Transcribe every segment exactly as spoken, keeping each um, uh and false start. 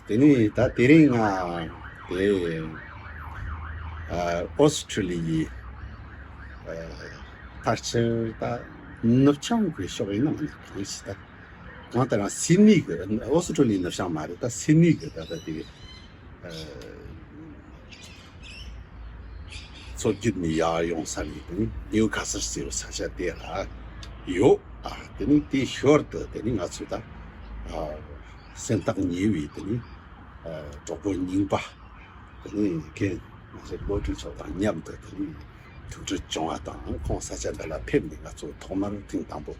དེ་ནས་ད་དེ་རིང་ང་དེ་ཨ་ཨོ་སི་ཁྲུ་ལི་ཡའི་ཨ་ཕལ་ཆེར་ད་ནུབ་བྱང་གི་ཕྱོགས་ཡིན་ན་མ་ནི་གང་ཞིག་ད་གང་ལྟར་ཡང་སིད་ནི་གི་ཨོ་སི་ཁྲུ་ལི་ཡའི་ནུབ་བྱང་མ་རེད། ད་སིད་ནི་གི་ད་ད་དེ་ཨ་མཚོ་བརྒྱུད་ནས་ཡར་ཡོང་ས་ནས་དེ་ནི་ནིའུ་ཁ་སལ་ཟེར་བའི་ས་ཆ་དེ་ལ་ཡོད། ཨ་དེ་ནི་དེའི་ཞོར་དུ་དེ་ནི་ང་ཚོས་ད་ཨ་སེམས་ཐག་ཉེ་བའི་དེ་ནི་ཨ་གྲོགས་པོ་རྙིང་པ་དེ་ནི་ཁེ་ང་ཚོའི་བློ་གྲོས་ཚོ་དང་མཉམ་དུ་དེ་ནི་ཐུག་འཕྲད་བྱུང་བ་དང་། ཁོང་ས་ཆ་འདི་ལ་ཕེབས་ནས་ང་ཚོ་ཐོག་མར་ཐེངས་དང་པོ་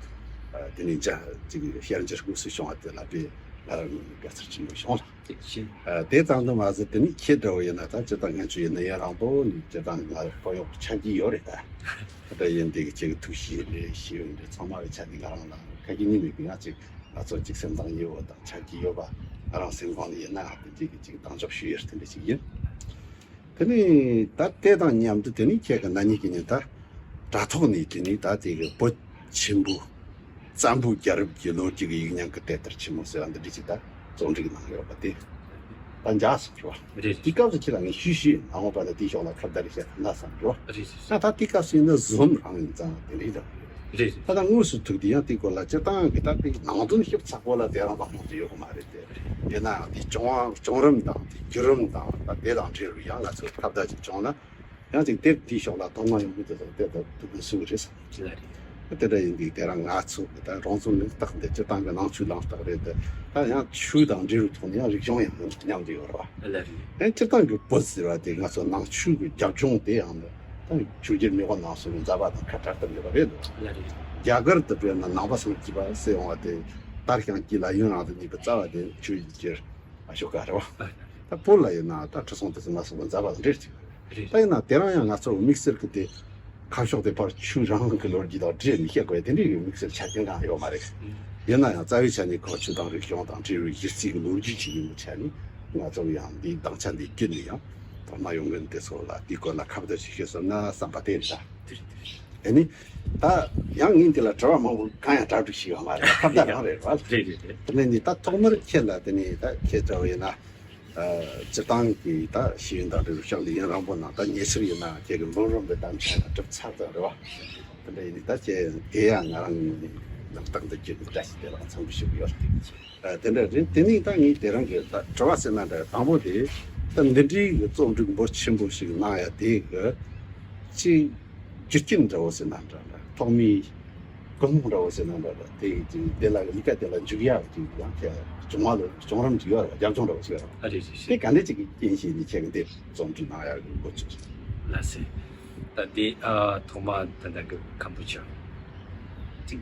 ཨ་དེ་ནི་ཅིག་ཞལ་མཇལ་དངོས་སུ་བྱུང་བ་དེ་ལ་དཔེ་ང་རང་ནི་དགའ་ཚོར་ཆེན་པོ་བྱུང་ལ། ཨ་དེ་ཙམ་དུ་མ་ཟད་དེ་ནི་ཁྱེད་འདྲ་བོ་ཡིན་ན་ད་སྤྱིར་བཏང་ང་ཚོ་ཡིན་ན་ཡུན་རིང་པོ་ནས་སྤྱིར་བཏང་ང་ལ་དཔོན་གཡོག་ཆགས་ཀྱི་ཡོད་རེད་ད། ད་ཡིན་དེ་གི་ཁྱེད་ཀྱི་ཐུགས་གཤིས་རེད། ཤེས་ཡོན་རེད། ཚང་མ་བའི་ཆ་ནས་ང་རང་ལ་ཁ་གི་ཉིན་མེད་པའི་ང་ཅིག་ང་ཚོ་ཅིག་སེམས་ཐག་ཉེ་བོ་དང་ཆ་གི་ཡོད་པ་ང་རང་སེམས་ཁོང་ནས་ཡིན་ན་ང་དེ་འདྲའི་གི་ཅིག་དང་ཕྱོགས་ཞུ་ཡས་དེ་འདྲ་ཅིག་ཡིན། དེ་ནས་ད་དེ་དང་མཉམ་དུ་དེ་ནས་ཁྱེད་ཀྱི་ན་ནིང་གི་ནས་ད་དྲ་ཐོག་ནས་དེ་ནས་ད་དེ་གི་བོད་ཆེན་པོ་བཙན་པོའི་རྒྱལ་རབས་ཀྱི་ལོ་རྒྱུས་ཀྱི་ཡིག་རྙིང་གི་དེབ་ཐེར་ཆེན་མོ་ཟེར་བ་འདི་འདྲ་ཅིག་ད་རྩོམ་སྒྲིག་གནང་ཡོད་པ་དེ་ད་འཇགས་སོང་ཞུ་བ། རེད། དེ་སྐབས་སུ་ཁྱེད་རང་གིས་ཞུས་ཞུས་ཨ་ངོ་པ་ད་དེའི་ཕྱོགས་ལ་ཁ་བརྡ་རེ་བཤད་ཐུབ་ན་བསམ་འགྲོ། རེད་རེད། ད་ད་དེ་སྐབས་སུ་ཡིན་ན་Zoom་རང་ཡིན་ཙང་དེ་འདྲའི་ད་རེད་རེད། ད་ད་དངོས་སུ་ཐུག་དུས་ཡང་དེའི་སྐོར་ལ་སྤྱིར་བཏང་གི་ད་དེ་ནང་དོན་ཞིབ་ཚགས་པོ་ལ་དེ་རང་དང་མང་དུ་ཡོད་གི་མ་རེད་དེ། ཡིན་ནའང་དེ་བྱུང་བ་བྱུང་རིམ་དང་དེ་བརྒྱུད་རིམ་དང་ད་དེ་དང་འབྲེལ་བའི་ཡང་ང་ཚོས་ཁ་བརྡ་ཅིག་བྱུང་ན་ཡང་ཅིག་དེབ་དེའི་ཕྱོགས་ལ་ཐོག་མ་ཡོང་གི་དེ་ཚོ་དེབ་ད་ཐུག་གི་སུ་རེད་བསམ། ལ་རེད། དེ་འདྲ་ཡིན་དུས་དེ་རིང་ང་ཚོ་གི་ད་རང་ཚོ་ལུང་རྟགས་འདི་སྤྱིར་བཏང་གི་ནང་ཆོས་ལུང་རྟགས་རེད་དེ། ད་ཡང་ཆོས་དང་འབྲེལ་བའི་ཐོག་ནས་ཡང་རིག་གཞུང་ཡང་མཉམ་དུ་ཡོད་རེད་བ། ལ་རེད། ཡང་སྤྱིར་བཏང་གི་བོད་ཟེར་བ་དེ་ང་ཚོ་ནང་ཆོས་ཀྱི་རྒྱབ་ལྗོངས་དེ་ཡང་ནི་ད་ཆོས་རྒྱལ་མེས་དབོན་རྣམ་གསུམ་གྱི་མཛད་པ་དང་ཁ་བྲལ་ཐབས་མེད་པ་རེད་འདུག། ལ་རེད། རྒྱ་གར་དུ་དཔེར་ན་ནང་པ་སངས་རྒྱས་པ་ཟེར་ཡོང་བ་དེ་དར་ཞིང་རྒྱས་ལ་ཡུན་རིང་དུ་གནས་པའི་རྩ་བ་དེ་ཆོས་རྒྱལ། ཨ་ཤོ་ཀ་རེད་བ། ད་བོད་ལ་ཡིན་ན་ད་ཁྲི་སྲོང་ལྡེ་བཙན་མ་སོགས་པ་མཛད་པ་དང་འབྲེལ་ཅིག་རེད། ད་ཡིན་ན་དེ་རང་ཡང་ང་ཚོ་དམིགས་བསལ་གྱི་དེ་ཁ་ཕྱོགས་དེ་ཕར་ཆོས་རང་དབང་གི་ལོ་རྒྱུས་དང་འབྲེལ་ནས་བཤད་དགོས་ཡ་དེ་འདྲའི་གི་དམིགས་བསལ་ཆ་རྐྱེན་གང་ཡོད་མ་རེད། ཡིན་ན་ཡང་རྩ་བའི་ཆ་ནས་ཁོ་ཆོས་དང་རིག་གཞུང་དང་འབྲེལ་བའི་གཞི་རྩའི་གི་ལོ་རྒྱུས་ཅིག་ཡིན་པའི་ཆ་ནས་ང་ཚོ་ཡང་འདིའི་སྡིངས་ཆ་འདི་བརྒྱུད་ནས་ཡང་ཐོག་མ་ཡོང་མཁན་དེ་ཚོ་ལ་དེའི་སྐོར་ལ་ཁ་བརྡ་ཅིག་ཞུས་ཟིན་ན་བསམ་པ་དེ་རེད་ད། དེ་རེད་དེ་རེད། དེ་ནི་ད་ཡང་ངས་འདི་ལ་དྲི་བ་མང་པོ་གང་ཡང་གྲ་སྒྲིག་ཞིག་ཡོད་མ་རེད། ཁ་བརྡ་རང་རེད་བ། རེད་རེད་རེད། དེ་ནས་ནི་ད་ཐོག་མར་ཁྱེད་ལ་དེ་ནི་ད་ཁྱེད་འདྲ་བོ་ཡིན་ན་ཨ་སྤྱིར་བཏང་གི་ད་ཤེས་ཡོན་དང་འབྲེལ་བའི་ཕྱག་ལས་ཡུན་རིང་པོ་གནང་། ད་ཉེ་ཆར་ཡིན་ན་ཁྱེད་ཀྱི་འབུམ་རམས་པའི་དམ་བཅའ་ལ་གྲུབ་ཚར་དང་རེད་བ། དེ་འདྲ་ཡིན་ནི་ད་ཁྱེད་དེ་ཡང་ང་རང་ནི་ལག་རྟགས་འདི་བརྒྱུད་ནས་བཀྲ་ཤིས་བདེ་ལེགས་ཚང་མ་ཞུ་གི་ཡོད། ཨ་དེ་འདྲ་རེད། དེ་ནས་ད་ངས་དེ་རིང་གི་ད་དྲི་བ་ཟེར་ན་འདྲ་དང་པོ་དེ་ད་འདི་འདྲའི་གི་རྩོམ་སྒྲིག་འབོར་ཆེན་པོ་ཞིག་གནང་ཡ་དེ་གི་ཅིག་རྒྱུ་རྐྱེན་འདྲ་བོ་ཟེར་ན་འདྲ་འདྲ་ཐོག་མའི་ཀུན་སློང་འདྲ་བོ་ཟེར་ན་འདྲ་འདྲ་དེ་ཅིག་དེ་ལ་ལས་ཀ་དེ་ལ་འཇུག་ཡ་ཅིག་ཡང་ཁྱེད་བྱུང་བ་ལ་བྱུང་རིམ་ཅིག་ཡོད་རེད་བ། རྒྱབ་ལྗོངས་འདྲ་བོ་ཅིག་ཡོད་རེད་བ། ཨ་རེད་རེད་རེད། དེ་ག་འདྲ་ཅིག་གི་རྐྱེན་བྱས་ནས་ཁྱེད་ཀྱི་དེ་རྩོམ་སྒྲིག་གནང་ཡ་གི་འགོ་ཚུགས་སོང་། ལགས་སེ། ད་འདི་ཨ་ཐོག་མ་ད་ལྟ་གི་ཀམ་པུ་ཅི་ཅིག་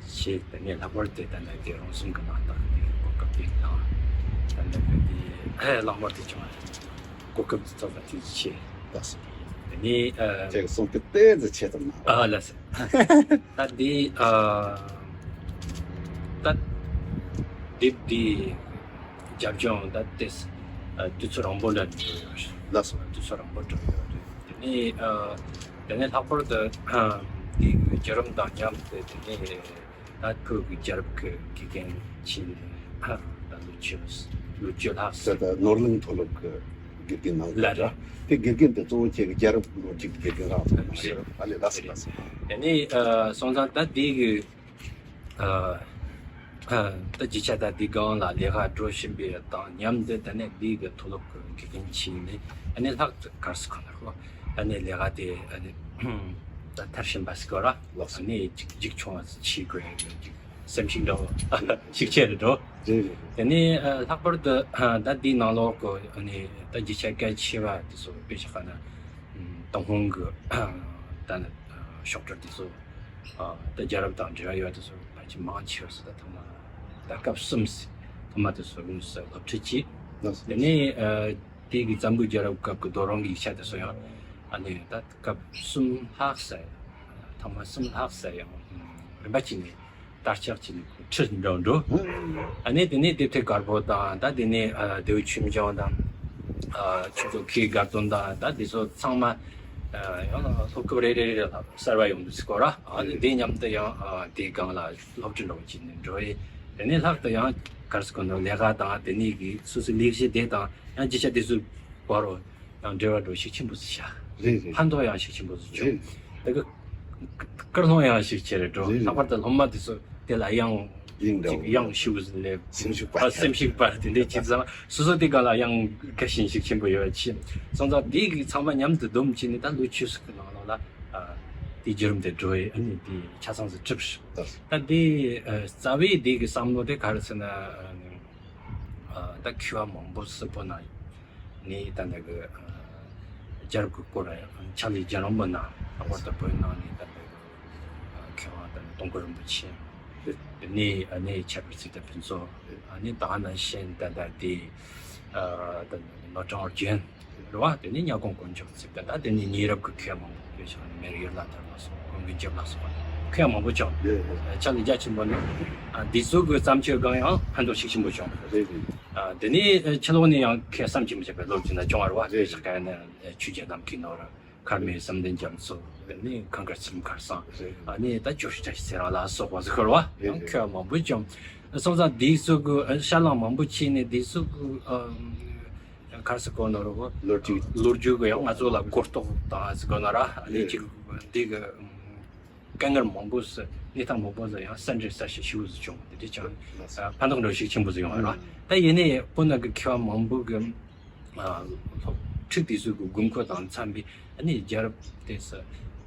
བྱས། དེ་ནས་ལྷག་པར་དུ་ད་ལྟ་གི་རང་སྲུང་གི་མ་དག་གི་གོ་སྐབས་དེ་དང་། ད་ལྟ་གི་དེ་ལྷག་པར་དུ་བྱུང་བ་གོ་སྐབས་དེ་ཚོ་ལ་ཐུགས་རྗེ་ཆེ། ལགས་སོ། དེ་ནས་ཨ་ཁྱེད་ཀྱི་གསུང་སྐད་ཏོག་ཙམ་ཆེ་ཙམ་གནང་རོགས། ཨ་ལགས་སོ། ད་འདི་ཨ་ད་དེབ་འདི་རྒྱབ་ལྗོངས་ད་དེ་ཨ་དུས་ཚོད་རིང་པོ་ལ་འགྲོ་ཡོད་རེད། ལགས་སོ། དུས་ཚོད་རིང་པོ་འགྲོ་ཡོད་རེད། དེ་ནས་ཨ་དེ་ནས་ལྷག་པར་དུ་ཨ་འདི་བརྒྱུད་རིམ་དང་མཉམ་དུ་དེ་ནས་ད་བོད་ཀྱི་རྒྱལ་རབས་ཀྱི་དགེ་རྒན་ཕྱིན་ནས་ཨ་ད་ལོ་བཅུ་ལོ་བཅུ་ལྷག་ཟེར། ད་ནོར་གླིང་མཐོ་སློབ་ཀྱི་དགེ་རྒན་གནང་ལ་གི་ར། རེད། དེ་དགེ་རྒན་དེ་གཙོ་བོ་ཁྱེད་ཀྱི་རྒྱལ་རབས་ལོ་རྒྱུས་ཀྱི་དགེ་རྒན་རང་ཚོ་གནང་ཡོད་རེད། ཨ་ལས། ལགས་སོ། ལགས་སོ། དེ་ནས་ཨ་སོང་ཙང་ད་འདི་གི་ཨ་ཨ་ད་རྒྱུ་ཆ་ད་འདི་སྒང་ལ་ལས་ཀ་འགྲོ་བཞིན་པའི་དང་མཉམ་དུ་ད་ནས་འདི་གི་མཐོ་སློབ་ཀྱི་དགེ་རྒན་ཕྱིན་ནས་ཨ་ནི་ལྷག་ཏུ་གར་སོང་ཁ་ནར་ཨ་ནི་ལས་ཀ་དེ་ཨ་ནི་ད་མཐར་ཕྱིན་པ་ཟིག་གོ་ར། ལགས་སོ། ཨ་ནི་ཅིག་འཇིག་ཆུང་བ་ཟིག་བྱེད་དགོས་ཡ་ཅིག་སེམས་ཤུགས་འདྲ་བོ་ཤུགས་ཆེ་རུ་འགྲོ། རེད་རེད་རེད། དེ་ནས་ཨ་ལྷག་པར་དུ་ཨ་ད་འདི་ནང་ལོགས་ཀྱི་ཨ་ནི་ད་རྒྱུ་ཆ་གལ་ཆེ་བ་དེ་ཚོ་དཔེ་ཆ་ཁ་ན་ཨ་ཏུན་ཧོང་གི་ཨ་ད་ནི་ཨ་ཤོག་དྲིལ་དེ་ཚོ་ཨ་ད་རྒྱལ་རབས་དང་འབྲེལ་བ་ཡོད་དེ་ཚོ་ཕལ་ཆེར་མང་ཆེ་བ་ཟིག་ད་ཐོག་མ་ད་སྐབས་གསུམ་ཟིག་ཐོག་མ་དེ་ཚོ་དངོས་སུ་སློབ་ཁྲིད་བྱས། ལགས་སོ། དེ་ནས་ཨ་དེ་གི་བཙན་པོའི་རྒྱལ་རབས་སྐབས་ཀྱི་རྡོ་རིང་གི་ཡིག་ཆ་དེ་ཚོ་ཡང་ཨ་ནི་ད་སྐབས་གསུམ་ལྷག་ཙམ་ཐོག་མ་གསུམ་ལྷག་ཙམ་ཡང་རིམ་པ་བྱས་ནས་དར་ལྕོག་བྱས་ནས་ཁྲིད་འགྲོ་འགྲོ། ཨ་ནི་དེ་ནས་དེབ་ཐེར་དཀར་པོ་དང་ད་དེ་ནས་ཨ་ལྡེའུ་ཆོས་འབྱུང་དང་ཨ་ཆོས་མཛོད་ཁའི་དགའ་སྟོན་དང་ད་དེ་ཚོ་ཚང་མ་ཨ་ཡང་སློབ་སྐབས་རེ་རེ་རེ་ལ་གསར་བ་ཡོང་དུས་སྐོར་ར། ཨ་ནི་དེ་མཉམ་དུ་ཡང་ཨ་དེའི་སྒང་ལ་སློབ་ཁྲིད་འདྲ་བོ་བྱས་ནས་འགྲོ་ཡི། དེ་ནས་ལྷག་ཏུ་ཡང་ ག་རེ་ཟེར་དགོས་ན། ལས་ཀ་དང་དེ་ནས་གི་སོ་སོའི་ལས་གཞི་དེ་དང་ཡང་རྒྱུ་ཆ་དེ་ཚོའི་བར་རུ་ཡང་འབྲེལ་བ་འགྲོ་ཤུགས་ཆེན་པོ་ཞིག་བྱ། རེད་རེད། ཕན་ཐོགས་ཡང་ཤུགས་ཆེན་པོ་ཞིག་བྱུང་། རེད། དེ་གི་སྐུལ་སློང་ཡང་ཤུགས་ཆེ་རུ་འགྲོ། རེད་རེད། ལྷག་པར་དུ་སློབ་མ་དེ་ཚོ་དེ་ལ་ཡང་ཡིན་འདྲ་ཅིག་ཡང་ཤུགས་ནས་སེམས་ཤུགས་སྤར། ཨ། སེམས་ཤུགས་སྤར། དེ་འདྲའི་བྱས་ཙང་སོ་སོ་དེ་ག་ལ་ཡང་དགའ་ཞེན་ཤུགས་ཆེན་པོ་ཡོད་པ་བྱས། སོང་ཙང་དེ་གི་ཚང་མ་མཉམ་དུ་བསྡོམས་བྱས་ནས་ད་ལོ་བཅུ་ཟིག་གི་ནང་ལོགས་ལ། ཨ། དེའི་བརྒྱུད་རིམ་དེ་འགྲོ་ཡི། ཨ་ནི་དེ་ཆ་ཚང་ཟིག་གྲུབ་ཤག་ད་དེ། ཨ། རྩ་བའི་དེ་གི་བསམ་བློ་དེ་ག་རེ་ཟེར་ན། ཨ་ནི། ཨ། ད་མཁས་པ་མང་པོ་སི་བོད་ནང་ནས་ད་ལྟ་གི། ཨ། རྒྱལ་རབས་ཀྱི་སྐོར་ཕྱག་ལས་རྒྱ་རིང་པོ་གནང་། ལྷག་པར་དུ་བོད་ནང་ནས་ད་ལྟ་གི། ཨ། མཁས་དབང་ད་ནི་དུང་དཀར་རིན་པོ་ཆེ། དེ་ནས། ཨ་ནི་ཁྱད་པར་ཚིག་དང་ཕུན་ཚོགས། ཨ་ནི་ད་ནང་བཞིན་ད་ལྟ་དེ། ཨ། ད་ནི་ནོར་སྦྲང་རྒྱན། རེད་བ། དེ་ནས་གཉའ་གོང་དཀོན་མཆོག་ཚིག་དང་། ད་དེ་ནས་ཉེ་རབས་ཀྱི་མཁས་དབང་མང་པོ་ཡོད་ཤག་མེར་ཡོད་ལགས་དར་ལ་སོགས། ཀུན་མཁྱེན་རྒྱལ་ལ་སོགས་མཁས་དབང་མང་པོ་བྱུང་། ཡོད་ཡོད། ཕྱག་ལས་རྒྱ་ཆེན་པོ་གནང་། ཨ། འདི་ཚོ་གི་བརྩམས་ཆོས་སྒང་ཡང་ཕན་ཐོགས་ཤུགས་ཆེན་པོ་བྱུང་། རེད་རེད། ཨ། དེ་ནས་ཕྱི་ལོགས་ནས་ཡང་ཁོས་བསམ་གྱིས་མི་ཁྱབ་པའི་ལོ་རྒྱུས་ན་བྱུང་བ་རེད་བ། རེད། ཞག་ག་ནས་ཆོས་རྒྱལ་ནམ་མཁའི་ནོར། མཁར་རྨེའུ་བསམ་གཏན་རྒྱ་མཚོ། དེ་ནས་གངས་དཀར་ཚུལ་ཁྲིམས་ཁར་སང་། རེད། ཨ་ནི་ད་ཇོ་ཤུ་བཀྲ་ཤིས་ཚེ་རིང་ལ་སོགས་པ་ཟིག་ཡོད་རེད་བ། རེད་ཡང་རེད། མཁས་དབང་མང་པོ་བྱུང་། སོང་ཙང་འདི་ཚོ་གི། ཨ། ཤར་གླིང་མང་པོ་ཕྱིན་ནས་འདི་ཚོ་གི། ཨ། ག་རེ་ཟེར་དགོས་ནོ་རེད་བ། ལོ་རྒྱུས། ལོ་རྒྱུས་གི་ཡང་ང་ཚོ་ལ་གོ་རྟོགས་དང་ཟེར་དགོས་ན་ར། ཨ་ནི། རེད། ཅིག་འདི་གི་དཀའ་ངལ་མང་པོ་ཟིག་གནས་སྟངས་མང་པོ་ཟིག་ཡང་གསར་འགྲེལ་གསར་བཤད་ཞེ་པོ་ཟིག་བྱུང་། དེ་འདྲ་ཅིག་ཨ། ཕན་ཐོགས་འགྲོ་ཤུགས་ཆེན་པོ་ཟིག་ཡོང་བ་ར། ཨ། ད་ཡིན་ནའི་བོད་ནང་གི་མཁས་དབང་མང་པོ་གི། ཨ། སློབ་ཕྲུག་དེ་ཚོ་གི་དགོས་མཁོ་དང་འཚམ་པའི། ཨ་ནི་རྒྱལ་རབས་དེ་ཚོ་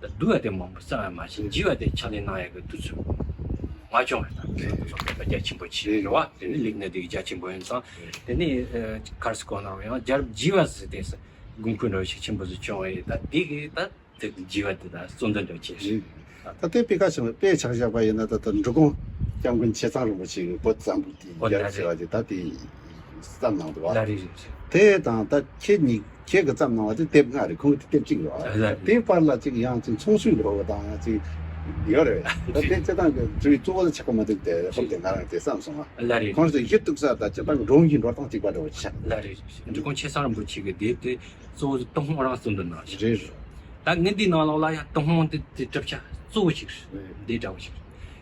བསྡུས་པ་དེ་མང་པོ་བརྩམས་པ་མ་ཟད། བསྡུས་པ་དེ་ཕྱག་ལས་གནང་ཡག་གི་དུས་ཚོད་མ་བྱུང་བ་དང་། དེ་ཚོ་རྒྱ་ཆེན་པོ་ཆེ་རེད་བ། དེ་ནི་ལས་གནས་དེ་རྒྱ་ཆེན་པོ་ཡིན་ཙང་། དེ་ནི། ཨ། ག་རེ་ཟེར་དགོས་ནོ་རེད་བ། ཡང་རྒྱལ་རབས་རྒྱས་པ་ཟེར་དེ་ཚོ་དགོས་མཁོ་འདྲ་ཤུགས་ཆེན་པོ་ཟིག་བྱུང་བས། ད་དེ་གི་ད། དེ་རྒྱས་པ་དེ་དང་གཙོ་འདོན་འདྲ་བྱས། རེད། ད་ལྟའི་དཔེ་ཁ་བྱང་དཔེ་ཆ་བཞག་པ་ཡིན་ན། ད་ལྟ་འབྲི་གུང་སྐྱབས་མགོན་ཆེ་ཚང་རིན་པོ་ཆེ་གིས་བོད་བཙན་པོ་དེའི་རྒྱལ་རབས་ཟེར་བ་དེ་ད་དེ་བརྩམས་གནང་འདུག་བ། ལ་རེད་རེད་རེད། དེ་དང་ད་ཁྱེད་གཉིས། ཁྱེད་ཀྱིས་བརྩམས་གནང་བ་དེ་དེབ་ལྔ་རེད། ཁོང་གིས་དེ་དེབ་གཅིག་རེད་བ། ལ་རེད། དེའི་བར་ལ་ཅིག་ཡང་ཅིག་མཚུངས་གསུམ་འགྲོ་བ་དང་ཅིག་ཡོད་རེད། ད་དེ་སྤྱིར་བཏང་གི་འབྲི་བའི་གཙོ་བོ་ལ་ཆགས་ཀྱི་མི་འདུག་སྟེ། ཧོབ་སྟེ་ང་རང་དེ་བསམ་སོང་བ། ལ་རེད། ཁོང་ཚོས་གཞི་གཏུག་ས་ད་སྤྱིར་བཏང་གི་སྒྲུང་གི་འགྲོ་སྟངས་གཅིག་པ་འདྲ་བོ་ཆགས། ལ་རེད། འབྲི་གུང་ཆེ་ཚང་རིན་པོ་ཆེ་གི་དེབ་དེ་གཙོ་བོ་ཏུན་ཧོང་རང་གཙོ་འདོན་གནང་ཞིང་། རེད་རེད། ད་ངས་འདིའི་ནང་ལོགས་ལ་ཡང་ཏུན་ཧོང་དེ་དེ་གྲུབ་ཆ་གཙོ་བོ་ཞིག་རེད། འདི་འདྲ་བོ་ཞིག་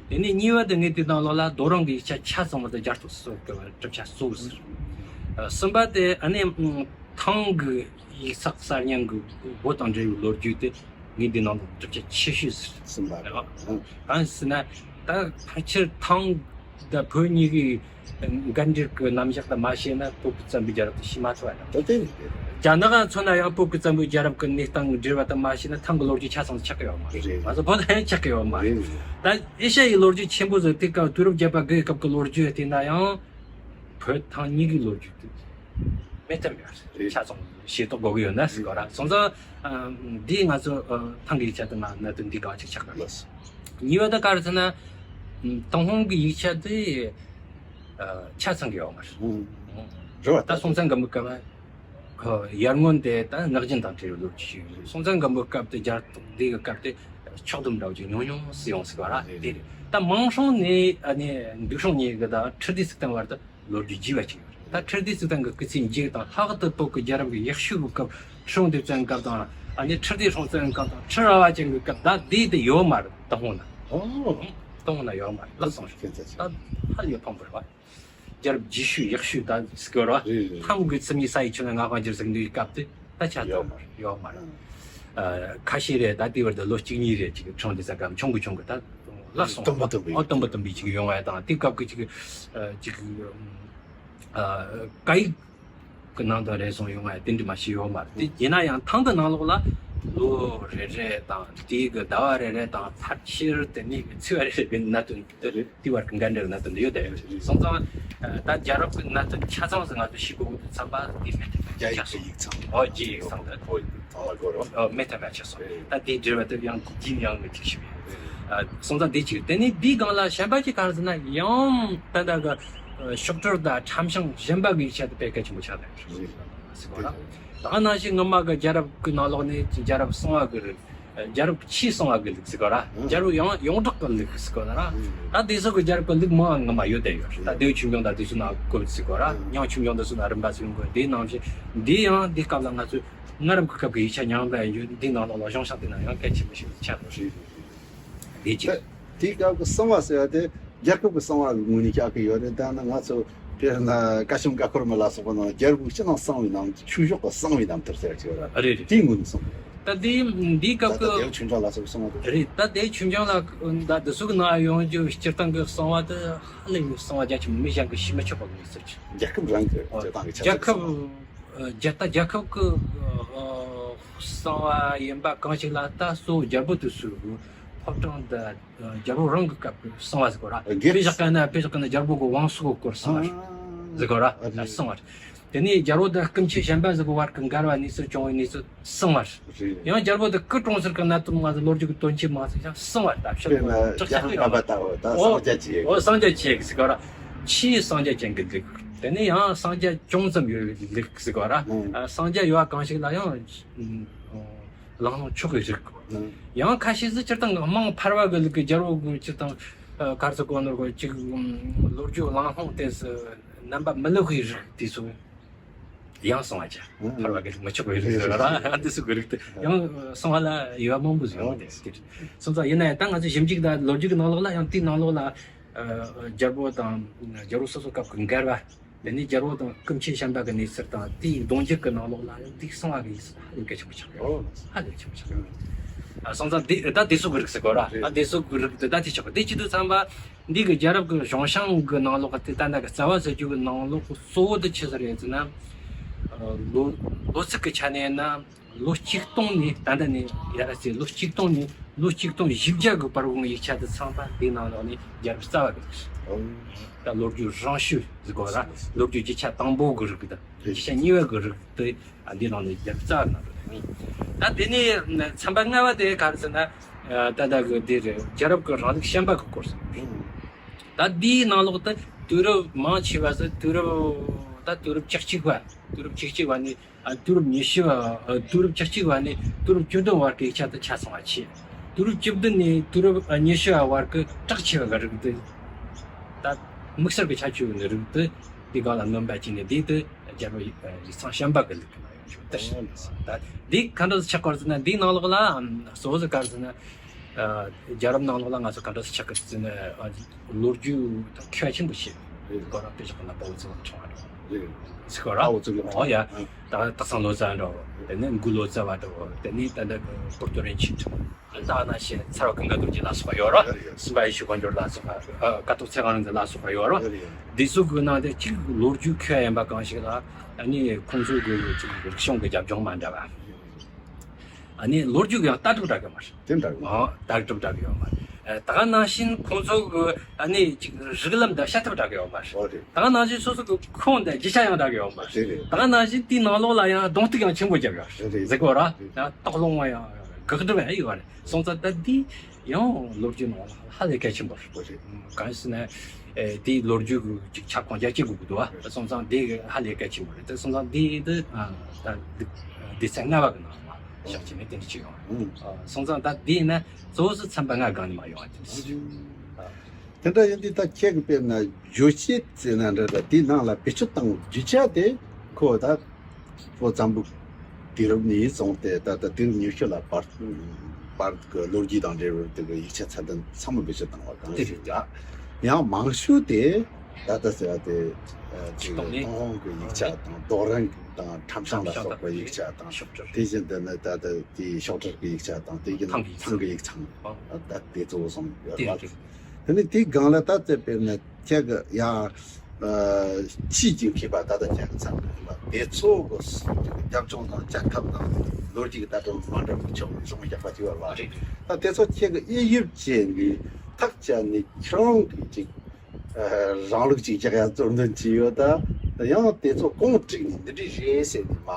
རེད། དེ་ནས་གཉིས་པ་དེ་ངས་འདིའི་ནང་ལོགས་ལ་རྡོ་རིང་གི་ཡིག་ཆ་ཆ་ཚང་བ་དེ་རྒྱ་ཐོག་སོགས་ཀྱི་གྲུབ་ཆ་གཙོ་བོ་ཟིག་རེད། ཨ། གསུམ་པ་དེ་ཨ་ནི་ཐང་གི་ཡིག་ཚགས་གསར་རྙིང་གི་བོད་དང་འབྲེལ་བའི་ལོ་རྒྱུས་དེ་ངས་འདིའི་ནང་ལོགས་གྲུབ་ཆ་ཆེ་ཤོས་ཟིག་རེད། གསུམ་པ་རེད། ཨ། གང་ཟེར་ན་ད་ཕལ་ཆེར་ཐང་ད་བོད་གཉིས་ཀྱི་འགལ་འབྲེལ་གྱི་རྣམ་གཞག་ད་མ་ཤེས་ན་བོད་ཀྱི་བཙན་པོའི་རྒྱལ་རབས་དེ་ཤེས་མ་ཐུབ་པ་རེད། ད་དེ་རེད། རྒྱ་ནག་མཚོན་ན་ཡང་བོད་ཀྱི་བཙན་པོའི་རྒྱལ་རབས་ཀྱི་གནས་སྟངས་འབྲེལ་བ་ད་མ་ཤེས་ན་ཐང་གི་ལོ་རྒྱུས་ཆ་ཚང་ཆགས་ཀྱི་ཡོད་མ་རེད། རེད། ང་ཚོ་བོད་ལ་ཡང་ཆགས་ཀྱི་ཡོད་མ་རེད། རེད། ད་ཨེ་ཤ་ཡའི་ལོ་རྒྱུས་ཆེན་པོ་ཟིག་དེ་སྐབས་དུས་རབས་བརྒྱད་པ་དགུ་པའི་སྐབས་ཀྱི་ལོ་རྒྱུས་བལྟས་ན་ཡང་བོད་ཐང་གཉིས་ཀྱི་ལོ་རྒྱུས་དེ་མེད་ཐབས་མེད་རེད། རེད། ཆ་ཚང་ཤེས་རྟོགས་དགོས་ཀྱི་ཡོད་ན་ཟེར་གོ་ར། སོང་ཙང་། ཨ། འདི་ང་ཚོ། ཨ། ཐང་གི་ཡིག་ཆ་དེ་ང་གནད་དོན་འདི་གང་ཅིག་ཆགས་པ་རེད། གཉིས་པ་ད་ག་རེ་ཟེར་ན། ཨ། ཏུན་ཧོང་གི་ཡིག་ཆ་དེ། ཨ། ཆ་ཚང་གི་ཡོད་མ་རེད། ཨང་། རེད་བ། ད་སྲོང་བཙན་སྒམ་པོའི་སྐབས། ཨ། ཡར་སྔོན་དེ་ད་ངག་རྒྱུན་དང་འབྲེལ་བའི་ལོ་རྒྱུས་ཤིག་རེད། སྲོང་བཙན་སྒམ་པོའི་སྐབས་དེ་རྒྱལ་རབས་འདི་གི་སྐབས་དེ་ཕྱོགས་བསྡོམས་འདྲ་བོ་ཅིག་ཉུང་ཉུང་སུ་ཡོང་ཟེར་བ་ར། རེད། དེ་རེད། ད་མང་ཤོས་ནས་ཨ་ནི་འདུག་སྲུང་གཉིས་ཀྱི་དང་ཁྲི་ལྡེ་གཙུག་བརྟན་བར་དུ་ལོ་རྒྱུས་རྒྱས་པ་ཅིག་ཡོད་རེད། ད་ཁྲི་ལྡེ་གཙུག་བརྟན་གྱི་སྐུ་ཚེ་མཇུག་དང་ལྷག་ཏུ་བོད་ཀྱི་རྒྱལ་རབས་ཀྱི་ཡག་ཤོས་ཀྱི་སྐབས། ཁྲི་སྲོང་ལྡེ་བཙན་སྐབས་དང་། ཨ་ནི་ཁྲི་ལྡེ་སྲོང་བཙན་སྐབས་དང་ཁྲི་རལ་པ་ཅན་གྱི་སྐབས། ད་དེ་དེ་ཡོད་མ་རེད། ཏུན་ཧོང་ན། ཨོ། ཏུན་ཧོང་ན་ཡོད་མ་རེད། བརླག་སོང་ཞིག་ཁྱེད་ཚོ་ད་ཧ་ལས་ཕངས་པོ་རེད་བ། རྒྱལ་རབས་རྗེས་ཤུལ་ཡག་ཤོས་ད་ཟེར་གི་རེད་བ། རེད་རེད། ཐང་གི་རྩིབས་ནས་ས་ཡི་ཁྱོན་ལྔ་དབང་སྒྱུར་ཟེར་གི་འདུག་སྐབས་དེ། ད་ཆ་ཡོད་མ་རེད། ཡོད་མ་རེད། ཨ། ཁ་ཤས་རེད། ད་དེ་བར་དུ་ལོ་གཅིག་གཉིས་རེད། ཅིག་ཁྲི་སྲོང་ལྡེ་བཙན་སྐབས་ཆུང་གི་ཆུང་གི་ད་བརླག་སོང་། དུམ་བུ་དུམ་བུ། ཨོ། དུམ་བུ་དུམ་བུ་ཅིག་ཡོང་བ་དང་། དེ་སྐབས་ཀྱི་ཅིག་ཨ། ཅིག་ཨ། སྐད་ཡིག་གི་ནང་དུ་རེ་ཟུང་ཡོང་བ་དེ་འདྲ་མ་ཞིག་ཡོད་མ་རེད། དེ་ཡིན་ན་ཡང་ཐང་གི་ནང་ལོགས་ལ་ལོ་རེ་རེ་དང་དེ་གི་ཟླ་བ་རེ་རེ་དང་ཕལ་ཆེར་དེ་ནས་ཚེས་པ་རེ་རེ་གི་གནད་དོན་དེ་རེད། དེ་བར་གྱི་འགལ་འབྲེལ་གྱི་གནད་དོན་དེ་ཡོད་དེ་ཡོད། སོང་ཙང་། ཨ། ད་རྒྱལ་རབས་ཀྱི་གནད་དོན་ཆ་ཚང་ཟིག་ང་ཚོས་ཤེས་དགོས་ཀྱི་འདུག་བསམ་པ་དེ་མེད་དེ་མེད། རྒྱ་ཡིག་གི་ཡིག་ཚང་། ཨོ། རྒྱའི་ཡིག་ཚང་དེ། ཨོ། ཨོ། མེད་དེ་མེད་ཆགས་སོང་། ད་དེའི་འབྲེལ་བ་དེ་ཡང་རྒྱུན་ཡང་མི་གཅིག་ཞིག་རེད། ཨ། སོང་ཙང་དེ་གཅིག་དེ་ནས་དེའི་སྒང་ལ་གཞན་པ་ཅིག་ག་རེ་ཟེར་ན། ཡང་ད་ལྟ་གི། ཨ། ཤོག་དྲིལ་དང་ཁྲམ་བྱང་གཞན་པ་གི་ཡིག་ཆ་དེ་དཔེ་གལ་ཆེན་པོ་ཆགས་བསྡད་ཡོད་ཟེར་གོ་ར། ད་ནང་བཞིན་སྔོན་མ་གི་རྒྱལ་རབས་ཀྱི་ནང་ལོགས་ནས་རྒྱལ་རབས་གསང་བ་གི་རིགས། རྒྱལ་རབས་ཕྱིས་གསང་བ་གི་ལུགས་ཟེར་གོ་ར། རྒྱལ་རབས་ཡོངས་ཡོངས་གྲགས་ཀྱི་ལུགས་ཟེར་གོ་ན་ར། ད་དེ་ཚོ་གི་རྒྱལ་རབས་ཀྱི་ལུགས་མང་ང་མ་ཡོད་བསྡད་ཡོད། ད་ལྡེའུ་ཆོས་འབྱུང་དང་དེ་ཚོ་ནང་བཀོད་ཟེར་གོ་ར། ཉང་ཆོས་འབྱུང་དེ་ཚོ་ནང་རིམ་པ་ཟེར་ཡོང་གི། དེའི་ནང་བཞིན་འདི་ཡང་འདི་སྐབས་ལ་ང་ཚོས་སྔ་རབས་ཀྱི་སྐབས་ཀྱི་ཡིག་ཆ་ཉམས་པ་ཡོད། འདི་ནང་ལོགས་ལ་གཞུང་ཤག་དེ་ནང་ཡང་གལ་ཆེན་པོ་ཞིག་ཆགས་འགྲོ་ཞིག་རེད། དེ་གཅིག་དེའི་སྐབས་ཀྱི་གསང་བ་ཟེར་བ་དེ། རྒྱལ་ཁབ་ཀྱི་གསང་བ་གི་ངོས་ནས་བཞག་གི་ཡོད་རེད། ད་ནི་ང་ཚོ་དཔེར་ན་ཀ་ཆེམ་ཀ་ཁོལ་མ་ལ་སོགས་པ་ནང་རྒྱལ་པོའི་སྤྱི་ནང་གསང་བའི་ནང་ཆོས་ཕྱོགས་ཀྱི་གསང་བའི་རྣམ་ཐར་ཟེར་གྱི་ཡོད་རེད། རེད་རེད། དེའི་ངོས་ནས་གསུངས། ད་དེ་འདིའི་ད་སྐབས་ལྟ་ཀྱི་དེའི་ཆོས་འབྱུང་ལ་སོགས་གསུངས་པ་རེད། ད་དེའི་ཆོས་འབྱུང་ལ་ད་འདི་ཚོ་གི་ནང་ཡོང་རྒྱུ་སྤྱིར་བཏང་གི་གསང་བ་དེ་ཧ་ལས་པའི་གསང་བ་རྒྱ་ཆེན་པོ་མི་གཞན་གྱིས་ཤེས་མི་ཆོག་པ་གི་གནས་ཚུལ་རེད། རྒྱལ་ཁབ་རང་གི་སྤྱིར་བཏང་གི་ཆབ་རྒྱལ་ཁབ་སྲིད་ཀྱི་ཨ་རྒྱལ་ད་རྒྱལ་ཁབ་ཀྱི་ཨ་གསང་བ་ཡིན་པ་གང་ཞིག་ལ་ད་གཙོ་བོ་རྒྱལ་པོ་དེ་ཚོའི་ཕོ་བྲང་དང་རྒྱལ་པོ་རང་གི་སྐབས་ཀྱི་གསང་བ་ཟེར་གོ་ར། དཔེ་བཞག་ག་ན་དཔེ་བཞག་ག་ན་རྒྱལ་པོ་གི་བང་སོ་གི་སྐོར་གསང་བ་ཟེར་གོ་ར། གསང་བ་རེད། དེ་ནས་རྒྱལ་པོ་དང་སྐུ་མཆེད་གཞན་པ་ཟེར་གོ་བར་གྱི་འགལ་བ་གནས་ཚུལ་བྱུང་བའི་གནས་ཚུལ་གསང་བ་རེད། ཡང་རྒྱལ་པོ་དང་སྐུ་གྲོངས་ཚུལ་གྱི་གནད་དོན་མང་ཚོ་ལོ་རྒྱུས་ཀྱི་དོན་ཆེན་མང་ཚོ་ཀྱང་གསང་བ་རེད། ད་ཕྱིར་དཔེར་ན་དྲག་རྒྱལ་ཆགས་པོ་ཡོད་ངན་པ་ལྟ་བུ་ད་གསང་རྒྱ་ཆེ། ཨོ་གསང་རྒྱ་ཆེ་གི་ཟེར་གོ་ར། ཆེས་གསང་རྒྱ་ཅན་གྱི་ལུགས། དེ་ནས་ཡང་གསང་རྒྱ་ཅུང་ཙམ་ཡོད་པའི་ལུགས་ཟེར་གོ་ར། ཨ་གསང་རྒྱ་ཡོད་པ་གང་ཞིག་ལ་ཡང་ཨ་བླངས་ཆོག་གི་རིགས། ཡང་ཁ་ཤས་སུ་སྤྱིར་བཏང་གི་དམངས་ཕལ་བ་གི་ལུགས་ཀྱི་རྒྱལ་པོ་གི་སྤྱིར་བཏང་ཨ་ག་རེ་ཟེར་གོ་ནོར་གོ་ཅིག་ལོ་རྒྱུས་བླངས་ལྷུང་ཏོག་ཙམ་རྣམ་པ་མི་ལེགས་པའི་རིགས་དེ་ཚོ་ཡང་གསང་བ་བྱ། ཕལ་བ་གི་ལུགས་མི་ཆོག་པའི་རིགས་ཟེར་གོ་ར། དེ་ཚོ་གི་རིགས་དེ་ཡང་གསང་བ་ལ་དབྱེ་བ་མང་པོ་ཟིག་ཡོད་རེད། སོང་ཙང་ཡིན་ན་ཡང་ད་ང་ཚོ་ཞིབ་འཇུག་དང་ལོ་རྒྱུས་ཀྱི་ནང་ལོགས་ལ་ཡང་དེའི་ནང་ལོགས་ལ་ཨ་རྒྱལ་པོ་དང་རྒྱལ་པོ་སོ་སོ་སྐབས་ཀྱི་འགལ་བ། དེ་ནས་རྒྱལ་པོ་དང་སྐུ་མཆེད་གཞན་པ་གི་གནས་ཚུལ་དང་དེའི་གདུང་རྒྱུད་ཀྱི་ནང་ལོགས་ལ་ཡང་དེའི་གསང་བ་གི་ཡིག་ཚད་ཧ་ལས་གལ་ཆེན་པོ་ཆགས་ཡོད། ཧ་ལས་གལ་ཆེན་པོ་ཆགས་ཡོད། ཨ་སོང་ཙང་དེ་ད་དེ་ཚོ་གི་རིགས་ཟེར་གོ་ར། ཨ་དེ་ཚོ་གི་རིགས་དེ་ད་དེ་ཆགས་གོ། དེ་བྱེད་དུས་ཙམ་པ་འདི་གི་རྒྱལ་རབས་ཀྱི་བྱང་ཤིང་གི་ནང་ལོགས་ཀྱི་དེ་ད་ལྟ་གི་རྩ་བ་ཟེར་རྒྱུ་གི་ནང་ལོགས་གཙོ་བོ་དེ་ཆི་ཟིག་རེད་ཟེར་ན། ཨ་ལོ་ལོ་ཚིགས་ཀྱི་ཆ་ནས་ན། ལོ་གཅིག་སྟོང་ནས་ད་ལྟ་ནས་ཡར་ཟེར་ལོ་གཅིག་སྟོང་ནས་ལོ་གཅིག་སྟོང་བཞི་བརྒྱ་གི་བར་བོའི་ཡིག་ཆ་དེ་ཚང་མ་དེའི་ནང་ལོགས་ནས་རྒྱལ་རབས་རྩ་བ་གི་རིགས། ད་ལོ་རྒྱུས་རང་ཤུལ་ཟེར་གོ་ར། ལོ་རྒྱུས་རྒྱུ་ཆ་དང་པོ་གི་རིགས་དང་རྒྱུ་ཆ་གཉིས་པ་གི་རིགས་དེ་འདིའི་ནང་ནས་རྒྱལ་རབས་རྩ་བ་ནང་དུ་ནི། ད་དེ་ནས་ཚན་པ་ལྔ་པ་དེ་ག་རེ་ཟེར་ན། ད་ལྟ་གི་འདི་རེད། རྒྱལ་རབས་ཀྱི་རིང་ལུགས་བཤན་པ་གི་སྐོར་ཟེར། ད་འདིའི་ནང་ལོགས་དུ་དུས་རབས་མང་ཆེ་བ་ཟེར་དུས་རབས་ད་དུས་རབས་བཅུ་གཅིག་པ་དུས་རབས་བཅུ་གཅིག་པ་ནས། ཨ་དུས་རབས་ཉི་ཤུ་བ། ཨ་དུས་རབས་བཅུ་གཅིག་པ་ནས་དུས་རབས་བཅུ་བདུན་བར་གྱི་ཆ་དུ་ཆ་ཚང་བ་ཆེ། དུས་རབས་བཅུ་བདུན་ནས་དུས་རབས་ཨ་ཉི་ཤུ་བ་བར་གྱི་གྲགས་ཆེ་བ་གི་རིགས་དེ། ད་དམིགས་བསལ་གྱི་ཁྱད་ཆོས་ཡོད་ནི་རིགས་དེ་འདི་སྒང་ལ་སྣོན་པ་བྱས་ནས་འདི་དེ་རྒྱལ་པོ་ཡིག་ཚང་བཤན་པ་གི་ལུགས་ཀྱི་ནང་ཡོང་ཆོག་དེ་རེད། ད་འདི་ག་འདྲ་ཆགས་གོ་ཟེར་ན་འདིའི་ནང་ལོགས་ལ་གཙོ་བོ་ཟེར་ག་རེ་ཟེར་ན། རྒྱལ་རབས་ནང་ལོགས་ལ་ང་ཚོ་ག་འདྲ་ཆགས་ཀྱི་ཟེར་ན། ལོ་རྒྱུས་དང་ཁྱད་ཆེན་པོ་ཞིག་རེད། ཁོ་རང་དཔེ་ཆ་ཁོ་ན་དཔའ་བོ་ཚེ་དབང་ཁྲི་པ་འདྲ་བོ་ཟེར་གོ་ར། དཔའ་བོ་ཚེ་དབང་། ཨོ་ཡ། ད་སྟག་ཚང་ལོ་ཙཱ་འདྲ་བོ། དེ་ནས་མགོ་ལོ་ཙཱ་བ་འདྲ་བོ། དེ་ནས་ད་ལྟ་གི་པོར་ཏོ་རིན་ཆེན་ཁྲི་པ། ད་ན་ཞེ་ཚར་བ་ཀུན་དགའ་རྡོ་རྗེ་ལ་སོགས་པ་ཡོད་ར། སེམས་དཔའ་ཡེ་ཤེས་དཀོན་མཆོག་ལ་སོགས་པ། ཀཿཐོག་ཚེ་དབང་རིག་འཛིན་ལ་སོགས་པ་ཡོད་ར། འདི་ཚོ་གི་ནང་དེ་གཅིག་ལོ་རྒྱུས་ཁྱད་ཡན་པ་གང་ཞིག་ལ། ཨ་ནི་ཁོང་ཚོ་གི་གཅིག་རིག་གཞུང་གི་རྒྱབ་ལྗོངས་མ་འདྲ་བ། ཨ་ནི་ལོ་རྒྱུས་ཀྱང་ལྟ་གྲུབ་འདྲ་གི་མ་རེད། དེ་འདྲ་གི་མ་རེད། ཨོ་ལྟ་གྲུབ་འདྲ་གི་ཡོད་མ་རེད། ཨ་ད་ག་ནང་བཞིན་ཁོང་ཚོ་གི་ཨ་ནི་ཅིག་རིགས་ལམ་དང་བྱ་ཐབས་འདྲ་གི་ཡོད་མ་རེད། ཨོ་རེད། ད་ག་ནང་བཞིན་སོ་སོ་གི་ཁོངས་དང་རྒྱུ་ཆ་ཡང་འདྲ་གི་ཡོད་མ་རེད། རེད་རེད། ད་ག་ནང་བཞིན་དེའི་ནང་ལོགས་ལ་ཡང་གདོང་གཏུག་ཡང་ཆེན་པོ་བརྒྱབ་ཡོད་རེད། རེད་ཟེར་གོ་ར། རེད། ཡང་དོགས་སློང་བ་ཡང་དགག་སྒྲུབ་ཡང་ཡོད་རེད། སོང་ཙང་ད་འདི་ཡང་ལོ་རྒྱུས་ནང་ལ་ཧ་ལས་གལ་ཆེན་པོ་རེད། ཨོ་རེད། གང་ཡིན་ཟེར་ན། ཨེ་དེའི་ལོ་རྒྱུས་ཀྱི་ཅིག་ཁྱབ་ཁོངས་རྒྱ་སྐྱེད་དགོས་ཀྱི་འདུག་བ། སོང་ཙང་དེ་ཧ་ལས་གལ་ཆེན་པོ་རེད། དེ་སོང་ཙང་དེ་དེ་ཨ་ད་སྡེ་ཚན་ལྔ་པ་གི་ནང་ལ་བཞག་བྱས་ནས་དེ་འདྲ་ཅིག་ཡོང་བ། ཨ་སོང་ཙང་ད་དེ་ཡིན་ན་གཙོ་བོ་སུ་ཚན་པ་ལྔ་སྒང་ནས་མ་ཡོང་བ་དེ་འདྲ་ཅིག་དེ་འདྲ་ཡིན་དུས་ད་ཁྱེད་ཀྱི་དཔེར་ན་རྗོད་བྱེད་ཟེར་ན་འདྲ་ད་དེའི་ནང་ལ་བེད་སྤྱོད་བཏང་རྒྱུ་ཆ་དེ་ཁོ་ད། ལྷོ་འཛམ་བུ་དུས་རབས་ནས་བཟུང་སྟེ་ད་ལྟ་དུས་རབས་ཉི་ཤུ་ལ་བར་བར་གྱི་ལོ་རྒྱུས་དང་འབྲེལ་བའི་དེ་གི་ཡིག་ཆ་ཚད་ལྡན་ཚང་མ་བེད་སྤྱོད་བཏང་བ་གང་ཞིག་ལ། ཡང་མང་ཤོས་དེ་ད་ལྟ་ཟེར་བ་དེ་ཅིག་ཏོང་ཧོང་གི་ཡིག་ཆ་དང་རྡོ་རིང་དང་ཁྲམ་ཤང་ལ་སོགས་པའི་ཡིག་ཆ་དང་། དེ་བཞིན་དུ་ནི་ད་ལྟ་དེའི་ཤོག་དྲིལ་གྱི་ཡིག་ཆ་དང་དེ་བཞིན་ཐང་གི་ཡིག་ཚང་ད་དེ་གཙོ་བོ་གསུམ་ཡོད་པ། དེ་ནི་དེའི་སྒང་ལ་ད་ལྟ་དཔེར་ན་ཁྱེད་ཀྱི་ཡང་ཕྱིས་ཀྱི་མཁས་པ་ད་ལྟ་ཁྱེད་ཀྱི་ཚང་གི་དེ་ཚོ་གི་རྒྱབ་ལྗོངས་དང་བྱ་ཐབས་དང་ལོ་རྒྱུས་ཀྱི་ལྟ་གྲུབ་མ་འདྲ་བའི་ཕྱོགས་ནས་གཞུང་རྒྱག་པ་ཅིག་ཡོད་པ་རེད། ད་དེ་ཚོ་ཁྱེད་ཀྱི་དབྱེ་ཞིབ་བྱས་ནས་ཐག་བཅད་ནས་ཁྱེད་རང་གིས་ཅིག་རང་ལུགས་ཅིག་རྒྱག་ཡ་རྩོད་འདུན་ཅིག་ཡོད། ད་ཡང་དེ་ཚོ་གོང་བསྒྲིགས་ནས་འདི་འདྲ་རེད་ཟེར་ནས་མ་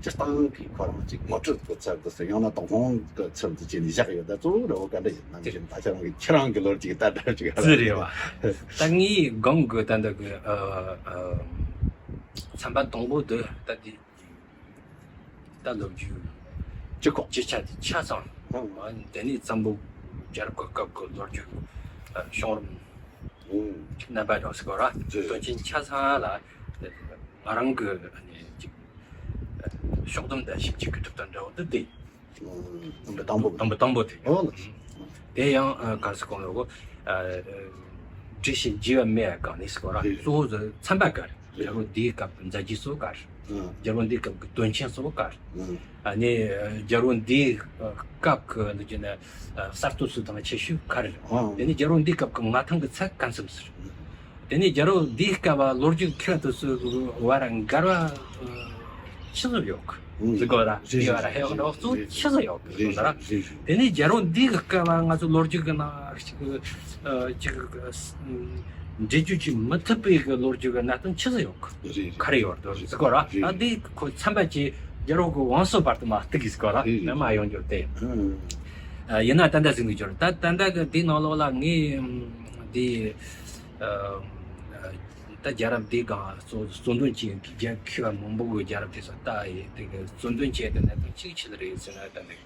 སྤྱིར་བཏང་གི་ཁོ་རང་ཅིག་ངོ་སྤྲོད་ཀྱི་ཚུལ་དུ་ཟེར། ཡང་ན་དོགས་སློང་གི་ཚུལ་དུ་བྱས་ནས་བཞག་ཡོད། ད་གཙོ་བོ་ར་བ་ག་འདྲ་ཡིན་ནམ་ཞེ་ན། ད་ཁྱེད་རང་གི་ཁྱེད་རང་གི་ལོ་རྒྱུས་ལྟ་གྲུབ་ཅིག་ཨ་ཙི་རེད་བ། ད་ངའི་སྒང་གི་ད་འདི་གི་ཨ་ཨ་ཚན་པ་དང་པོ་དེ་ད་འདི་ད་ལོ་རྒྱུས་སྤྱི་ཁོག་སྤྱི་ཆ་དེ་ཆ་ཚང་། དེ་ནས་འཛམ་བུ་རྒྱལ་རབས་ཀྱི་སྐབས་ཀྱི་ལོ་རྒྱུས་བྱུང་རིམ་རྣམ་པ་འདྲ་ཟེར་གོ་ར། དོན་རྐྱེན་ཆ་ཚང་ལ་ང་རང་གི་ཅིག་ཕྱོགས་བསྡོམས་དང་ཞིབ་འཇུག་གི་གྲུབ་དོན་འདྲ་བོ་འདི་དེ། དང་པོ་དང་པོ་དང་པོ་དེ། ཨོ། དེ་ཡང་ག་རེ་ཟེར་གོ་ནོ་གོ། བྲིས་ཤིང་བརྗེས་པ་མེད་པའི་སྒང་ནས་ཟེར་གོ་ར། རེད། གཙོ་བོ་ཟེར་ཚན་པ་ག་རེད། རེད། རྒྱལ་པོ་འདིའི་སྐབས་ཀྱི་མཛད་རྗེས་གཙོ་བོ་ག་རེད། ཨང་། རྒྱལ་པོ་འདིའི་སྐབས་ཀྱི་དོན་ཆེན་གཙོ་བོ་ག་རེད། ཨང་། ཨ་ནི་རྒྱལ་པོ་འདིའི་སྐབས་ཀྱི་འདུག་ཅེ་ན་གསར་གཏོད་སུ་དང་ཆེ་ཤོས་ག་རེ་རེད། ཨང་། དེ་ནས་རྒྱལ་པོ་འདིའི་སྐབས་ཀྱི་མངའ་ཐང་གི་ཚད་ག་ཚོད་ཟེར། དེ་ནས་རྒྱལ་པོ་འདིའི་སྐབས་ལ་ལོ་རྒྱུས་ཁྱེད་དུ་སུ་བར་འགལ་བ་ཆི་ཟིག་ཡོད་གི་ཟེར་གོ་ར། དེ་བར་ཧེ་བག་འདྲ་བོ་གཙོ་ཆི་ཟིག་ཡོད་གི་ཟེར་གོ་ར། དེ་ནས་རྒྱལ་པོ་འདིའི་སྐབས་ལ་ང་ཚོ་ལོ་རྒྱུས་ཀྱི་ནང་ཅིག་ཅིག་འགྲེལ་བརྗོད་ཅིག་མི་ཐུབ་པའི་གི་ལོ་རྒྱུས་ཀྱི་གནད་དོན་ཆི་ཟིག་ཡོད་གི། ག་རེ་ཡོད་དོ་ཟེར་གོ་ར། ད་འདི་ཁོ་ཚན་པ་ཅིག་རྒྱལ་པོ་གི་བང་སོ་བར་དུ་མ་གཏུག་གི་ཟེར་གོ་ར། ནམ་ཡོང་རྒྱུ་དེ། ཡིན་ན་ད་ལྟ་ཟིན་གི་འབྱོར། ད་ད་ལྟ་གི་འདི་ནང་ལོགས་ལ་ངས་འདི། ད་རྒྱལ་རབས་འདི་སྒང་གཙོ་གཙོ་འདོན་བྱས་རྒྱལ་ཁབ་མང་པོ་གི་རྒྱལ་རབས་དེ་ཚོ་ལྟ་ཡི་དེ་གི་གཙོ་འདོན་བྱས་ཏེ་གནད་དོན་གཅིག་ཆི་ཟིག་རེད་ཟེར་ན། ད་འདི་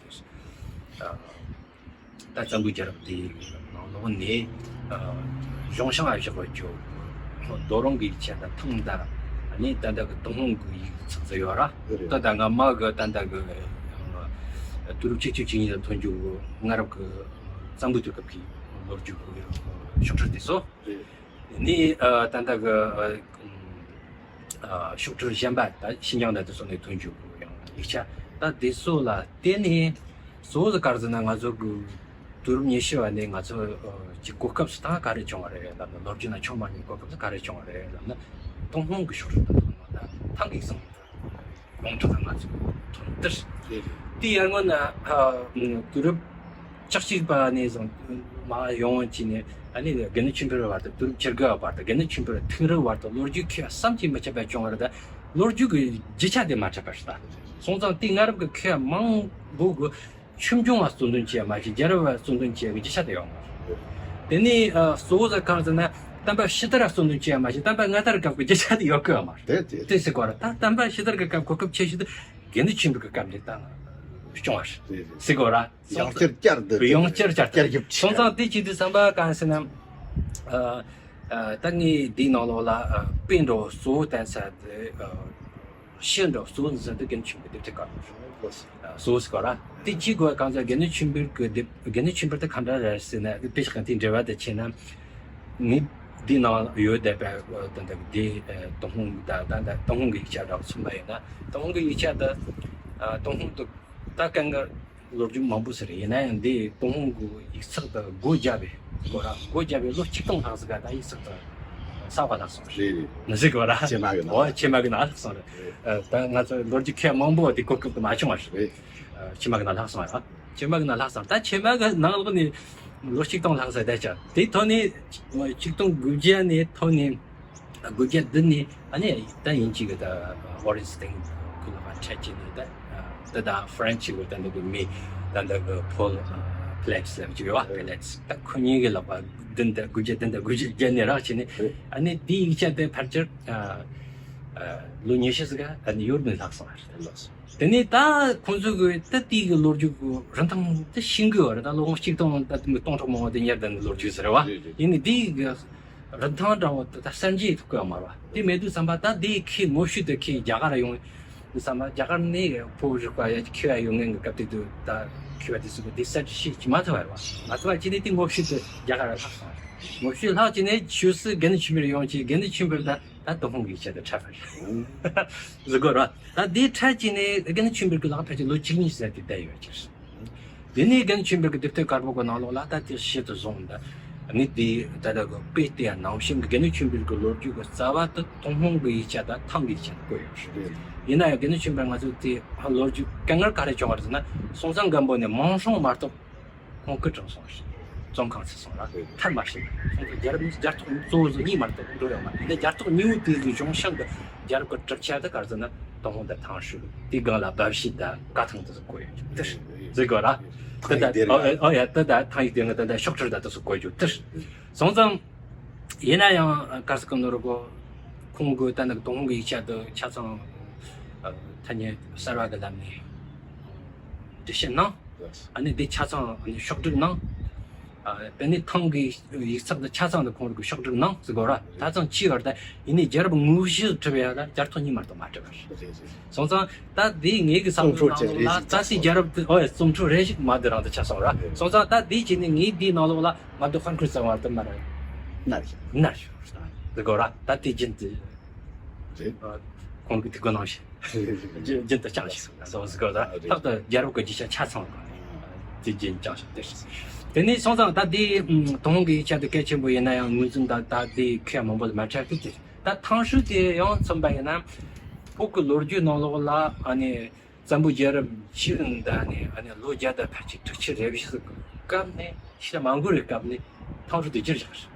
ད་བཙན་པོའི་རྒྱལ་རབས་དེའི་ནང་ལོགས་ནས་གཞུང་བྱང་ལ་བཞག་པ་ཅོ་རྡོ་རིང་གི་ཡིག་ཆ་དང་ཐང་དང་ནི་ད་ལྟ་གི་ཏུན་ཧོང་གི་ཡིག་ཚགས་ཚུད་ཡོད་ར། ད་ད་ང་མ་གི་ད་ལྟ་གི་དུས་རབས་བཅུ་གཅིག་བཅུ་གཉིས་ལ་ཐོན་རྒྱུ་གི་སྔ་རབས་གི་བཙན་པོའི་དུས་སྐབས་ཀྱི་ལོ་རྒྱུས་ཀྱི་ཤོག་དྲིལ་དེ་ཚོ། ནི་ད་ལྟ་གི་ཤོག་དྲིལ་གཞན་པ་ད་ཤིན་ཅང་ད་དེ་ཚོ་ནས་ཐོན་རྒྱུ་ཡང་ཡིག་ཆ་ད་དེ་ཚོ་ལ་བརྟེན་ནས་གཙོ་བོ་ག་རེ་ཟེར་ན། ང་ཚོ་གི་དུས་རབས་ཉི་ཤུ་བ་ནས་ང་ཚོ་གི་གོ་སྐབས་སུ་ད་ག་རེ་བྱུང་བ་རེད་ལབ་ན། ལོ་རྒྱུས་ནང་ཆོས་མ་ཉན་གོ་སྐབས་སུ་ག་རེ་བྱུང་བ་རེད་ལབ་ན། ཏུན་ཧོང་གི་ཤོག་དྲིལ་ད་ཐོན་ནོ་ད་ཐང་གི་སང་ཡོངས་གྲགས་ང་ཚོ་ཐོན་ཏེ། དེ་ཡར་སྔོན་ན་དུས་རབས་བཅུ་གཅིག་པ་ནས་བཟུང་མ་ཡོང་བ་ཅི་ནས་ཨ་ནི་དགེ་འདུན་ཆོས་འཕེལ་བར་དུ། དུས་རབས་བཅུ་དགུ་བར་དུ། དགེ་འདུན་ཆོས་འཕེལ་ཐེངས་རེ་བར་དུ་ལོ་རྒྱུས་ཁས་བསམ་གྱིས་མི་ཁྱབ་པ་བྱུང་བ་རེད། ད་ལོ་རྒྱུས་ཀྱི་རྒྱུ་ཆ་དེ་མ་འཕྲད་པ་རེད། ད་སོང་ཙང་དེ་སྔ་རབས་ཀྱི་མཁས་པ་མང་པོ་གི་ཆོས་འབྱུང་བ་གཙོ་འདོན་བྱས་མ་ཞིག་རྒྱལ་རབས་བ་གཙོ་འདོན་བྱས་ཀྱི་རྒྱུ་ཆ་དེ་ཡོང་བ་རེད། དེ་ནས་གཙོ་བོ་ཟེར་གང་ཟེར་ན། བསྟན་པ་ཕྱི་དར་གཙོ་འདོན་བྱས་མ་ཞིག་བསྟན་པ་སྔ་དར་སྐབས་ཀྱི་རྒྱུ་ཆ་དེ་ཡོད་གི་ཡོད་མ་རེད། དེ་ཟེར་གོ་ར། ད་བསྟན་པ་ཕྱི་དར་གྱི་སྐབས་གོ་སྐབས་ཆེ་ཤོས་དེ་དགེ་འདུན་ཆོས་འཕེལ་གྱི་སྐབས་ནས་ད་བྱུང་བ་རེད་ཟེར་གོ་ར། ཡང་བསྐྱར་བསྐྱར་དུ་ཡང་བསྐྱར་བསྐྱར་དུ་བསྐྱར་ཞིབ་བྱས། སོང་ཙང་དེ་ཅི་དུས་བསམ་པ་གང་ཟེར་ན། ད་ངས་འདིའི་ནང་ལོགས་ལ་དཔེ་འདྲ་བོ་གཙོ་བོ་བསྟན་ས་དེ། ཤེས་འགྲོ་གཙོ་བོ་འཛིན་དུ་དགེ་འདུན་ཆོས་འཕེལ་དེབ་ཐེར་བཀར་གཙོ་བོ་ཟེར་གོ་ར། དེ་གཅིག་གོ་གང་ཟག་དགེ་འདུན་ཆོས་འཕེལ་གྱི་དེབ། དགེ་འདུན་ཆོས་འཕེལ་དེ་གང་འདྲ་རེད་ཟེར་ན། དེ་དཔེ་ཆ་གང་དེའི་འབྲེལ་བ་དེ་བྱས་ན། ངས་འདི་ནང་ཡོད་བསྡད་པའི་ད་ལྟ་དེ་ཏུན་ཧོང་ད་ད་ད་ཏུན་ཧོང་གི་ཡིག་ཆ་འདྲ་བོ་མཚོན་པ་ཡིན་ན། ཏུན་ཧོང་གི་ཡིག་ཆ་དེ་ཏུན་ཧོང་དུ་ད་དཀའ་ངལ་ལོ་རྒྱུས་མང་པོ་ཟེར། ཡིན་ན་ཡང་འདི་ཏུན་ཧོང་གི་ཡིག་ཚགས་དེ་སྒོ་བརྒྱབ་པའི་སྒོ་ར། སྒོ་བརྒྱབ་པའི་ལོ་ཆིག་སྟོང་ལྷག་ཟིག་ག་ད་ཡིག་ཚགས་དེ་གསར་པ་ལྷག་སོང་རེད། རེད་རེད། ནི་ཟིག་གོ་ར། ཕྱི་མ་གི་ནང་། ཨོ་ཕྱི་མ་གི་ནང་ལྷག་སོང་རེད། ཨ་ད་ང་ཚོ་ལོ་རྒྱུས་མཁས་མང་པོ་དེ་གོ་སྐབས་དེ་མ་བྱུང་བ་རེད། ཨ་ཕྱི་མ་གི་ནང་ལྷག་སོང་ར། ཕྱི་མ་གི་ནང་ལྷག་སོང་། ད་ཕྱི་མ་གི་ནང་ལྷག་སོང་ད་ཕྱི་མ་གི་ནང་ལོགས་ནས་ལོ་ཆིག་སྟོང་ལྷག་ས་བསྡད་ཀྱང་དེ་ཐོག་ནས་ཆིག་སྟོང་དགུ་བརྒྱ་ནས་ཐོག་ནས། དགུ་བརྒྱ་བདུན་ནས་ཨ་ནི་ད་དབྱིན་ཇི་གི་ད་ཝོ་རན་སི་ཏིང་ཁུ་ལ་བ་འཕྲད་ཀྱི་ནས། ད་ད་ད་ཧྥ་རན་སི་གི་ད་འདི་གི་མི་ད་འདི་གི་ཕོལ་ཕི་ལེ་ཊི་སི་ལབ་ཀྱི་ཡོད་པ། ཕི་ལེ་ཊི་སི་ད་ཁོ་གཉིས་གི་ལག་པ་བདུན་ད་དགུ་བརྒྱ་བདུན་ད་དགུ་བརྒྱ་བརྒྱད་ནས་རག་བྱས་ནས། ཨ་ནི་དེའི་ཡིག་ཆ་དེ་ཕལ་ཆེར་ལོ་ཉི་ཤུ་ཟིག་ག་ཨ་ནི་ཡོལ་ནས་ལྷག་སོང་བ་རེད། དེ་ནས་ད་ཁོང་ཚོ་གི་ད་དེའི་གི་ལོ་རྒྱུས་གི་རིན་ཐང་དེ་ཤིང་གི་ཡོད་རེད། ད་ལོ་ངོ་གཅིག་སྟོང་ད་སྟོང་ཕྲག་མང་བོ་དེ་ཉར་བསྡད་ནས་ལོ་རྒྱུས་ཟེར་བ་ཡིན་ནི་དེའི་གི་རིན་ཐང་འདྲ་བོ་དེ་ད་གསར་འཇལ་ཐུབ་ཀྱི་ཡོད་མ་རེད་པ། དེ་མེད་དུས་ཙམ་པ་ད་དེ་ཁོས་ངོ་ཤེས་དེ་ཁོས་རྒྱ་གར་ཡོང་དུས་ཙམ་པ་རྒྱ་གར་ནས་བོད་རིག་པ་ཡ་མཁས་པ་ཡོང་མཁན་གྱི་སྐབས་དེ་དུས་ད་མཁས་པ་དེ་ཚོ་གིས་དེ་གསར་འཇལ་བྱེད་མ་ཐུབ་པ་རེད་པ། མ་ཐུབ་པ་བྱས་ནས་དེ་ངོ་ཤེས་དེ་རྒྱ་གར་ལ་ལྷག་སོང་། ངོ་ཤེས་ལྷག་བྱས་ནས་ཆོས་སྲིད་དགེ་འདུན་ཆོས་འཕེལ་ཡོང་བྱས་དགེ་འདུན་ཆོས་འཕེལ་ད་ད་ཏུན་ཧོང་གི་ཡིག་ཆ་དེ་འཁྲབ་པ་རེད། ཟེར་གོ་ར། ད་དེ་འཁྲབ་བྱས་ནས་དགེ་འདུན་ཆོས་འཕེལ་གྱི་ལག་ཕལ་ཆེར་ལོ་གཅིག་གཉིས་ཙམ་དེ་བསྡད་ཡོད་ཀྱི་རེད། དེ་ནས་དགེ་འདུན་ཆོས་འཕེལ་གྱི་དེབ་ཐེར་དཀར་པོ་གི་ནང་ལོགས་ལ་ད་དེ་ཞིབ་ཏུ་བཟུང་ད། ངས་དེ་ད་ལྟ་གི་དཔེ་དེ་ཡང་ནང་བཞིན་གྱི་དགེ་འདུན་ཆོས་འཕེལ་གྱི་ལོ་རྒྱུས་ཀྱི་རྩ་བ་དེ་ཏུན་ཧོང་གི་ཡིག་ཆ་དང་ཐང་གི་ཡིག་ཆ་ནས་བཀོད་ཡོད་རེད། ཡིན་ན་ཡང་དགེ་འདུན་ཆོས་འཕེལ་ང་ཚོ་དེ་ལོ་རྒྱུས་དཀའ་ངལ་ག་རེ་བྱུང་བ་རེད་ཟེར་ན། སོང་ཙང་སྒམ་པོ་ནས་མང་སྲོང་མ་གཏོགས་ཁོང་སྐུ་གྲོངས་སོང་རེད། བཙོན་ཁང་ཚུད་སོང་ར། ཐར་མ་ཤེས། སོང་ཙང་རྒྱལ་རབས་རྒྱལ་ཐོག་གཙོ་བོ་ཟིག་གཉིས་མ་གཏོགས་འགྲོ་ཡོད་མ་རེད། ཡིན་ན་རྒྱལ་ཐོག་གཉིས་པོ་དེ་གི་གཞུང་བྱང་གི་རྒྱལ་རབས་ཀྱི་གྲུབ་ཆ་དེ་ག་རེ་ཟེར་ན་ཏུན་ཧོང་དང་ཐང་ཧྲུའུ། དེའི་སྒང་ལ་འབའ་ཞིག་དང་ཀ་ཐང་དེ་ཚོ་བཀོད་ཡོད་རྒྱུ་དེ་རེད། ཟེར་དགོས་ར། དེ་ད་ཨོ་ཨོ་ཡ་དེ་ད་ཐང་ཡིག་དེ་ང་དེ་ད་ཤོག་དྲིལ་ད་དེ་ཚོ་བཀོད་རྒྱུ་དེ་རེད། སོང་ཙང་ཡིན་ན་ཡང་ག་རེ་ཟེར་གི་ནོར་གོ། ཁོང་གི་ད་ནི་ཏུན་ཧོང་གི་ཡིག་ཆ་དེ་ཆ་ཚང་ཐ་སྙད་གསར་བ་གི་ལམ་ནས་འབྲི་བཤད་གནང་། ཨ་ནི་འདི་ཆ་ཚང་ཨ་ནི་ཕྱོགས་བསྒྲིགས་གནང་། ཨ་དེ་ནས་ཐང་གི་ཡིག་ཚགས་དེ་ཆ་ཚང་དེ་ཁོང་རང་གི་ཕྱོགས་བསྒྲིགས་གནང་ཟེར་གོ་ར། ད་ཚང་ཅི་ཡོད་ད་ཡིན་ནའི་རྒྱལ་རབས་དངོས་གཞི་བྲིས་པ་ཡ་ལ་རྒྱལ་ཐོག་གཉིས་མ་གཏོགས་མ་བྲིས་པ་རེད། སོང་ཙང་ད་དེ་ངེད་ཀྱི་བསམ་བློའི་ནང་ལོགས་ལ་ད་སི་རྒྱལ་རབས་དེ་ཨོ་ཡ་རྩོམ་འཕྲོ་རེ་ཞིག་མ་དེ་རང་དུ་ཆགས་སོང་ར། སོང་ཙང་ད་དེ་བྱས་ནས་ངས་དེའི་ནང་ལོགས་ལ་ང་དེ་ཧན་ཁུལ་ཙམ་བར་དུ་མ་རེད། ནར་ཤོག་ནར་ཤོག་ཟེར་གོ་ར། ད་དེ་རྒྱུན་དུ་རེད། ཁོང་གིས་དེ་གོ་གནང་ཞིག་རྒྱུན་དུ་བསྐྱངས་ཤིག་སོང་ཟེར་གོ་ར། ལྷག་ཏུ་རྒྱལ་རབས་ཀྱི་རྒྱུ་ཆ་ཆ་ཚང་གི་དེ་རྒྱུན་བསྐྱངས་ཤིག་དེ་རེད། དེ་ནས་སོང་ཙང་ད་དེ་ཐུན་མོང་གི་ཡིག་ཆ་དེ་གལ་ཆེན་པོ་ཡིན་ན་ཡང་ངོས་འཛིན་ད་ད་དེ་ཁེ་མང་པོ་མ་འཕྲད་ཀི་དེ་རེད། ད་ཐང་ཧྲུའུ་དེ་ཡང་མཚོན་པ་ཡིན་ན་བོད་ཀྱི་ལོ་རྒྱུས་ནང་ལོགས་ལ་ཨ་ནི་བཙན་པོའི་རྒྱལ་རབས་ཆེ་རིང་ད་ནི་ཨ་ནི་ལོ་བརྒྱ་དང་ཕལ་ཆེར་དྲུག་ཅུ་རེ་བཞི་གི་སྐབས་ནས་ཕྱིར་མ་འགོར་བའི་སྐབས་ནས་ཐང་ཧྲུའུ་དེ་བསྒྱུར་བཞག་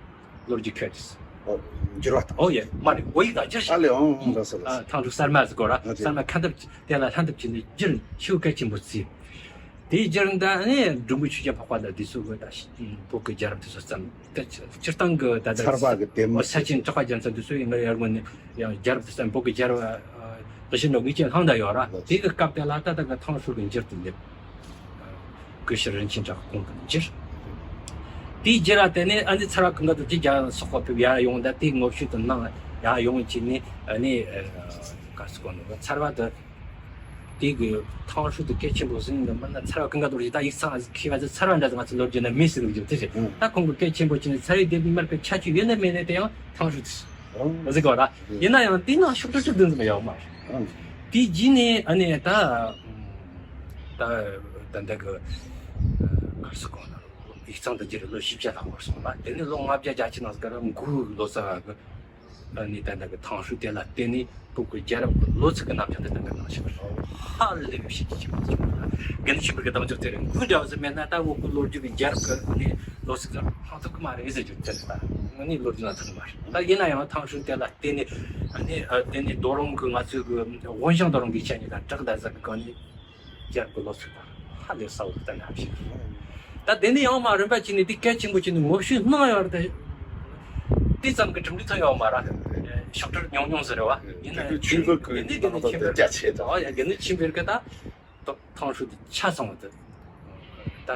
ལོ་རྒྱུས་ཁྱོད་དེ། ཨོ། འགྱུར་བ་དང་། ཨོ་ཡེ་མ་རེད། བོད་ཡིག་དང་བསྒྱུར་ཨ་ཞིང་ལེ། ཨོ་ཨོ་ལགས་སོ་ལགས་སོ། ཐང་ཧྲུའུ་གསར་མ་ཟེར་གོ་ར། ཨ་ཅེ། གསར་མ་ཁ་འདབས་དེ་ལ་ལྷ་འདབས་ཀྱི་ནི་བསྒྱུར་ཤུགས་གལ་ཆེན་པོ་བརྩིས། དེའི་རྒྱུར་ད་ནི་འབྲི་གུང་ཆོས་རྒྱལ་འཕགས་པ་དང་དེ་ཚོ་གི་ད་བོད་ཀྱི་རྒྱལ་རབས་དེ་ཚོ་བརྩམས། ད་སྤྱིར་བཏང་གི་ད་ད་ཚར་བ་གི་དེབ་མི་ས་ཆེན་གྲགས་པ་རྒྱལ་མཚན་དེ་ཚོ་ཡིན་ངའི་ཡར་ངོ་ནས་ཡང་རྒྱལ་རབས་དེ་ཚོ་བོད་ཀྱི་རྒྱལ་རབས་གཞི་ནས་ངེས་ཅན་ལྷང་ད་ཡོད་ར། དེ་གི་སྐབས་དེ་ལ་ད་ད་གི་ཐང་ཧྲུའུ་གི་འགྱུར་དུ་སླེབས། ཀུ་ཤུ་རིན་ཆེན་གྲགས་གོང་དུ་འགྱུར། དེའི་རྒྱུ་ར་དེ་ནས་ཨ་ནི་ཚར་བ་གང་ག་དུ་ཅི་རྒྱ་སོག་པ་ཕེབས་ཡར་ཡོང་ད་དེ་ངོ་བཤུས་དུ་གནང་ཡར་ཡོང་བྱས་ནས་ཨ་ནི་ག་སི་གོ་ནོ་ཚར་བ་དུ། དེ་གི་ཐང་ཧྲུའུ་དེ་གལ་ཆེན་པོ་ཟིན་ནི་མིན་ན་ཚར་བ་གང་ག་དུ་རེད། ད་ཡིག་ཚང་ཁེ་བ་ཚོ་ཚར་བ་འདྲ་ང་ཚོ་ལོ་རྒྱུས་ན་མེད་ཟེར་གི་འཇུག་དེ་རེད། ད་ཁོང་གི་གལ་ཆེན་པོ་ཅི་ནི་ཚར་བའི་དེབ་མར་གི་ཆ་ཆུ་ཡོད་ན་མེད་ན་དེ་ཡང་ཐང་ཧྲུའུ་དེ་ཟེར་གི་བ་ར། ཡིན་ན་ཡང་དེ་ནང་ཤོག་དྲིལ་བཅུ་བདུན་ཙམ་ཡོད་མ་རེད། དེ་རྗེས་ནས་ཨ་ནི་ད་ད་ད་འདི་གི་ག་སི་གོ་ན་ཡིག་ཚང་དུ་འགྱུར་ལོ་བཞི་བརྒྱ་ལྷག་བར་སོང་བ། དེ་ནི་ལོ་ལྔ་བརྒྱ་བརྒྱད་ཅུ་ནང་གི་ར་མགོའི་ལོ་ཙཱ་བ་གི་ནི་ད་ལྟ་གི་ཐང་ཧྲུའུ་དེ་ལ་བརྟེན་ནས་བོད་ཀྱི་རྒྱལ་རབས་ཀྱི་ལོ་ཚིགས་ཀྱི་རྣམ་གཞག་འདི་ལྟ་བུ་གནང་ཞིང་ཧ་ལས་པའི་ཞིབ་ཀྱི་ཞིབ་པ་བྱུང་ལ། དགེ་འདུན་ཆོས་འཕེལ་གྱི་གདེང་འཇོག་དེ་རིང་འགུལ་འདྲ་བ་ཟིག་མེད་ན་ད་བོད་ཀྱི་ལོ་རྒྱུས་ཀྱི་རྒྱལ་རབས་ཀྱི་ནི་ལོ་ཚིགས་ཀྱང་ཧང་ཐུབ་ཀྱི་མ་རེད་ཟེར་རྒྱུ་དེ་རེད། ད་ངོས་ནས་ལོ་རྒྱུས་ན་ཐུབ་ཀྱི་མ་རེད། ད་ཡིན་ན་ཡང་ཐང་ཧྲུའུ་དེ་ལ་བརྟེན་ནས་ནི་དེ་ནས་རྡོ་རིང་གི་ང་ཚོའི་གི་དབོན་ཞང་རྡོ་རིང་གི་ཆ་ནས་ད་བྲག་ད་ཟེར་གི་གོ་ནས། རྒྱལ་པོའི་ལོ་ཚིགས་དང་ཧ་ལས་ས་བོ་བསྟན་ནམ་ཞིག་ད་དེ་ནས་ཡང་མ་རིམ་པ་བྱས་ནས་དེ་གལ་ཆེན་པོ་བྱས་ནས་ངོ་བཤུས་གནང་ཡོད་རེད། དེ་ཙམ་གྱི་གྲུབ་འབྲས་ཐོན་ཡོད་མ་རེད། ཤོག་དྲིལ་ཉུང་ཉུང་ཟེར་བ་ཡིན་ན་དགེ་འདུན་ཆོས་འཕེལ་གྱི་དེ་ནས་དེ་ནས་ཆེན་པོའི་རྒྱ་ཆེ་དང་། ཡ་དགེ་འདུན་ཆོས་འཕེལ་གྱི་ད་ཐང་ཧྲུའུ་དེ་ཆ་ཚང་བ་དེ་ད་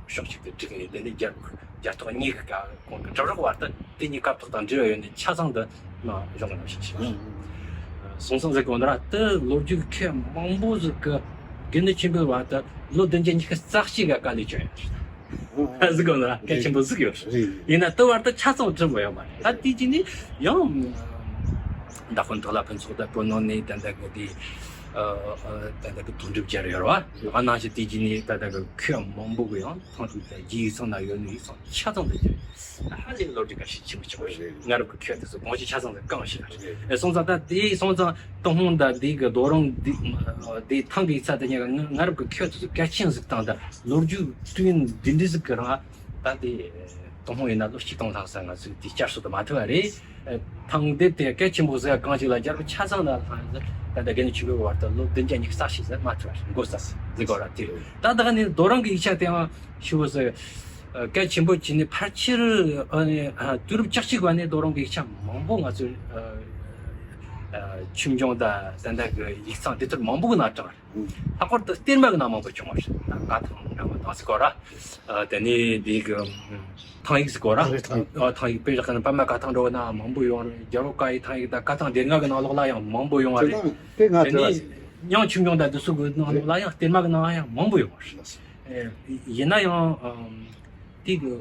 ཕྱོགས་གཅིག་ཏུ་བསྒྲིགས་ནས་དེ་ནས་རྒྱལ་རྒྱལ་ཐོག་གཉིས་ཀྱི་ཀ་གོང་གི་གྲུབ་རོགས་བར་དུ་དེ་གཉིས་སྐབས་ཐོག་དང་འབྲེལ་བ་ཡོད་ནས་ཆ་ཚང་དུ་ནང་གཞུང་གནང་ཞིང་ཞིང་། སོང་ཙང་ཟེར་གོ་ནི་ར་དེ་ལོ་རྒྱུས་མཁས་མང་པོ་ཟིག་གི་དགེ་འདུན་ཆོས་འཕེལ་བར་དུ་ལོ་བདུན་བརྒྱ་ཉི་ཤུ་རྩ་གཅིག་གི་དཀའ་ལས་བསྐྱོན་ཡོད་རེད། ཟེར་གོ་ནི་ར་གལ་ཆེན་པོ་ཟིག་ཡོད་རེད། ཡིན་ན་དེ་བར་དུ་ཆ་ཚང་བསྒྲུབས་པ་ཡོད་མ་རེད། ད་དེ་རྗེས་ནས་ཡང་མདའ་དཔོན་དོ་ལ་ཕུན་ཚོགས་དང་བོད་ནང་ནས་ད་ལྟ་གི་དེ་ད་ལྟ་གི་དོན་གྲུབ་རྒྱལ་ཡོད་རེད་བ། ང་ནང་བཞིན་དེ་རྗེས་ནས་ད་ལྟ་གི་མཁས་མང་པོ་གི་ཡང་ཐང་ཧྲུའུ་དང་རྒྱའི་ཡིག་ཚང་ན་ཡོད་ནི་ཡིག་ཚང་ཆ་ཚང་དུ་གྱུར། ཧ་ལས་ལོ་རྒྱུས་ཁ་ཤས་ཆེན་པོ་ཆེན་པོ་རེད། ང་རང་གི་ཁྱོད་དེ་ཚོ་དགོངས་གཞི་ཆ་ཚང་དུ་བསྐངས་ཤིང་རེད། སོང་ཙང་ད་དེ་སོང་ཙང་ཏུན་ཧོང་དང་དེ་གི་རྡོ་རིང་དེ་དེ་ཐང་གི་ཡིག་ཚང་དེ་གཉིས་ཀ་ང་རང་གི་ཁྱོད་དེ་ཚོ་གལ་ཆེན་ཟིག་བཏང་ད་ལོ་རྒྱུས་དུས་ཡུན་འདི་འདྲ་ཟིག་གི་རིང་ད་དེ་ཏུན་ཧོང་ཡིན་ན་ལོ་གཅིག་སྟོང་ལྷག་ཙམ་ང་ཚོས་དེ་བསྐྱར་གསོ་དུ་མ་ཐུབ་པ་རེད། ཐང་དེབ་དེ་གལ་ཆེན་པོ་ཟེར་གང་ཞིག་ལ་རྒྱལ་པོ་ཆ་ཚང་ལ་ལྷང་ཟེར་ད་ལྟ་དགེ་འདུན་ཆོས་འཕེལ་བར་དུ་ལོ་བདུན་བརྒྱ་ཉི་ཤུ་རྩ་གཅིག་ཟེར་མ་ཐུབ་པ་རེད། མགོ་ས་ཟེར་གོ་ར་དེ་ད་ད་ག་ནས་རྡོ་རིང་གི་ཡིག་ཆ་དེའང་ཞུ་བ་ཟེར། གལ་ཆེན་པོ་བྱས་ནས་ཕལ་ཆེར་ཨ་ནི་ཨ་དུས་རབས་བཅུ་གཅིག་པ་ནས་རྡོ་རིང་གི་ཡིག་ཆ་མང་པོ་ང་ཚོས་ཨ་ཨ་ཆོས་འབྱུང་དང་ད་ལྟ་གི་ཡིག་ཚང་དེ་ཚོར་མང་པོ་གི་ནང་དྲངས་རེད། ལྷག་པར་དུ་གཏེར་མ་གི་ནང་མང་པོ་བྱུང་བ་རེད། ད་བཀའ་ཐང་འདྲ་བ་དང་ཟེར་གོ་ར། ཨ་དེ་ནས་འདི་གི་ཨ་ཐང་ཡིག་ཟེར་གོ་ར། ཐང་ཡིག་ཨ་ཐང་ཡིག་དཔེ་བཞག་ན་པདྨ་བཀའ་ཐང་འདྲ་བོ་ན་མང་པོ་ཡོང་རེད། རྒྱལ་བ་བཀའ་ཡི་ཐང་ཡིག་དང་བཀའ་ཐང་སྡེ་ལྔ་གི་ནང་ལོགས་ལ་ཡང་མང་པོ་ཡོང་བ་རེད། དེ་ང་དེ་དྲི་བ་ནས་ཡང་ཆོས་འབྱུང་དང་འདི་ཚོ་གི་ནང་ལོགས་ལ་ཡང་གཏེར་མ་གི་ནང་ཡང་མང་པོ་ཡོང་བ་རེད། ཨེ་ཡིན་ན་ཡང་ཨམ་དེ་གི་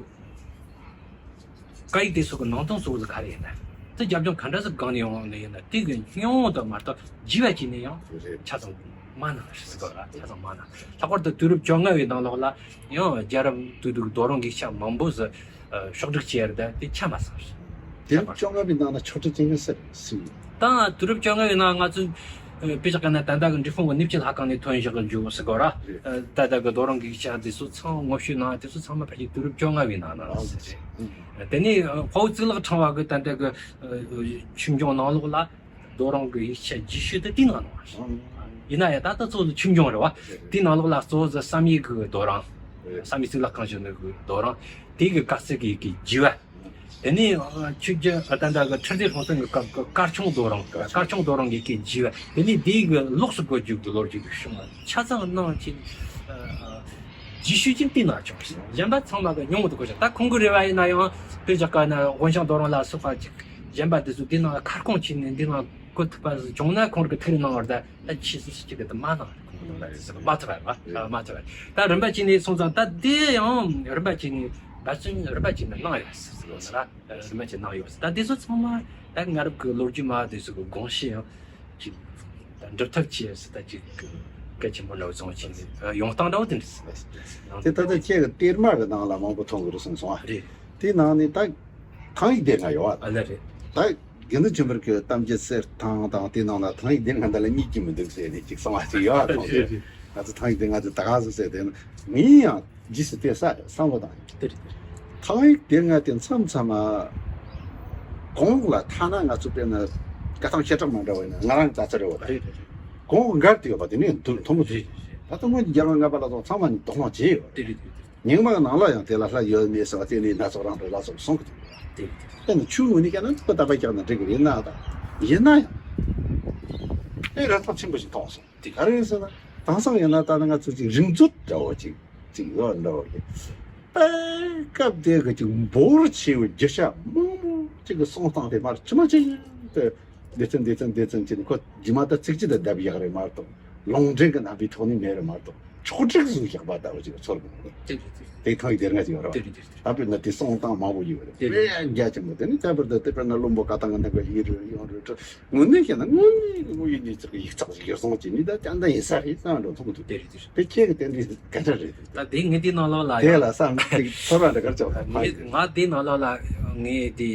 བཀའ་ཡིག་དེ་ཚོ་གི་ནང་དོན་གཙོ་བོ་ཟིག་ག་རེ་ཡིན་ན། དེ་རྒྱབ་ལྗོངས་ག་འདྲ་ཟིག་སྒང་ནས་ཡོང་ནས་ཡིན་ན་དེ་གི་སྙིང་བོ་དང་མ་གཏོགས་རྒྱས་པ་བྱས་ནས་ཡང་རེད། ཆ་ཚང་མ་ན་ཟེར་གོ་ར། ཆ་ཚང་མ་ན། ལྷག་པར་དུ་དུས་རབས་བཅོ་ལྔ་བའི་ནང་ལོགས་ལ་ཡང་རྒྱལ་རབས་དུས་དུས་རྡོ་རིང་གི་ཡིག་ཆ་མང་པོ་ཟིག་ཨ་ཕྱོགས་སྒྲིག་བྱས་ཡར་དེ་ཆ་མ་ཚང་། དུས་རབས་བཅོ་ལྔ་པའི་ནང་ན་ཕྱོགས་སྒྲིག་བྱེད་མཁན་སུ་རེད། སུ་ཡིན། ད་དུས་རབས་བཅོ་ལྔ་པའི་ནང་ང་ཚོས་ཨ་དཔེ་ཆ་བཀལ་ན་ད་ལྟ་གི་འབྲི་སྤུངས་གི་གནས་བཅུ་ལྷ་ཁང་ནས་ཐོན་བཞག་གི་འཇུག་ཟེར་གོ་ར། རེད། ཨ་ད་ལྟ་གི་རྡོ་རིང་གི་ཡིག་ཆ་དེ་ཚོ་ཚང་ངོ་བཤུས་གནང་དེ་ཚོ་ཚང་མ་ཕལ་ཆེར་དུས་རབས་བཅོ་ལྔ་པའི་ནང་ན་ཟེར་རེད། དེ་ནས་ཨ་དཔའ་བོ་གཙུག་ལག་ཕྲེང་བ་གི་ད་ལྟ་གི་ཨ་ཆོས་འབྱུང་ནང་ལོགས་ལ་རྡོ་རིང་གི་ཡིག་ཆ་རྒྱས་ཤོས་དེ་དེའི་ནང་ནང་རེད། ཡིན་ན་ཡང་ད་ལྟ་གཙོ་བོ་ཆོས་འབྱུང་རེད་བ། དེའི་ནང་ལོགས་ལ་གཙོ་བོ་བསམ་ཡས་ཀྱི་རྡོ་རིང་། བསམ་ཡས་གཙུག་ལག་ཁང་བཞེངས་ནོ་གི་རྡོ་རིང་། དེ་གི་དཀར་གསལ་གྱི་ཡི་གེ་རྒྱས་པ། དེ་ནས་ཨ་ཆོས་རྒྱལ་ཨ་ད་ལྟ་གི་ཁྲི་ལྡེ་སྲོང་བཙན་གྱི་སྐབས་ཀྱི་དཀར་ཆུང་རྡོ་རིང་། དཀར་ཆུང་རྡོ་རིང་གི་གི་རྒྱས་པ། དེ་ནས་དེའི་གི་ལོགས་སུ་བཀོད་རྒྱུ་གི་ལོ་རྒྱུས་ཀྱི་གཞུང་ཆ་ཚང་གནང་ཅིང་ཨ་རྒྱས་ཤོས་ཅིག་དེའི་ནང་བྱུང་། གཞན་པ་ཚང་མ་གི་སྙིང་པོ་དུ་བཀོད་ཅིང་། ད་ཁོང་གི་རེ་བ་ཡིན་ན་ཡང་དཔེ་བཞག་ག་ན་དབོན་ཞང་རྡོ་རིང་ལ་སོགས་པ་ཅིག་གཞན་པ་དེ་ཚོ་དེའི་ནང་ཁ་སྐོང་བྱས་ནས་འདི་ནང་བཀོད་ཐུབ་པ་བྱུང་ན་ཁོང་གི་ཐུགས་རེ་གནང་བར་ད། ད་ཆེས་སུ་ཞིག་གི་དུ་མ་ནང་རེད། ཁོང་གི་ནང་ལ་ཟེར་མ་ཐུབ་པ་རེད་བ། མ་ཐུབ་པ་རེད། ད་རིམ་པ་བྱས་ནས་སོང་ཙང་ད་དེ་ཡང་རིམ་པ་བྱས་ནས་ འབད་བརྩོན་རིམ་པ་ཅིག་ནས་གནང་ཡོད་ཟེར་ཟེར་བ་ན་ར། རིམ་པ་ཅིག་གནང་ཡོད་ཟེར། ད་དེ་ཚོ་ཚང་མ་ད་ང་རང་གི་ལོ་རྒྱུས་མ་དེ་ཚོ་གི་དགོངས་གཞི་ཡང་ཅིག་ད་འགྲུབ་ཐབས་ཅིག་ཟེར་ད་ཅིག་གལ་ཆེན་པོ་འདྲ་བོ་བཟུང་བྱས་ནས་ཡོང་སྟངས་འདྲ་བོ་དེ་འདྲ་ཟེར། དེ་ད་ལྟ་ཁྱེད་ཀྱི་གཏེར་མ་གི་ནང་ལ་མང་པོ་མཐོང་གི་རེད་གསུངས་སོང་ཨ། རེད། དེའི་ནང་ནས་ད་ཐང་ཡིག་སྡེ་ལྔ་ཡོད་ཨ། ཨ་ལ་རེད། ད་དགེ་འདུན་ཆོས་འཕེལ་གྱི་གཏམ་རྒྱུད་གསེར་ཐང་དང་དེའི་ནང་ལ་ཐང་ཡིག་སྡེ་ལྔ་འདི་ལ་རྙེད་ཀྱི་མི་འདུག་ཟེར་ནས་ཅིག་གསུངས་པ་ཅིག་ཡོད་ཨ། ཐང་ཟེར་ང་ཚོ་ཐང་ཡིག་སྡེ་ལྔ་དེ་ད་ག་ཟེར་ཟེར་དེ་ངས་ཡང་རྗེས་སུ་དེ་ས་བསམ་བློ་བཏང་ཡོད། དེ་རེད་དེ་རེད། ཐང་ཡིག་སྡེ་ལྔ་དེ་མཚམས་མཚམས་མ་གོང་འོག་ལ་ཐ་ན་ང་ཚོ་དཔེར་ན་བཀའ་ཐང་བྱེ་བྲག་མ་འདྲ་བ་ཡིན་ན་ང་རང་རྩ་ཚ་རེད་བ་ད། རེད་རེད་རེད། གོང་འོག་འགལ་དུ་ཡོད་པ་དེ་ནས་འདུག་མཐོང་གི་འདུག། རེད་རེད་རེད། ད་ལྟ་སྔོན་གྱི་རྒྱལ་བ་ལྔ་པ་ལ་སོགས་ཚང་མ་ནས་དོགས་སློང་བྱས་ཡོད་རེད། དེ་རེད་དེ་རེད། རྙིང་མ་གི་ནང་ལ་ཡང་དེ་ལ་ལྷ་ཡོད་མེད་ཟེར་བ་དེ་ནས་སྣ་ཚོགས་རང་གྲོལ་ལ་སོགས་གསུང་གི་འདུག། དེ་རེད་དེ་རེད། དེ་ནི་ཆོས་ངོས་ནས་བཤད་ན་ཁོ་ད་པ་རྒྱག་ན་འགྲིག་གི་རེད་ན་ད། ཡིན་ན་ཡང་ཨེ་ར་ཐག་ཆེན་པོ་ཞིག་མཐོང་སོང་། དེ་ག་རེ་ཡིན་ཟེར་ན་དེང་སང་ཡིན་ན་ད་ནི་ང་ཚོ་ཅིག་རིག་མཛོད་འདྲ་བོ་ཅིག་ཅིག་ཡོད་འདྲ་བོ་རེད། དཔེ་སྐབས་དེ་གི་ཅིག་འབོར་ཆེ་བའི་རྒྱུ་ཆ་མང་པོ་ཅིག་གི་གསུང་སྟངས་དེ་མར་ཅི་མ་ཅིག་ཡིན་དེ་སྡེ་ཚན་སྡེ་ཚན་སྡེ་ཚན་ཅིག་ནི་ཁོ་རྗེས་མ་ད་ཚིག་གཅིག་དང་བརྡབ་ཡག་རེད་མ་གཏོགས་ལུང་འདྲེན་གི་རྣམ་པའི་ཐོག་ནས་མེད་རེད་མ་གཏོགས་ཕྱོགས་སྒྲིག་བཟོས་བཞག་པ་ལྟ་བུ་ཅིག་ཚོར་གི་འདུག། དེ་རེད་དེ་རེད། དེ་ཐང་གི་སྡེ་ལྔ་ཅིག་ཡོད་རེད་བ། དེ་རེད་དེ་རེད། ད་དཔེར་ན་དེ་གསུང་སྟངས་མང་པོ་ཡོད་རེད། དེ་རེད། དཔེ་རྒྱ་ཆེན་པོ་དེ་ནི་ཁྱད་པར་དུ་དེ་དཔེར་ན་བློན་པོ་བཀའ་ཐང་གི་ནང་གི་ཡིག་རེད་ཡོང་རེད་དྲ། དངོས་གནས་བཤད་ན་དངོས་གནས་ཀྱི་དངོས་ཡོད་གནས་ཚུལ་གྱི་ཡིག་ཚགས་ཤིག་ཡོད་སོང་ཅིག་ནི་ད་ཅང་ད་ཡིན་ས་རེད་བསམ་འགྲོ་ཐུབ་ཀྱི་འདུག། དེ་རེད་དེ་རེད། དེ་ཁྱེད་ཀྱི་དེ་འདྲའི་སྐད་ཆ་རེད། ད་དེ་ངས་དེའི་ནང་ལོགས་ལ་དེ་ཡང་ལ་བསམ་ཅིག་ཚོར་བ་འདྲ་གར་ཆགས་ང་ང་དེའི་ནང་ལོགས་ལ་ངས་དེ་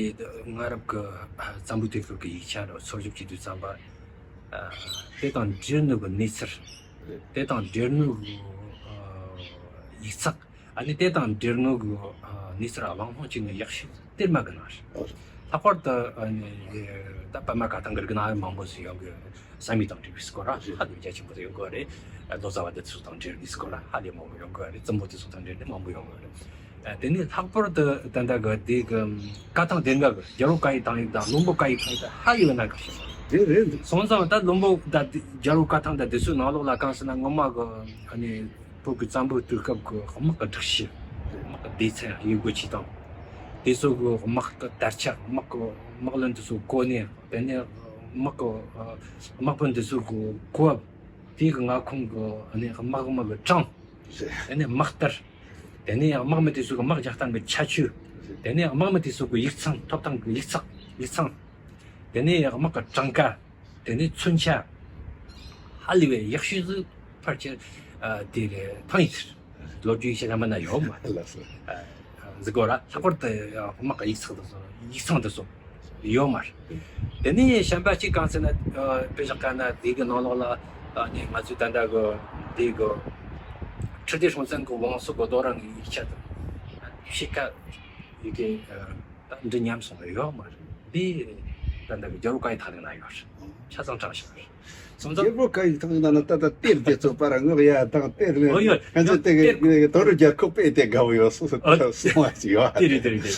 སྔ་རབས་ཀྱི་རྩོམ་པ་པོ་དེ་ཚོ་གི་ཡིག་ཆ་རེད་འཚོལ་ཞིབ་བྱེད་དུས་ཙམ་པ། ཨ། དེ་དང་འབྲེལ་ནོ་གི་གནས་ཚུལ། རེད། དེ་དང་འབྲེལ་ནོ་གི་ཨ་ཡིག་ཚགས། ཨ་ནི་དེ་དང་འབྲེལ་ནོ་གི་ཨ་གནས་ཚུལ་གླེང་སྟངས་གཅིག་ནི་ཡག་ཤོས་གཏེར་མ་གི་ནང་རེད། ཨོ། ལྷག་པར་དུ་ཨ་ནི་ད་པདྨ་བཀའ་ཐང་གི་རིག་གནས་མང་པོ་ཞིག་ཡོང་གི། བསམ་ཡས་དང་འབྲེལ་བའི་སྐོར་ལ་ཧ་ལས་རྒྱ་ཆེན་པོ་ཡོང་གི་རེད། ལོ་ཙཱ་བ་དེ་ཚོ་དང་འབྲེལ་བའི་སྐོར་ལ་ཧ་ལས་མང་པོ་ཡོང་གི་རེད། བཙུན་མོ་དེ་ཚོ་དང་འབྲེལ་ནས་མང་པོ་ཡོང་གི་རེད། ཨ། དེ་ནས་ལྷག་པར་དུ་ད་ལྟ་གི་དེ་གི་བཀའ་ཐང་སྡེ་ལྔ་གི་རྒྱལ་པོ་བཀའ་ཡི་ཐང་ཡིག་དང་བློན་པོ་བཀའ་ཡི་ཐང་ཡིག་དང་ཧ་ཡོད་ན་གི་ཞིག་རེད་རེད་འདུག། སོང་ཙང་ད་བློན་པོ་ད་རྒྱལ་པོ་བཀའ་ཐང་དང་དེ་ཚོའི་ནང་ལོགས་ལ་གང་ཟེར་ན་སྔོན་མ་གི་ཨ་ནི་བོད་ཀྱི་བཙན་པོའི་དུས་སྐབས་ཀྱི་དམག་གི་སྒྲིག་གཞི། དམག་གི་སྡེ་ཚན་ཡོད་དགོས་ཆེད་དང་། དེ་ཚོ་གི་དམག་གི་དར་ཆ། དམག་གི་དམག་བློན་དེ་ཚོ་གོ་གནས། དེ་ནས་དམག་གི་དམག་དཔོན་དེ་ཚོ་གི་གོ་བབ། དེ་གི་མངའ་ཁོངས་ཀྱི་ཨ་ནི་དམག་མི་གི་གྲངས། དེ་ནས་དམག་དར། དེ་ནས་དམག་མི་དེ་ཚོ་གི་དམག་རྒྱག་སྟངས་ཀྱི་ཁྱད་ཆོས། དེ་ནས་དམག་མི་དེ་ཚོ་གི་ཡིག་ཚང་། ཐོབ་ཐང་གི་ཡིག་ཚགས། ཡིག་ཚང་། དེ་ནས་དམག་གི་གྲངས་ཀ། དེ་ནས་མཚོན་ཆ། ཧ་ལས་པའི་ཡག་ཤོས་ཟིག་ཕལ་ཆེར་ཨ་དེ་རེད། ཐང་ཡིག་ཟེར། ལོ་རྒྱུས་ཡིག་ཆ་རྣམ་པ་ན་ཡོད་མ་རེད། ལགས་སོ། ཨ་ཟིག་གོ་ར། ལྷག་པར་དུ་དམག་གི་ཡིག་ཚགས་དེ་ཚོ། ཡིག་ཚང་དེ་ཚོ་ཡོད་མ་རེད། དེ་ནས་གཞན་པ་གཅིག་གང་ཟེར་ན། ཨ་དཔེ་བཞག་ག་ན་དེ་གི་ནང་ལོགས་ལ་ཨ་ནི་ང་ཚོའི་ད་ལྟ་གི་དེ་གི་ཁྲི་ལྡེ་སྲོང་བཙན་གི་བང་སོ་གི་རྡོ་རིང་གི་ཡིག་ཆ་དང་ཕྱེད་ཀ་ཡི་གེ་ཨ་ད་འདི་ཉམས་སོང་བ་ཡོད་མ་རེད། དེ་ད་ལྟ་གི་རྒྱལ་པོ་བཀའ་ཡི་ཐང་ཡིག་ན་ཡོད་རེད། ཆ་ཚང་དྲངས་བཞག་རེད། སོང་ཙང་། རྒྱལ་པོ་བཀའ་ཡི་ཐང་ཡིག་ན་ན་ད་ལྟ་གཏེར་དེ་ཚོ་པར་ངོ་ཡ་དང་གཏེར་ལས། ཨོ་ཡོད། ང་ཚོ་དེ་གཏེར་གི་དོ་རུ་རྒྱལ་ཁབ་དཔེ་དེ་དགའ་བོ་ཡོད་སོ་སོ། ཨོ། གསུང་བ་ཞིག་ཡོད། དེ་རེད་དེ་རེད་དེ།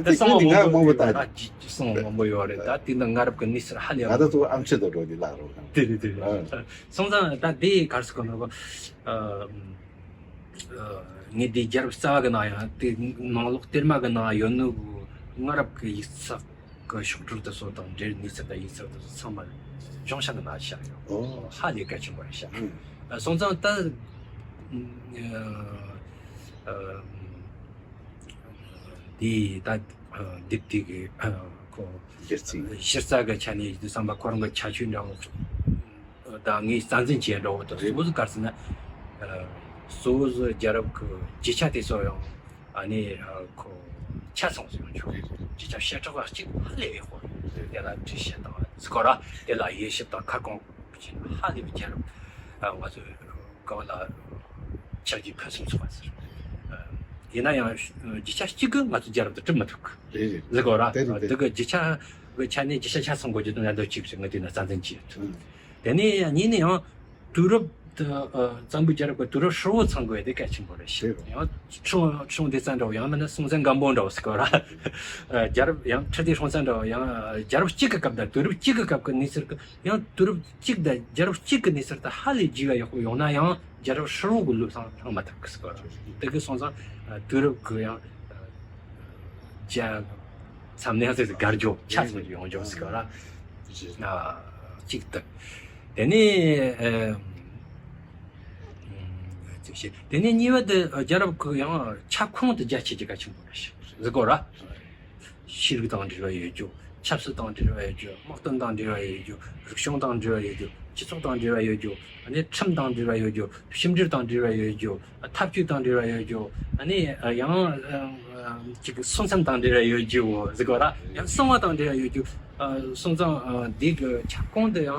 དེ་ཁྱོད་ནི་ང་མང་པོ་ལྟ། ད་གསུང་མང་པོ་ཡོད་རེད། ད་དེ་འདི་སྔ་རབས་ཀྱི་གནས་ཚུལ་ཧ་ལས་ང་ད་ཚོ་ཨམ་ཆི་དང་འགྲོ་དེ་ལག་རོགས་དང་། དེ་རེད་དེ་རེད། ཨ། སོང་ཙང་ད་དེ་གར་སི་གོ་ནོ་གོ། ཨ། ངས་འདི་རྒྱལ་རབས་རྩ་བ་གི་ནང་ཡང་དེ་ནང་ལོགས་གཏེར་མ་གི་ནང་ཡོད་ནོ་གི་སྔ་རབས་ཀྱི་ཡིག་ཚགས་ཀྱི་ཤོག་དྲིལ་དེ་ཚོ་དང་འབྲེལ་གནས་ཚུལ་དང་ཡིག་ཚགས་དེ་ཚོ་ཚང་མ་གཞུང་ཞབས་ནང་བཞག་ཡོད། ཨོ། ཧ་ལས་གལ་ཆེན་པོ་རེད་ཤག། ཨང་། ཨ། སོང་ཙང་ད་ཨ་ཨ་དེ་ད་ཨ་དེབ་དེ་གི་ཨ་ཁོ་གཞི་རྩའི་གཞི་རྩ་གི་ཆ་ནས་དེ་བསམ་པ་ཁོ་རང་གི་ཁྱད་ཆོས་འདྲ་བོ། ད་ངས་རྩ་འཛིན་བྱས་འགྲོ་བ་དང་། རེད། གཙོ་བོ་ག་རེ་ཟེར་ན། ཨ་གཙོ་བོ་རྒྱལ་རབས་ཀྱི་རྒྱུ་ཆ་དེ་ཚོ་ཡང་ཨ་ནི་ཨ་ཁོ་ཆ་ཚང་ཟིག་ཡོང་ཆོག། རེད། རྒྱུ་ཆ་བྱེ་བྲག་པ་གཅིག་ཧ་ལས་ཡག་པོ་རེད། དེ་ལ་འགྲེལ་བཤད་དང་ཟེར་གོ་ར། དེ་ལ་དབྱེ་ཞིབ་དང་ཁ་སྐོང་བྱས་ན་ཧ་ལས་པའི་རྒྱལ་རབས། ཨ་ང་ཚོ་གང་ལ་ཆགས་ཀྱི་ཕུན་སུམ་ཚོགས་པ་ཟེར། ཨ་ཡིན་ན་ཡང་རྒྱུ་ཆ་གཅིག་གིས་ང་ཚོ་རྒྱལ་རབས་དེ་གྲུབ་མི་ཐུབ་གི། རེད་རེད། ཟེར་གོ་ར། དེ་རེད་དེ། འདི་གི་རྒྱུ་ཆ་གི་ཆ་ནས་རྒྱུ་ཆ་ཆ་ཚང་དགོས་རྒྱུ་དེ་ང་ཚོ་གཅིག་བྱས་ང་དེ་ན་རྩ་འཛིན་བྱས་ཐུབ། ཨང་། དེ་ནས་གཉིས་ནས་ཡང་དུས་རབས་དེ་ཨ་བཙན་པོའི་རྒྱལ་རབས་ཀྱི་དུས་རབས་ཧྲིལ་བོ་ཚང་དགོས་དེ་གལ་ཆེན་པོ་རེད་ཤག། རེད། ཡང་ཁྲི་སྲོང་ཁྲི་སྲོང་ལྡེ་བཙན་འདྲ་བོ། ཡང་མིན་ན་སྲོང་བཙན་སྒམ་པོ་འདྲ་བོ་ཟེར་གོ་ར། ཨ་རྒྱལ་རབས་ཡང་ཁྲི་ལྡེ་སྲོང་བཙན་འདྲ་བོ། ཡང་རྒྱལ་རབས་གཅིག་གི་སྐབས་དང་དུས་རབས་གཅིག་གི་སྐབས་ཀྱི་གནས་ཚུལ་གྱི་ཡང་དུས་རབས་གཅིག་དང་རྒྱལ་རབས་གཅིག་གི་གནས་ཚུལ་དང་ཧ་ལས་བརྗེ་བ་ཡག་པོ་ཡོང་ན་ཡང་རྒྱལ་རབས་ཧྲིལ་བོ་གི་ལུགས་སང་ལྷང་མ་ཐུབ་གི་ཟེར་གོ་ར། དེ་གི་སོང་ཙང་ཨ་དུས་རབས་གི་ཡང་ཨ་རྒྱ་མཚམས་ནས་ཡང་ཟེར་ཟེར་དགར་རྒྱུ་ཆ་ཚང་ཡོང་རྒྱུ་ཟེར་གོ་ར། ཨ་གཅིག་དང་། དེ་ནས་ཨ། དེ་ནས་གཉིས་པ་དེ་རྒྱལ་རབས་ཀྱི་ཡང་ཁྱབ་ཁོངས་དེ་རྒྱ་ཆེ་རྒྱ་གལ་ཆེན་པོ་རེད་ཟེར་གོ་ར། ཤེས་རིག་དང་འབྲེལ་བ་ཡོད་རྒྱུ། ཆབ་སྲིད་དང་འབྲེལ་བ་ཡོད་རྒྱུ། དམག་དོན་དང་འབྲེལ་བ་ཡོད་རྒྱུ། རིག་གཞུང་དང་འབྲེལ་བ་ཡོད་རྒྱུ། སྤྱི་ཚོགས་དང་འབྲེལ་བ་ཡོད་རྒྱུ། ཨ་ནི་ཁྲིམས་དང་འབྲེལ་བ་ཡོད་རྒྱུ། ཕྱི་འབྲེལ་དང་འབྲེལ་བ་ཡོད་རྒྱུ། འཐབ་ཇུས་དང་འབྲེལ་བ་ཡོད་རྒྱུ། ཨ་ནི་ཡང་ཅིག་སོང་མཚམས་དང་འབྲེལ་བ་ཡོད་རྒྱུ་ཟེར་གོ་ར། ཡང་གསང་བ་དང་འབྲེལ་བ་ཡོད་རྒྱུ། སོང་ཙང་འདི་གི་ཁྱབ་ཁོངས་འདི་ཡང་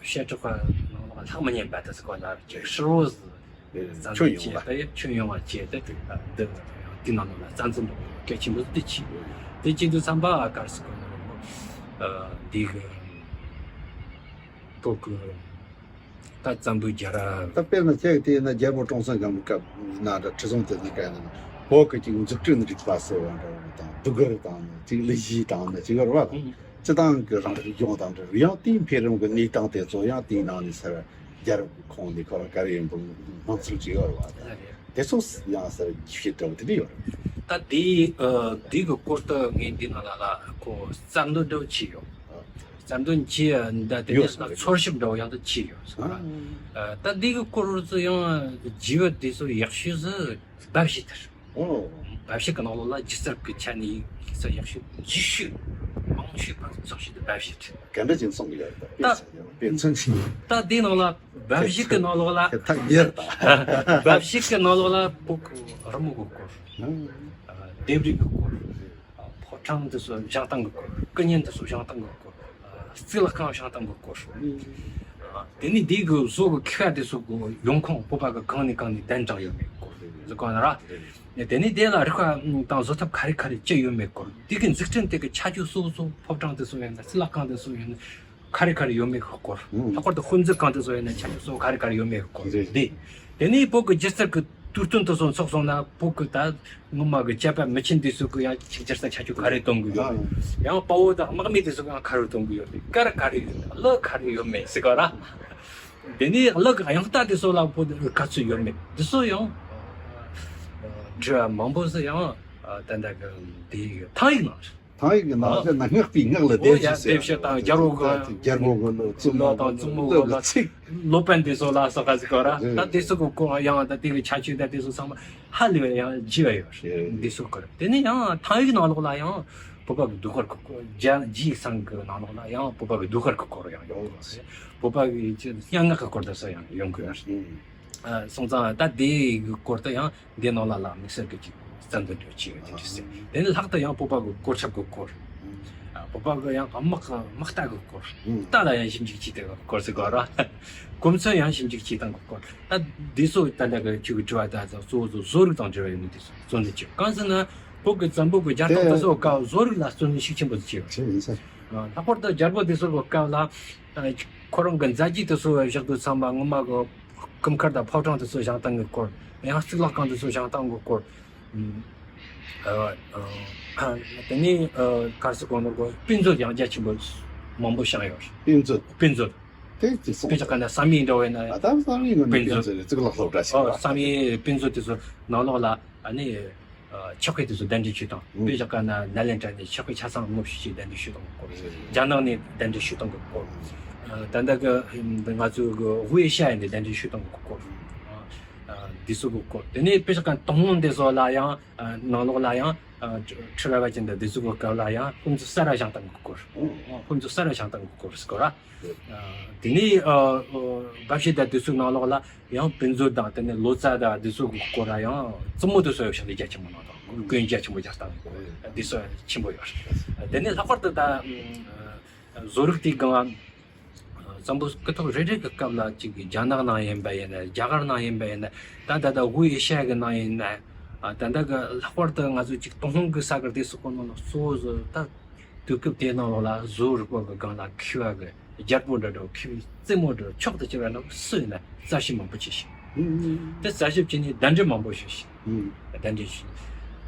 བཤད་གྲོགས་ནང་ལོགས་ལྷག་མི་ཉན་པ་དེ་ཟེར་གོ་ན་ཅིག་ཧྲིལ་བོ་ཟིག་བཙན་འཛུལ་བྱས་ཏེ་ཁྱོན་ཡོངས་བ་བྱས་ཏེ་འདི་འདི་ནང་ལ་བཙན་འཛུལ་གལ་ཆེན་པོ་འདི་བྱས། དེ་བྱེད་དུས་ཙམ་པ་ག་རེ་ཟེར་གོ་ན་འདི་གི་བོད་གི་ད་བཙན་པོའི་རྒྱལ་རབས། ད་དཔེར་ན་ཁྱེད་དེ་ན་རྒྱལ་པོ་ཀྲོང་གསར་སྒམ་པོའི་སྐབས་ན་འདྲ་ཁྲི་སྲོང་ལྡེ་བཙན་སྐབས་ན་བོད་ཀྱི་ཅིག་འཛུགས་སྐྲུན་རིག་པ་ཟེར་བ་འདྲ་བོ་དང་སྡུག་གུར་དང་ཅིག་ལས་གཞི་དང་ཅིག་ར་བ་དང་། སྤྱི་བཏང་གི་རང་རིག་སྦྱོང་དང་འབྲེལ་ཡང་དེའི་འཕེལ་རིམ་གྱི་གནས་སྟངས་དེ་ཚོ་ཡང་དེའི་ནང་ནས་སར་རྒྱལ་རབས་ཀྱི་ཁོངས་ནས་ཁོ་རང་ག་རེ་ཡིན་པ་སྣང་ཚུལ་ཅིག་ཡོད་རེད་བ། དེ་ཚོ་ཡང་སར་རྒྱས་བཤད་འདྲ་བོ་དེ་འདྲ་ཡོད་རེད། ད་དེའི་ཨ་དེའི་གི་སྐོར་དུ་ངས་འདི་ནང་ལ་ལ་ཁོ་གསར་འདོན་འདྲ་བོ་བྱས་ཡོད། གསར་འདོན་བྱས་ཡ་འདི་དེ་ཡོད་ནས་ས་རེད། འཚོལ་ཞིབ་འདྲ་བོ་ཡང་དུ་བྱས་ཡོད་ཟེར་བ། ཨ་ད་འདི་གི་སྐོར་ཚོ་ཡང་རྒྱས་པ་དེ་ཚོ་ཡག་ཤོས་སུ་འབའ་ཞིག་དེར། ཨོ། འབའ་ཞིག་གི་ནང་ལོགས་ལ་སྒྱུ་རྩལ་གྱི་ཆ་ནས་ཡིག་ཚད་ཡག་ཤོས་རྒྱས་ཤོས་མང་ཤོས་ཕར་ཚོགས་ཤིག་ཏུ་འབའ་ཞིག་རེད། ག་འདྲ་ཅིག་གསུང་གི་ཡོད་རེད། ད་དཔེ་མཚོན་ཆེ། ད་དེའི་ནང་ལ་འབའ་ཞིག་གི་ནང་ལོགས་ལ་ཐག་ཉེར་དང་། འབའ་ཞིག་གི་ནང་ལོགས་ལ་བོད་ཀྱི་རི་མོ་གི་སྐོར། ལྡེབས་རིས་ཀྱི་སྐོར། ཕོ་བྲང་དེ་ཚོ་བཞེངས་སྟངས་ཀྱི་སྐོར། སྐུ་བརྙན་དེ་ཚོ་བཞེངས་སྟངས་ཀྱི་སྐོར། རྩིག་ལག་ཁང་བཞེངས་སྟངས་ཀྱི་སྐོར། དེ་ནས་འདི་གི་བཟོ་གི་མཁས་པ་དེ་ཚོ་གི་ཡོང་ཁུངས་བོད་པ་གི་གང་ནས་གང་ནས་གདན་དྲངས་ཡོད་མེད་སྐོར་ཟེར་གོ་ན་ར། དེ་ནས་དེ་ལ་རིག་པ་དང་བཟོ་ཐབས་ག་རེ་ག་རེ་སྤྱད་ཡོད་མེད་སྐོར། དེ་གི་འཛུགས་སྐྲུན་དེ་གི་ཁྱད་ཆོས་སོ་སོ་ཕོ་བྲང་དེ་ཚོ་ཡིན་ན་རྩིག་ལག་ཁང་དེ་ཚོ་ཡིན་ན་ག་རེ་ག་རེ་ཡོད་མེད་སྐོར། ལྷག་པར་དུ་དཔེ་མཛོད་ཁང་དེ་ཚོ་ཡིན་ན་ཁྱད་ཆོས་སོ་སོ་ག་རེ་ག་རེ་ཡོད་མེད་སྐོར་དེ། དེ་ནས་བོད་ཀྱི་སྒྱུ་རྩལ་གྱི་དུས་སྟོན་དུ་སོང་ཚོགས་སོང་ན་བོད་ཀྱི་ད་སྔོན་མ་གི་དཔྱད་པ་མི་ཆེན་དེ་ཚོ་གི་ཡང་ཆིག་སྒྱུ་རྩལ་ཁྱད་ཆོས་ག་རེ་སྟོན་གི་ཡོད་རེད། ཡང་དཔའ་བོ་དང་དམག་མི་དེ་ཚོ་གི་ཡང་ག་རེ་སྟོན་གི་ཡོད་རེད། གར་ག་རེ་ཡོད་མེད། གླུ་ག་རེ་ཡོད་མེད་ཟེར་ག་ར། དེ་ནས་གླུ་གི་དབྱངས་རྟ་དེ་ཚོ་ལ་བོད་ག་ཚོད་ཡོད་མེད་དེ་ཚོ་ཡང་དྲི་བ་མང་པོ་ཟེར་ཡང་ད་ལྟ་གི་དེ་ཐང་ཡིག་ནང་རེད། ཐང་ཡིག་གི་ནང་བཞིན་ན་སྔགས་པའི་སྔགས་ལ་ལྡེབས་བཞི་ཟེར། ལྡེབས་བཞི་དང་རྒྱལ་པོ་གི་རྒྱལ་པོ་གི་ལོ་བཙུན་མོ་དང་བཙུན་མོ་གི་ལོ་ཚིགས། ལོ་པཎ་དེ་ཚོ་ལ་སོགས་པ་ཟིག་གོ་ར། ད་དེ་ཚོ་གི་སྐོར་ཡང་ད་དེ་གི་ཁྱད་ཆོས་ད་དེ་ཚོ་ཚང་མ་ཧ་ལས་པའི་ཡང་རྒྱས་པ་ཡོད་རེད། འདི་ཚོ་སྐོར་དེ་ནས་ཡང་ཐང་ཡིག་ནང་ལོགས་ལ་ཡང་བོད་པ་གི་ཟློས་གར་གི་སྐོར། རྒྱ་རྒྱའི་སང་གི་ནང་ལོགས་ལ་ཡང་བོད་པ་གི་ཟློས་གར་གི་སྐོར་ཡང་ཡོང་གི་རེད། བོད་པ་གི་སྙན་ངག་གི་སྐོར་དེ་ཚོ་ཡང་ཡོང་གི་ཡོད་རེད། སོང་ཙང་ད་དེ་གི་སྐོར་དུ་ཡང་འདི་ནང་ལ་ལ་དམིགས་བསལ་གྱི་ཅིག་རྩ་འདོན་འདྲ་བྱས་ཡོད་དེ་འདྲ་ཟེར། དེ་ནས་ལྷག་ཏུ་ཡང་བོད་པ་གི་གོ་ཁྲབ་གི་སྐོར། བོད་པ་གི་ཡང་དམག་དམག་རྟ་གི་སྐོར། རྟ་ལ་ཡང་ཞིབ་འཇུག་བྱས་དེ་གི་སྐོར་ཟེར་གོ་ར། གོ་མཚོན་ཡང་ཞིབ་འཇུག་བྱས་སྟངས་གི་སྐོར། ད་འདི་ཚོ་ད་ལྟ་གི་ཁྱོད་ཀྱི་དྲི་བ་ད་གཙོ་བོ་བཟོ་རིག་དང་འབྲེལ་བ་ཡོད་ནི་དེ་ཚོ་བརྩོན་འགྲུས་བྱས། གང་ཟེར་ན་བོད་ཀྱི་བཙན་པོ་གི་རྒྱལ་ཐང་དེ་ཚོ་སྐབས་བཟོ་རིག་ལ་བརྩོན་ལེན་ཤུགས་ཆེན་པོ་བྱས་ཡོད། ལྷག་པར་དུ་རྒྱལ་པོ་དེ་ཚོ་གི་སྐབས་ལ་ཁོ་རང་གི་མཛད་རྗེས་དེ་ཚོ་བཞག་དུས་ཚང་མ་སྔོན་མ་གི་སྐུ་མཁར་དང་ཕོ་བྲང་དེ་ཚོ་བཞེངས་སྟངས་ཀྱི་སྐོར། ཡང་གཙུག་ལག་ཁང་དེ་ཚོ་བཞེངས་སྟངས་ཀྱི་སྐོར། ཨ་ཨ་དེ་ནས་ཨ་ག་རེ་ཟེར་དགོས་ནོ་གོ། དཔེ་མཛོད་ཡང་རྒྱ་ཆེན་པོ་མང་པོ་བཞེངས་ཡོད་རེད། དཔེ་མཛོད། དཔེ་མཛོད། དེ་ཅིག་གསུངས། དཔེ་ཆ་ག་ན་བསམ་ཡས་འདྲ་བོ་ཡིན་ན། ཨ་ད་བསམ་ཡས་ངོ་ནས་དཔེ་དཔེ་མཛོད། མཛོད་རེད། གཙུག་ལག་སློབ་གྲྭ་ཞིག་ཨོ་རེད། བསམ་ཡས་དཔེ་མཛོད་དེ་ཚོ་ནང་ལོགས་ལ་ཨ་ནི། ཆོག་ཤེས་དེ་ཚོ་གདན་འདྲེན་ཞུས་དང་། དཔེ་བཞག་ག་ན་ནཱ་ལེནྡྲ་ནས་ཆོག་ཤེས་ཆ་ཚང་དངོས་སུ་ཞིག་གདན་འདྲེན་ཞུས་དང་གོ། རྒྱ་ནག་ནས་གདན་འདྲེན་ཞུས་དང་གོ། ད་ལྟ་གི་ང་ཚོ་གི་དབུས་ཨེ་ཤ་ཡ་ནས་གདན་འདྲེན་ཞུས་དང་གོ། འདི་ཚོ་གི་སྐོར། དེ་ནས་དཔེ་བཞག་ག་ན་ཏུན་ཧོང་འདི་ཚོ་ལ་ཡང་ནང་ལོགས་ལ་ཡང་ཁྲི་རལ་པ་ཅན་དང་འདི་ཚོ་གི་སྐབས་ལ་ཡང་དཔེ་མཛོད་གསར་བ་བཞེངས་སྟངས་གི་སྐོར། དཔེ་མཛོད་གསར་བ་བཞེངས་སྟངས་གི་སྐོར་ཟེར་གོ་ར། དེ་ནས་འབའ་ཞིག་དང་དུས་ཚོད་ནང་ལོགས་ལ་ཡང་དཔེ་མཛོད་དང་དེ་ནས་ལོ་ཙཱ་དང་དུས་ཚོད་ཀྱི་སྐོར་ལ་ཡང་རྩེད་མོ་དུས་ཚོད་ཡོད་ཤག་ལས་རྒྱ་ཆེན་པོ་གནང་དང་སྐུ་ཡོན་རྒྱ་ཆེན་པོ་རྒྱག་སྟངས་དུས་ཚོད་ཆེན་པོ་ཡོད་རེད། དེ་ནས་ལྷག་པར་དུ་ད་བཟོ་རིག་དེའི་སྒང་བཙན་པོ་སྐུ་ཐོག་རེ་རེ་གི་སྐབས་ལ་གཅིག་གི་རྒྱ་ནག་ནང་ཡིན་པ་ཡིན་ན། རྒྱ་གར་ནང་ཡིན་པ་ཡིན་ན། ད་ད་ལྟ་དབུས་ཨེ་ཤ་ཡ་གི་ནང་ཡིན་ན། ད་ལྟ་གི་ལྷག་པར་དུ་ང་ཚོ་གཅིག་ཏུན་ཧོང་གི་ས་ཁུལ་དེ་སོགས་ཀྱི་ནང་ལ་གཙོ་བོ་བཟོ་ད། དུས་སྐབས་དེའི་ནང་ལོགས་ལ་བཟོ་རིག་པ་གི་སྒང་ལ་མཁས་པ་གི་རྒྱལ་པོ་འདྲ་འདྲ་བོ་མཁས་པའི་རྩེད་མོ་འདྲ་མཆོག་ཏུ་གྱུར་པ་རྣམས་སུ་ཡིན་ན་རྩ་ཤེས་མང་པོ་ཆེ་ཞིང་། དེ་རྩ་ཞིབ་བྱས་ནས་གདན་འདྲེན་མང་པོ་ཞིག་ཞིག་གདན་འདྲེན་ཞིག་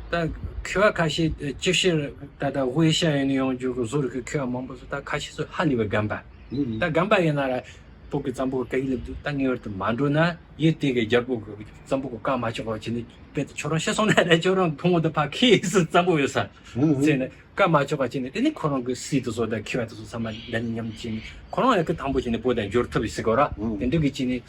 ད་མཁས་པ་ཁ་ཤས་ཅིག་ཤེས་ད་ལྟ་དབུས་ཨེ་ཤ་ཡ་ནས་ཡོང་རྒྱུ་གི་བཟོ་རིག་གི་མཁས་པ་མང་པོ་ཚོ་ད་ཁ་ཤས་ཚོ་ཧ་ལས་པའི་རྒན་པ། ད་རྒན་པ་ཡིན་ན་ར་བོད་ཀྱི་བཙན་པོ་གི་སྐད་ཡིག་སླེབས་དུས་ད་ངེས་པར་དུ་མ་འགྲོ་ན་ཡུལ་དེ་གི་རྒྱལ་པོ་གི་བཙན་པོ་གི་བཀའ་མ་ཆོག་པ་བྱས་ནས་དཔེ་ད་ཁྱོད་རང་ཤི་སོང་ན་ར་ཁྱོད་རང་ཕུང་བོ་དེ་ཕར་ཁྱེར་ཟེར་བཙན་པོ་ཡོད་ས་བྱས་ནས། བཀའ་མ་ཆོག་པ་བྱས་ནས་དེ་ནས་ཁོ་རང་གི་སྲས་དེ་ཚོ་དང་མཁས་པ་དེ་ཚོ་ཚང་མ་འདྲ་མཉམ་བྱས་ནས་ཁོ་རང་ཡང་སྐུ་དང་པོ་བྱས་ནས་བོད་དང་འབྱོར་ཐུབ་ཡོད་ཟེར་གོ་ར། དེ་འདྲ་གི་བྱས་ནས་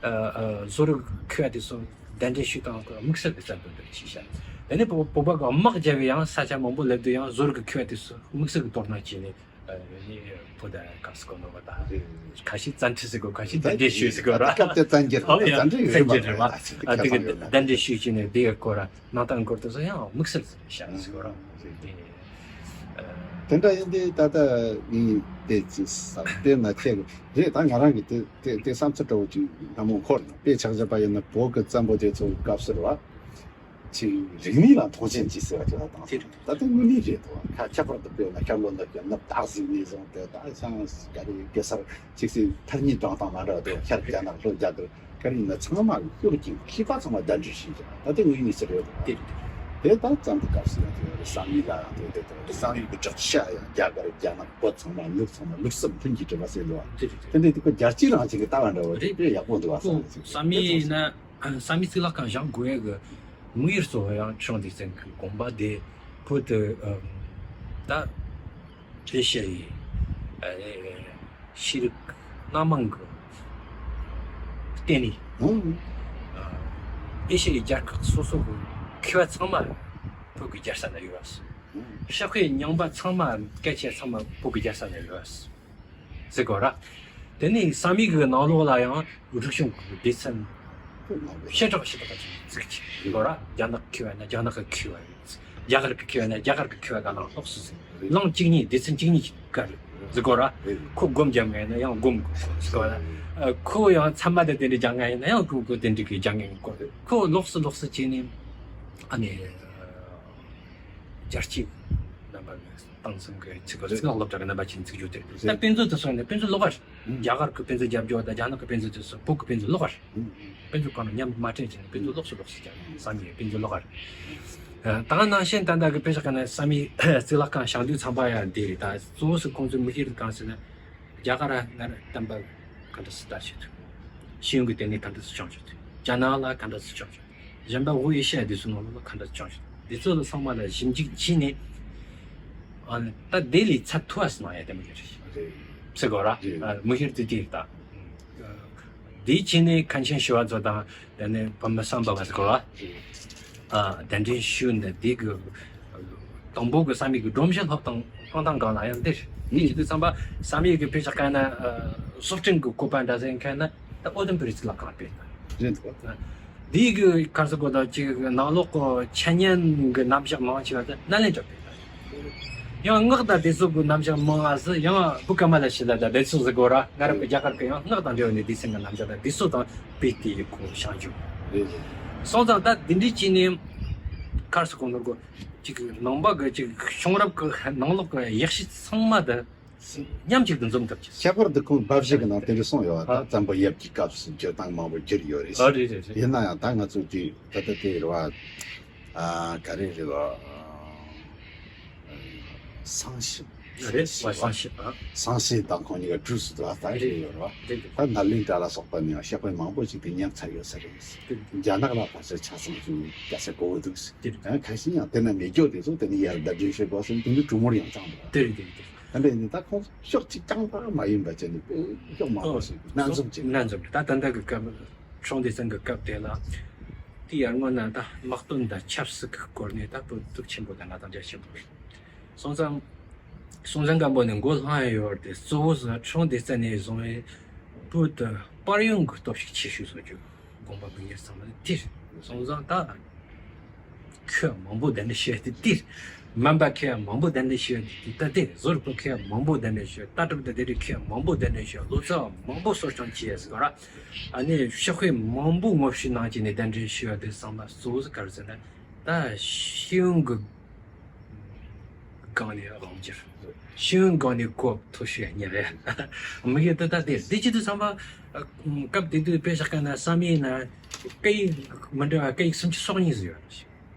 ཨ་ཨ་བཟོ་རིག་མཁས་པ་དེ་ཚོ་གདན་འདྲེན་ཞུས་དང་དམིགས་བསལ་གྱི་བསམ་དོན་དུ་ཕྱིན་ཤག་དེ་ནས་བོད་བོད་པ་གི་དམག་རྒྱབ་པའི་ཡང་ས་ཆ་མང་པོ་སླེབས་དུས་ཡང་བཟོ་རིག་མཁས་པ་དེ་ཚོ་དམིགས་བསལ་གྱི་དོ་སྣང་བྱས་ནས། ཨ་ནི་བོད་ཀྱི་སྐབས་སུ་གོ་ནོར་བ་དང་། ཁ་ཤས་བཙན་ཁྲིད་ཟེར་གོ། ཁ་ཤས་གདན་འདྲེན་ཞུས་ཟེར་གོ་ར། སྐབས་དེ་བཙན་འགྱུར་ཨོ་ཡ་བཙན་འགྱུར་རེད་བཙན་འགྱུར་རེད་བ། ཨ་དེ་གི་གདན་འདྲེན་ཞུས་བྱས་ནས་དེ་གི་སྐོར་ལ་གནང་སྟངས་སྐོར་དེ་ཚོ་ཡང་དམིགས་བསལ་བཤད་ཟེར་གོ་ར། དེ་དེ་འདྲ་ཡིན་དུས་ད་ལྟ་ངས་དེ་ཅི་ཟེར་དེ་ན་ཁྱེད་རེད། ད་ང་རང་གི་དེ་དེ་དེ་བསམ་ཚུལ་འདྲ་བོ་ཅིག་སྣ་མོ་འཁོར་ན། དཔེ་ཆ་བཞག་པ་ཡིན་ན་བོད་ཀྱི་བཙན་པོ་དེ་ཚོའི་སྐབས་སུ་རེད་བ། ཅིག་རིག་གནས་ལ་མཐོང་ཆེན་གྱིས་ཟེར་བ་ཅིག་ལ་བཏང་། དེ་རེད། ད་ལྟ་དངོས་གནས་རེད་དོ། ཁ་ཁྱད་པར་དུ་དཔེར་ན་ཤར་ལྷོ་ནུབ་ཀྱི་ནུབ་སྟག་གཟིག་ནས་བཟུང་སྟེ། ད་ཤང་ག་རེ་གེ་སར་ཅིག་སྲིད་མཐར་གཉིས་བགྲངས་སྟངས་མ་འདྲ་བ་དོ། ཤར་རྒྱ་ནག་ལྷོ་རྒྱ་གར་ག་རེ་ཡིན་ན་ཚང་མ་ཤོག་ཅིག་མཁས་པ་ཚང་མ་གདན་འདྲེན་ཞུས་ཀྱང་ད་ལྟ་དངོས་གནས་སུ་རེད་དོ། དེ་རེད། དེ་ད་བཙན་པོའི་སྐབས་སུ་ཡང་དེ་བསམ་ཡས་ལ་ཡང་དེ་དེ་དེ་བསམ་ཡས་ཀྱི་བསྒྲགས་བཤད་ཡང་རྒྱ་གར་རྒྱ་ནག་བོད་ཚང་མ་ནུབ་ཚང་མ་ལུགས་གསུམ་མཐུན་གྱིས་སྒྲིལ་བ་ཟེར་འདུག་བ། དེ་རེད། དེ་འདྲའི་དེ་ཁོ་རྒྱལ་སྤྱིའི་རང་བཞིན་གྱི་ལྟ་བ་འདྲ་བོ་དེ་དཔེ་ཡག་པོ་འདུག་བ། བསམ་ཡས་ན། བསམ་ཡས་གཙུག་ལག་ཁང་བཞེངས་དགོས་ཡ་གི་དམིགས་ཡུལ་གཙོ་བོ་ཡང་བྱང་སྡེ་ཚན་གྱི་དགོངས་པ་དེ་བོད་དུ་ཨམ་ད་ཨེ་ཤ་ཡའི་ཨ་ཤེས་རིག་སྣ་མང་གི་བརྟེན་ནས། ཨེ་ཤ་ཡའི་རྒྱལ་ཁབ་སོ་སོ་གི་མཁས་པ་ཚང་མ་བོད་ཀྱི་རྒྱལ་ས་ན་ཡོད་པ། ཤེས་དཔལ་རྙིང་པ་ཚང་མ་སྐད་ཆ་ཚང་མ་བོད་ཀྱི་རྒྱལ་ས་ན་ཡོད་པ། ཟེར་གོ་ར། དེ་ནས་བསམ་ཡས་ཀྱི་ནང་ལོགས་ལ་ཡང་རིག་གཞུང་གི་སྡེ་ཚན་ཞེ་དྲག་ཞེ་དྲག་ཅིག་བཙུགས་ཀྱི་ཡོད་ར། རྒྱ་ནག་མཁས་པ་ན་རྒྱ་ནག་གི་མཁས་པ་ཡིན། རྒྱ་གར་གྱི་མཁས་པ་ན་རྒྱ་གར་གྱི་མཁས་པ་ག་ལ་ལོགས་སུ་ཟིན། གླིང་གཅིག་གཉིས་སྡེ་ཚན་གཅིག་གཉིས་ཀྱི་བཀའ་རེད་ཟེར་གོ་ར། ཁོ་སྒོམ་རྒྱབ་མཁན་ཡིན་ན་ཡང་སྒོམ་དགོས་ཟེར་གོ་ར། ཁོ་ཡང་ཚད་མ་དང་དེ་འདྲའི་རྒྱབ་མཁན་ཡིན་ན་ཡང་ཁོ་ཁོ་དེ་འདྲའི་གི་རྒྱབ་མཁན་དགོས། ཁོ་ལོགས་སུ་ལོགས་སུ་བྱས་ནས་ཨ་ནི། རྒྱལ་སྤྱིའི་རྣམ་པ་ནས་སྟེང་གསུམ་གྱི་ཆེད་དུ་རྩིས་ནག་སློབ་གྲྭ་གི་རྣམ་པ་ཅན་བཙུགས་རྒྱུ་དེ་རེད། ད་དཔེ་མཛོད་དེ་སོང་ནས་དཔེ་མཛོད་ལོགས་ཀ་རེད། རྒྱ་གར་གྱི་དཔེ་མཛོད་རྒྱབ་སྐྱོར་དང་རྒྱ་ནག་གི་དཔེ་མཛོད་དེ་སོང་བོད་ཀྱི་དཔེ་མཛོད་ལོགས་ཀ་རེད། དཔེ་མཛོད་གང་ལ་མཉམ་མ་སྤྲད་ཅིང་དཔེ་མཛོད་ལོགས་སུ་ལོགས་སུ་བསྐྱལ་བསམ་ཡས་དཔེ་མཛོད་ལོགས་ཀ་རེད། ད་ནང་བཞིན་ད་ལྟ་གི་དཔེ་ཆ་ག་ནས་བསམ་ཡས་གཙུག་ལག་ཁང་བཞེངས་དུས་ཚང་པ་ཡང་འདི་རེད། ད་གཙོ་བོ་སུ་ཁོང་ཚོའི་དམིགས་ཡུལ་གང་ཟེར་ན། རྒྱ་གར་ལ་ང་རང་བསྟན་པ་ག་འདྲ་སེ་དར་ཞིག་ཐུབ། ཤེས་ཡོན་གྱི་ལྟེ་གནས་ག་འདྲ་སེ་བྱུང་ཞིག་ཐུབ། རྒྱ་ནག་ལ་ག་འདྲ་སེ་བྱུང་ཞིག་རྒྱ་ནག་དབུས་ཨེ་ཤ་ཡ་འདི་ཚོའི་ནང་ལོགས་ལ་ག་འདྲ་སེ་བྱུང་ཞིག་འདི་ཚོ་ལ་ཚང་མ་ལ་ཞིབ་འཇུག་བྱས་ནས། ཨ་ནི་ད་དེ་ལས་ཚད་མཐོ་བ་སེ་གནང་ཡ་དེ་མོ་ཡོད་རེད། ཟེར་དགོས་ར། དམིགས་ཡུལ་དེ་དེ་ད། དེ་བྱས་ནས་མཁན་ཆེན་ཞི་བ་འཚོ་དང་དེ་ནས་བུ་མོ་བསམ་པ་བ་ཟེར་དགོས་ར། ཨ་གདན་འདྲེན་ཞུས་ནས་དེ་གི་དང་པོ་གི་བསམ་ཡས་ཀྱི་སྒྲོམ་གཞི་སློབ་སྟངས་སློབ་སྟངས་སྒང་ལ་ཡང་འདིར་ངས་ཞུ་དུས་ཙམ་པ་བསམ་ཡས་ཀྱི་དཔེ་ཆ་དཀར་ན་སློབ་སྤྲིང་གི་བཀོད་པ་འདྲ་ཟེར་མཁན་ན་ད་ཨོ་དམ་པུ་རི་གཙུག་ལག་ཁང་དཔེ་དང་། རེད་འདུག་འདིའི་གི་ག་རེ་ཟེར་དགོས་དང་ཅིག་ནང་ལོགས་ཀྱི་འཆད་ཉན་གྱི་རྣམ་གཞག་མང་ཆེ་བ་དེ་ནཱ་ལེནྡྲ་དཔེ་དང་། ཡང་སྔགས་དང་སྡེ་ཚན་གྱི་རྣམ་གཞག་མང་ང་ཟེར་ཡང་བུ་ཀ་མ་ལ་ཤཱི་ལ་དང་དེ་ཚོ་ཟེར་དགོས་ར། སྔ་རབས་ཀྱི་རྒྱ་གར་གྱི་ཡང་སྔགས་དང་འབྲེལ་བ་ནས་སྡེ་ཚན་གྱི་རྣམ་གཞག་དང་དེ་ཚོ་དང་དཔེ་དེ་ཡི་གོ་བྱང་ཆུབ། རེད་རེད། སོང་ཙང་ད་འདི་འདྲའི་ཅིག་ནས་ག་རེ་ཟེར་དགོས་ནོར་གོ་ཅིག་ནང་པ་གི་ཅིག་བྱུང་རབས་ཀྱི་ནང་ལོགས་ཀྱི་ཡག་ཤོས་ཚང་མ་དེ་མཉམ་གཅིག་ཏུ་འཛོམས་ཐུབ་ཀྱི། ཁྱད་པར་དུ་ཁོང་དབའ་བཞེད་ཀྱི་ནང་དེ་འདྲ་གསུངས་ཡོད་པ། ད་བཙན་པོ་ཡབ་ཀྱི་སྐབས་སུ་བསྒྱུར་སྟངས་མང་པོ་བསྒྱུར་ཡོད་རེད། ཨ་རེད་རེད་རེད། ཡིན་ན་ཡང་ད་ང་ཚོ་དེ་ད་ལྟ་དེ་རེད་བ། ཨ་ག་རེ་རེད་བ། སང་ཤི། རེད་བ། སང་ཤི་ཨ། སང་ཤི་དང་ཁོང་གཉིས་ཀ་གྲོས་སུ་འདུག་ཨ། ད་རེད་ཡོད་རེད་བ། རེད་རེད། ད་ནཱ་ལེནྡྲ་ལ་སོགས་པ་ནས་ཡང་ཤེས་དཔལ་མང་པོ་ཞིག་དེ་ཉར་ཚར་ཡོད་ས་རེད། རེད། རྒྱ་ནག་ལ་ཕར་ཚུར་ཆ་ཚང་ཞིག་རྒྱ་ས་གོ་བོ་འདུག་རེད། ཨ་ཁ་ཤས་ཡང་དེ་ན་མེད་རྒྱུ་དེ་ཚོ་དེ་ནི་ཡར་བརྡ་འཕྲིན་ཤོད་དགོས་སོང་དེ་ནི་གྲུ་མོར་ཡང་བཅངས་འདུག་རེད་རེད་རེད། ད་འདི་ནི་ད་ཁོང་ཤོག་གཅིག་རྐྱང་པ་མ་ཡིན་པ་བྱས་ནས་དཔེ་ཤོག་མང་པོ་ཞིག་སྣ་འཛོམས་བྱས། སྣ་འཛོམས་རེད། ད་ད་ལྟ་གི་སྐབས། ཁྲུང་ལྡེ་ཚན་གྱི་སྐབས་དེ་ལ། དེ་ཡར་སྔོན་ན་ད་དམག་དོན་དང་ཆབ་སྲིད་ཀྱི་སྐོར་ནས་ད་བོད་གདུག་ཆེན་པོ་དང་ང་དང་འཇའ་ཆེན་པོ་རེད། སོང་ཙང་། སྲོང་བཙན་སྒམ་པོ་ནས་འགོ་བླངས་ཡོད་དེ་གཙོ་བོ་ཟེར་ཁྲུང་ལྡེ་ཚན་ནས་བཟུང་བའི་བོད་དུ་དཔལ་ཡོན་གྱི་སྟོབས་ཤུགས་ཆེ་ཤོས་བཟོ་རྒྱུ་དགོངས་པ་དགོས་ངེས་ཚང་མ་དེ་རེད། སོང་ཙང་ད། མཁས་མང་པོ་གདན་འདྲེན་ཞུས་ཏེ་དེར། སྨན་པ་མཁས་མང་པོ་གདན་འདྲེན་ཞུས་ཏེ་ད་དེར། བཟོ་རིག་པ་མཁས་མང་པོ་གདན་འདྲེན་ཞུས། ལྟ་གྲུབ་དང་ལྡན་རིགས་མཁས་མང་པོ་གདན་འདྲེན་ཞུས། སློབ་གྲྭ་མང་པོ་གསོ་སྐྱོང་བྱས་ཟེར་བ་ར། ཨ་ནི་ཤེས་དཔལ་མང་པོ་ངོ་སྤྲོད་གནང་བྱས་ནས་གདན་འདྲེན་ཞུས་ཏེ་བསམ་པ་གཙོ་བོ་ག་རེ་ཟེར་ན། ད་ཤེས་ཡོན་གྱི་སྒང་ནས་དབང་སྒྱུར། ཤེས་ཡོན་སྒང་ནས་གོ་མཐོ་ཤོས་གཉེར་ཡ། དམིགས་ཡུལ་དེ་ད་དེ་འདི་ཅི་དུས་ཙམ་པ། སྐབས་དེ་དུས་དཔེ་བཞག་མཁན་ན་བསམ་ཡས་ན་སྐད་ཡིག་མི་འདྲ་བ་སྐད་ཡིག་སུམ་ཅུ་སོ་གཉིས་ཟིག་ཡོད་རེད།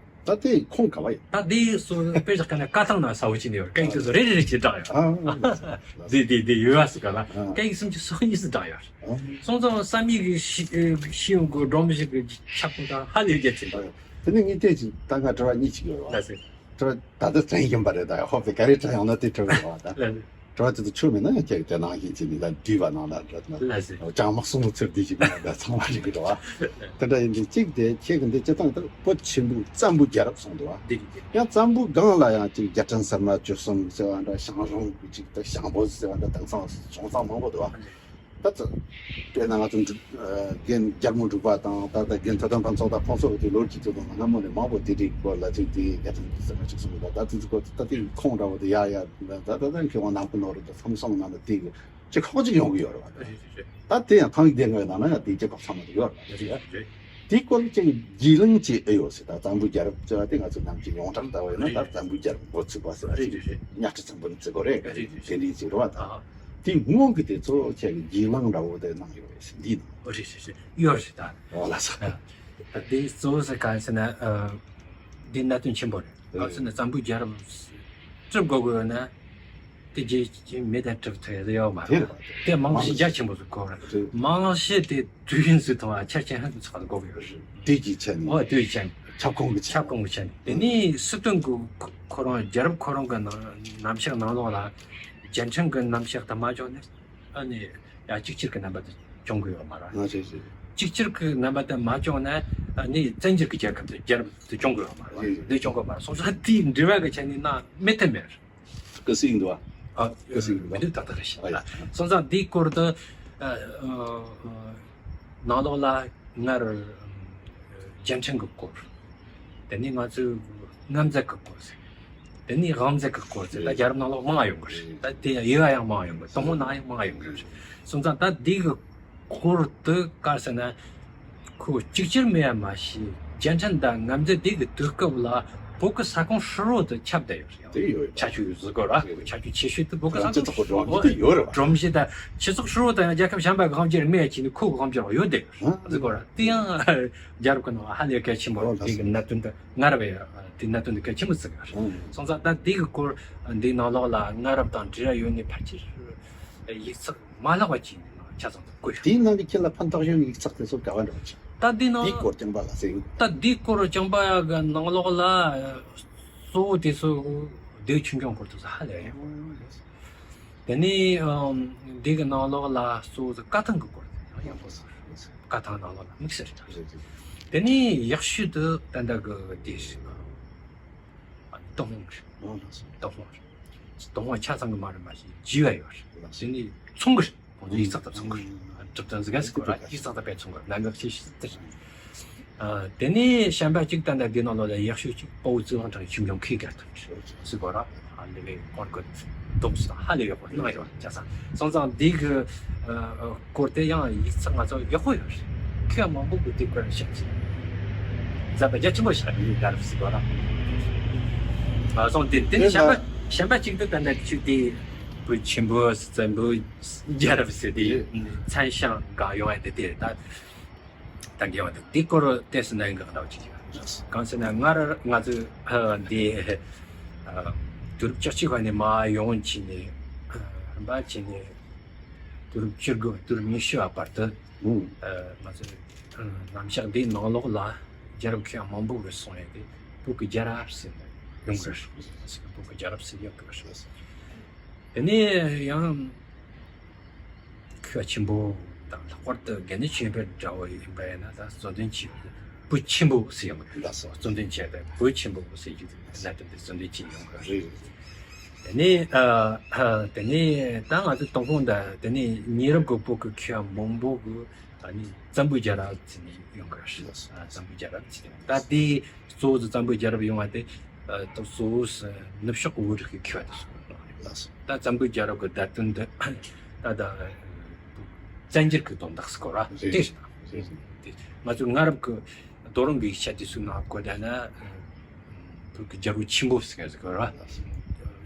ད་དེ་ཁོང་ག་བ་ཡིན། ད་དེ་སོ་དཔེ་བཞག་མཁན་ན་བཀའ་ཐང་ན་ས་བོ་ཅི་ནས་ཡོད་སྐད་ཡིག་དེ་ཚོ་རེ་རེ་རེ་ཅིག་བསྒྲགས་ཡོད། ཨ་དེ་དེ་དེ་ཡོད་བ་ཟིག་ག་ལ་སྐད་ཡིག་སུམ་ཅུ་སོ་གཉིས་ཟིག་བསྒྲགས་ཡོད། སོང་ཙང་བསམ་ཡས་ཀྱི་ཤེས་ཡོན་གྱི་སྒྲོམ་གཞི་གི་ཁྱབ་ཁོངས་ད་ཧ་ལས་རྒྱ་ཆེན་པོ་ཡོད། དེ་ནས་ངས་བལྟས་ཀྱི་ད་ང་དྲི་བ་གཉིས་ཅིག་ཡོད་རེད་བ། ད་ཟེར། དྲི་བ་ད་ལྟ་དྲན་བཞིན་པ་རེད། ད་ཧོབ་སྟེ་ག་རེ་དྲན་ཡོང་ན་དེ་དྲི་བ་རེད་བ་ད། ལགས་ལགས། དྲི་བ་དེ་ཚོ་ཆོད་མེད་ན་ཡང་ཁྱེད་ཀྱི་དེ་ནང་བཞིན་བྱས་ནས་ལ་འདྲི་བ་ནང་ལ་འདྲ་ན། ལགས་སོ། ཅང་མ་གསུང་ཚུལ་འདི་ཞིག་མིན་ན་ཚང་མ་རིག་གི་འགྲོ་བ། དེ་འདྲ་ཡིན་དུས་གཅིག་དེ་ཁྱེད་ཀྱི་འདི་སྤྱི་བཏང་དུ་བོད་ཆེན་པོའི་བཙན་པོའི་རྒྱལ་རབས་གསུངས་འདུག་བ། འདི་གི་འདི། ཡང་བཙན་པོའི་སྒང་ལ་ཡང་གཅིག་རྒྱལ་ཕྲན་གསར་མ་བཅུ་གསུམ་ཟེར་བ་འདྲ། ཞང་ཞུང་གི་གཅིག་དང་ཞང་པོ་ཟེར་བ་འདྲ། དེང་སང་གཞུང་ཚང་མང་པོ་འདུག་བ། ད་ཚོ། དཔེར་ན་ང་ཚོ་འབྲུག་ཨ་རྒན་རྒྱལ་མོ་འབྲུག་པ་དང་ད་ལྟ་རྒན་ཐོས་དམ་པ་ཚོགས་དང་ཁོང་ཚོ་གི་ལོ་རྒྱུས་ཚོ་དང་སྔ་མོ་ནས་མང་པོ་དེ་འདྲའི་སྐོར་ལ་ཚིག་དེ་རྒྱ་ཐམ་གྱི་ཟེར་ན་ཅིག་གསུངས་འདུག་ད་དེ་ཚོ་སྐོར་ད་དེ་ཁོང་འདྲ་བོ་དེ་ཡ་ཡ་ད་ད་ད་མཁས་དབང་ནམ་མཁའི་ནོར་བུ་དང་ཁམས་གསུམ་ནང་ལ་དེ་གི་ཅིག་ཁག་ཅིག་ཡོང་གི་ཡོད་རེད་བ། རེད་རེད་རེད། ད་དེ་ཡང་ཐང་ཡིག་སྡེ་ལྔའི་ནང་ན་ཡང་དེ་རྒྱལ་ཁབ་ཚང་མ་དེ་ཡོད་རེད་བ། རེད་རེད། དེའི་སྐོར་ལ་ཅིག་རྒྱུས་ལོན་ཅིག་ཨེ་ཡོད་ཟེར། ད་བཙན་པོའི་རྒྱལ་རབས་ཟེར་བ་དེ་ང་ཚོ་ནམ་རྒྱུན་ཡོངས་གྲགས་ལྟ་བ་ཡིན་ན་ད་བཙན་པོའི་རྒྱལ་རབས་འགོ་ཚུགས་པ་ཟེར་བ་ཅིག་རེད་རེད་རེད། གཉའ་ཁྲི་བཙན་པོ་ནས་བརྩི་དགོས་རེད། རེད་རེད་རེད། དེ་འདྲའི་ཅིག་རེད་བ། ད་ཨ། དེའི་སྔོན་གྱི་དེ་ཚོ་ཁྱེད་ཀྱི་རྒྱུས་ལོན་འདྲ་བོ་དེ་གནང་ཡོད་རེད་ཟེར། འདི་ནང་། ཨོ་རེད་རེད་རེད། ཡོད་རེད་ད། ཨོ་ལགས་སོ། ཨ། ད་དེ་གཙོ་བོ་ཟེར་ག་ཟེར་ན་ཨ། འདི་གནད་དོན་ཆེན་པོ་རེད། ག་ཟེར་ན་བཙན་པོའི་རྒྱལ་རབས་བསྒྲུབ་དགོས་དགོས་ཡོད་ན། དེ་རྗེས་ཀྱི་མི་དང་གྲུབ་ཐོབ་ཡོད་མ་རེད། དེ་དེ་རྨང་གཞི་རྒྱ་ཆེན་པོ་ཟིག་དགོས་རེད། རྨང་གཞི་དེ་དུས་ཡུན་ཟིག་ཐུང་བ་ཆ་རྐྱེན་ཧ་ཅང་ཚགས་དགོས་ཡོད་རེད། དུས་ཀྱི་ཆ་ནས། ཨོ་དུས་ཀྱི་ཆ་ནས། ཁྱབ་ཁོངས་ཀྱི་ཆ་ཁྱབ་ཁོངས་ཀྱི་ཆ་ནས། དེ་ནས་སྲིད་དོན་གྱི་ཁོ་རང་རྒྱལ་རབས་ཁོ་རང་གི་ནང་རྣམ་གཞག་ནང་ལོགས་ལ་རྒྱལ་ཕྲན་གྱི་རྣམ་གཞག་དང་མ་འཇོག་ནས་ཨ་ནི་ཡ་གཅིག་གྱུར་གྱི་རྣམ་པ་དེ་སྐྱོང་གི་ཡོད་མ་རེད། ང་ཚོས་ཚོས། གཅིག་གྱུར་གྱི་རྣམ་པ་དེ་མ་སྐྱོང་ན་ཨ་ནི་བཙན་བྱོལ་གྱི་རྒྱལ་ཁབ་དེ་རྒྱལ་རབས་དེ་སྐྱོང་གི་ཡོད་མ་རེད། རེད། འདི་སྐྱོང་གི་ཡོད་མ་རེད། སོང་ཙང་དེའི་འབྲེལ་བ་གི་ཆ་ནས་ན་མི་མཐུན་མེད་རེད། སྐུ་སྲིད་ཡིན་འདུག་བ། ཨ། སྐུ་སྲིད་ཡིན་འདུག་བ། མི་འདུག་ཏག་ཏག་རེད་ཤག་ཨ་ཡ། སོང་ཙང་འདིའི་སྐོར་དུ་ཨ་ཨ་ནང་ལོགས་ལ་སྔར་རྒྱལ་ཕྲན་གྱི་སྐོར། དེ་ནས་ང་ཚོའི་དངའ་མཛད་ཀྱི་སྐོར་ཟེར། དེ་ནས་དབང་མཛད་ཀྱི་སྐོར་ཟེར། ད་རྒྱལ་རབས་ནང་ལོགས་མང་ཡོང་གི་རེད། ད་དེ་དབྱེ་བ་ཡང་མང་ཡོང་གི། དང་པོ་ནང་ཡང་མང་ཡོང་གི་རེད། སོང་ཙང་ད་འདི་གི་སྐོར་དུ་ག་ཟེར་ན། ཁོ་གཅིག་གྱུར་མེད་ཡ་མ་ཤེས། རྒྱལ་ཕྲན་དང་དངའ་མཛད་དེ་གི་དུས་སྐབས་ལ་བོད་ཀྱི་ས་ཁོངས་ཧྲིལ་བོ་དུ་ཁྱབ་བསྡད་ཡོད་རེད། དེ་ཡོད་ཡོད། ཆ་ཤས་ཡོད་ཟེར་དགོས་ར། ཡོད་ཡོད། ཆ་ཤས་ཆེ་ཤོས་དུ་བོད་ཀྱི་ས་ཁོངས་ཧྲིལ་བོ་སྒྲོམ་གཞི་དེ་ཡོད་རེད་བ། སྒྲོམ་གཞི་དང་སྤྱི་ཚོགས་ཧྲིལ་བོ་དང་ཡང་རྒྱལ་ཁབ་གཞན་པ་གི་དབང་སྒྱུར་མེད་ཡ་ཅིག་ནི་ཁོ་གི་དབང་སྒྱུར་ཡོད་བསྡད་ཡོད་ཟེར་དགོས་ར། དེ་ཡང་རྒྱལ་རབས་ཀྱི་ནང་ཧ་ལས་གལ་ཆེན་པོ་རེད། དེ་གི་གནད་དོན་དུ་སྔ་རབས་ཡ་དེ་གནད་དོན་དུ་གལ་ཆེན་པོ་བརྩི་གི་རེད། སོང་ཙང་ད་དེ་གི་སྐོར་འདིའི་ནང་ལོགས་ལ་སྔ་རབས་དང་འབྲེལ་བ་ཡོད་ནི་ཕལ་ཆེར་ཡིག་ཚགས་མ་ལྷག་པ་ཅིག་ནང་ཆ་ཚང་དུ་བཀོད་ཡོད། དེའི་ནང་གི་ཁྱེད་ལ་ཕན་ཐོགས་ཡོད་ནི་ཡིག་ཚགས་དེ་ཚོ་ག་བ་འདྲ་བ་ཅིག་ད་འདི་ནང་དེའི་སྐོར་རྐྱང་པ་ལ་ཟེར་ཡོད། ད་འདིའི་སྐོར་རྐྱང་པ་གི་ནང་ལོགས་ལ་གཙོ་བོ་དེ་ཚོ་ལྡེའུ་ཆོས་འབྱུང་སྐོར་དེ་ཚོ་ཧ་ལས་ཡོད། དེ་ནས་ཨམ་འདི་གི་ནང་ལོགས་ལ་གཙོ་བོ་དེ་བཀའ་ཐང་གི་སྐོར་དེ་ཡང་ཡག་པོ་ཟེར། བཀའ་ཐང་ནང་ལོགས་ལ་དམིགས་བསལ་རེད། དེ་ནས་ཡག་ཤོས་དེ་ད་ལྟ་གི་དེ་རེད། ཏུན་ཧོང་རེད། ཏུན་ཧོང་རེད། ཏུན་ཧོང་ཆ་ཚང་གི་མ་རེད་མ་གཞི་རྒྱས་པ་ཡོད་རེད། དེ་ནས་ཚོང་གི་རེད། ཁོང་ཚོ་ཡིག་ཚགས་དང་ཚོང་གི་རེད། གྲུབ་དོན་ཟིག་ག་ཟིག་གོ་ར་ཡིག་ཚགས་དང་དཔེ་ཚོང་གི་རེད། གནད་འགག་ཆེ་ཤོས་དེ་རེད། ཨ། དེ་ནས་གཞན་པ་གཅིག་ད་ལྟ་འདི་ནང་ལོགས་ལ་ཡག་ཤོས་གཅིག་དཔའ་བོ་ཙི་ཝང་ཁྲང་གི་ཆོས་འབྱུང་ཁུལ་ག་དང་ཟིག་གོ་ར། ཨ་ལེ་བའི་ཁོང་གི་དོགས་སུ་ཧ་ལས་ཡག་པོ་གནང་ཡོད་ཅག་ས། སོང་ཙང་འདི་གི་ཨ་སྐོར་དེ་ཡང་ཡིག་ཚགས་ང་ཚོ་ཡག་པོ་ཡོད་རེད། ཁྱོད་མང་པོ་གི་དེ་སྐོར་བཤད་ཅིག་མཛད་པ་རྒྱ་ཆེན་པོ་བཞག་ཡོད་རྒྱལ་རབས་ཟིག་གོ་ར། ཨ་སོང་དེ་དེ་ནས་གཞན་པ་གཞན་པ་གཅིག་ཏུ་ད་ལྟ་ཆུ་དེ་བོད་ཆེན་པོ་བཙན་པོའི་རྒྱལ་རབས་ཟེར་དེ་མཚན་བྱང་གང་ཡོང་ཡ་དེ་དེ་ད་ད་འགལ་བ་དང་དེ་སྐོར་བལྟས་ཟིན་ན་ཡང་འགག་འདྲ་བ་ཅིག་ཡོད། གང་ཟེར་ན་སྔར་ང་ཚོས་འདི་དུས་རབས་བཅུ་གཅིག་པ་ནས་མར་ཡོང་བྱས་ནས་རིམ་པ་བྱས་ནས་དུས་རབས་བཅུ་དགུ་དུས་རབས་ཉི་ཤུ་བ་བར་དུ་ང་ཚོས་རྣམ་གཞག་འདིའི་ནང་ལོགས་ལ་རྒྱལ་རབས་མཁས་དབང་མང་པོ་གིས་གསུངས་ཡོད་དེ་བོད་ཀྱི་རྒྱལ་རབས་ཟེར་ནས་ཡོང་གི་རེད། བོད་ཀྱི་རྒྱལ་རབས་ཟེར་ཡོང་གི་རེད། དེ་ནས་ཡང་མཁས་པ་ཆེན་པོ་དང་ལྷག་པར་དུ་དགེ་འདུན་ཆོས་འཕེལ་འདྲ་བོ་ཡིན་པ་ཡིན་ན་ད་གཙོ་འདོན་བྱས་བོད་ཆེན་པོ་ཟེར་ཡོང་གི་རེད། ལགས་སོ། གཙོ་འདོན་བྱས་ཏེ་བོད་ཆེན་པོ་ཟེར་རྒྱུ་དེ་གནད་དོན་དེ་གཙོ་འདོན་བྱས་ཡོང་གི་རེད། དེ་ནས་ཨ་དེ་ནས་ད་ང་ཚོ་ཏུན་ཧོང་ད་དེ་ནས་ཉེ་རབས་ཀྱི་བོད་ཀྱི་མཁས་པ་མང་པོ་གིས་ཨ་ནི་བཙན་པོའི་རྒྱལ་རབས་ཟེར་ནས་ཡོང་གི་རེད། ལགས་སོ། ཨ་བཙན་པོའི་རྒྱལ་རབས་ཟེར་ནས་ད་དེ། གཙོ་བོ་དེ་བཙན་པོའི་རྒྱལ་རབས་ཡོང་བ་དེ་ཨ་ད་གཙོ་བོ་ནུབ་ཕྱོགས་ཀྱི་བོད་རིགས་ཀྱི་མཁས་པ་དེ་ཚོ་གནང་རེད། ལགས་སོ། ད་བཙན་པོའི་རྒྱལ་རབས་ཀྱི་བརྡ་དོན་འདི་ད་ད་བཙན་སྒྱུར་གྱི་དོན་དག་སྐོར་བ་རེད། དེ་རེད། རེད། དེ་ང་ཚོའི་སྔ་རབས་ཀྱི་རྡོ་རིང་གི་ཡིག་ཆ་དེ་ཚོའི་ནང་བཀོད་ད་ན་བོད་ཀྱི་རྒྱལ་པོ་ཆེན་པོ་ཟེར་མཁན་ཟེར་གི་རེད།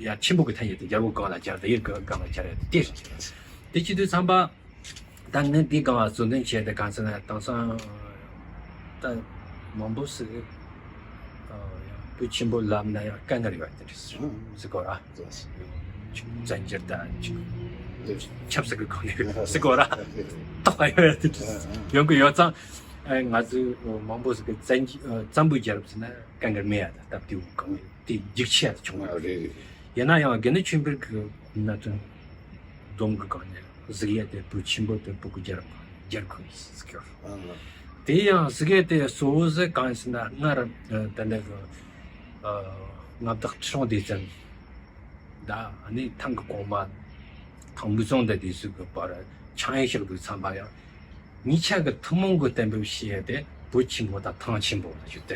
ཡ་ཆེན་པོ་གི་ཐ་སྙད་དེ་རྒྱལ་པོ་སྒང་ལ་སྦྱར་ཏེ་ཡུལ་གྱི་སྒང་ལ་སྦྱར་ཡ་དེ་དེ་རེད། དེ་བྱེད་དུས་ཙམ་པ། ད་ངས་འདི་སྒང་ལ་གཙོ་འདོན་བྱས་ཏེ་གང་ཟེར་ན་དེང་སང་ད་མང་པོ་ཞིག་ཨ་ཡང་བོད་ཆེན་པོ་ལབ་ན་ཡང་དཀའ་ངལ་ཡོད་དེ་འདྲ་ཟེར་གོ་ར། ཅིག་བཙན་སྒྱུར་ད་ཅིག་ཆབ་སྲིད་ཀྱི་སྒང་ནས་ཟེར་གོ་ར། རྟོགས་པ་ཡོད་དེ་འདྲ་ཡོང་གི་ཡོད་ཙང་ང་ཚོས་མང་པོ་ཞིག་གིས་བཙན་བཙན་པོའི་རྒྱལ་རབས་ཟེར་ན་དཀའ་ངལ་མེད་ཡ་ད་སྟབས་བདེ་བོ་གང་ཡོད་དེ་རྒྱུགས་ཆེ་ཡ་ད་བྱུང་བ་རེད། ཡིན་ན་ཡང་དགེ་འདུན་ཆོས་འཕེལ་གྱི་གནད་དོན། སྡོམ་གི་སྒང་ནས་གཟུགས་ཡས་དེ་བོད་ཆེན་པོ་དེ་བོད་ཀྱི་རྒྱལ་རབས་སྒང་ནས་སྦྱར་དགོས་ཟེར་གི་ཡོད། དེ་ཡང་གཟུགས་ཡས་དེ་གཙོ་བོ་ཟེར་གང་ཡིན་ཟེར་ན། སྔར་ད་ལྟ་གི་མངའ་བདག་ཁྲི་སྲོང་ལྡེ་བཙན་ད་ནི་ཐང་གི་གོང་མ་ཐང་མུས་ཙང་དང་དེ་ཚོ་གི་བར་ཆིངས་ཡིག་བཞག་དུས་ཙམ་པ་ཡང་། གཉིས་ཆ་གི་ཐུན་མོང་གི་གཏན་འབེབས་བྱེད་ཡ་དེ་བོད་ཆེན་པོ་དང་ཐང་ཆེན་པོ་ལ་ཞུ་དེ་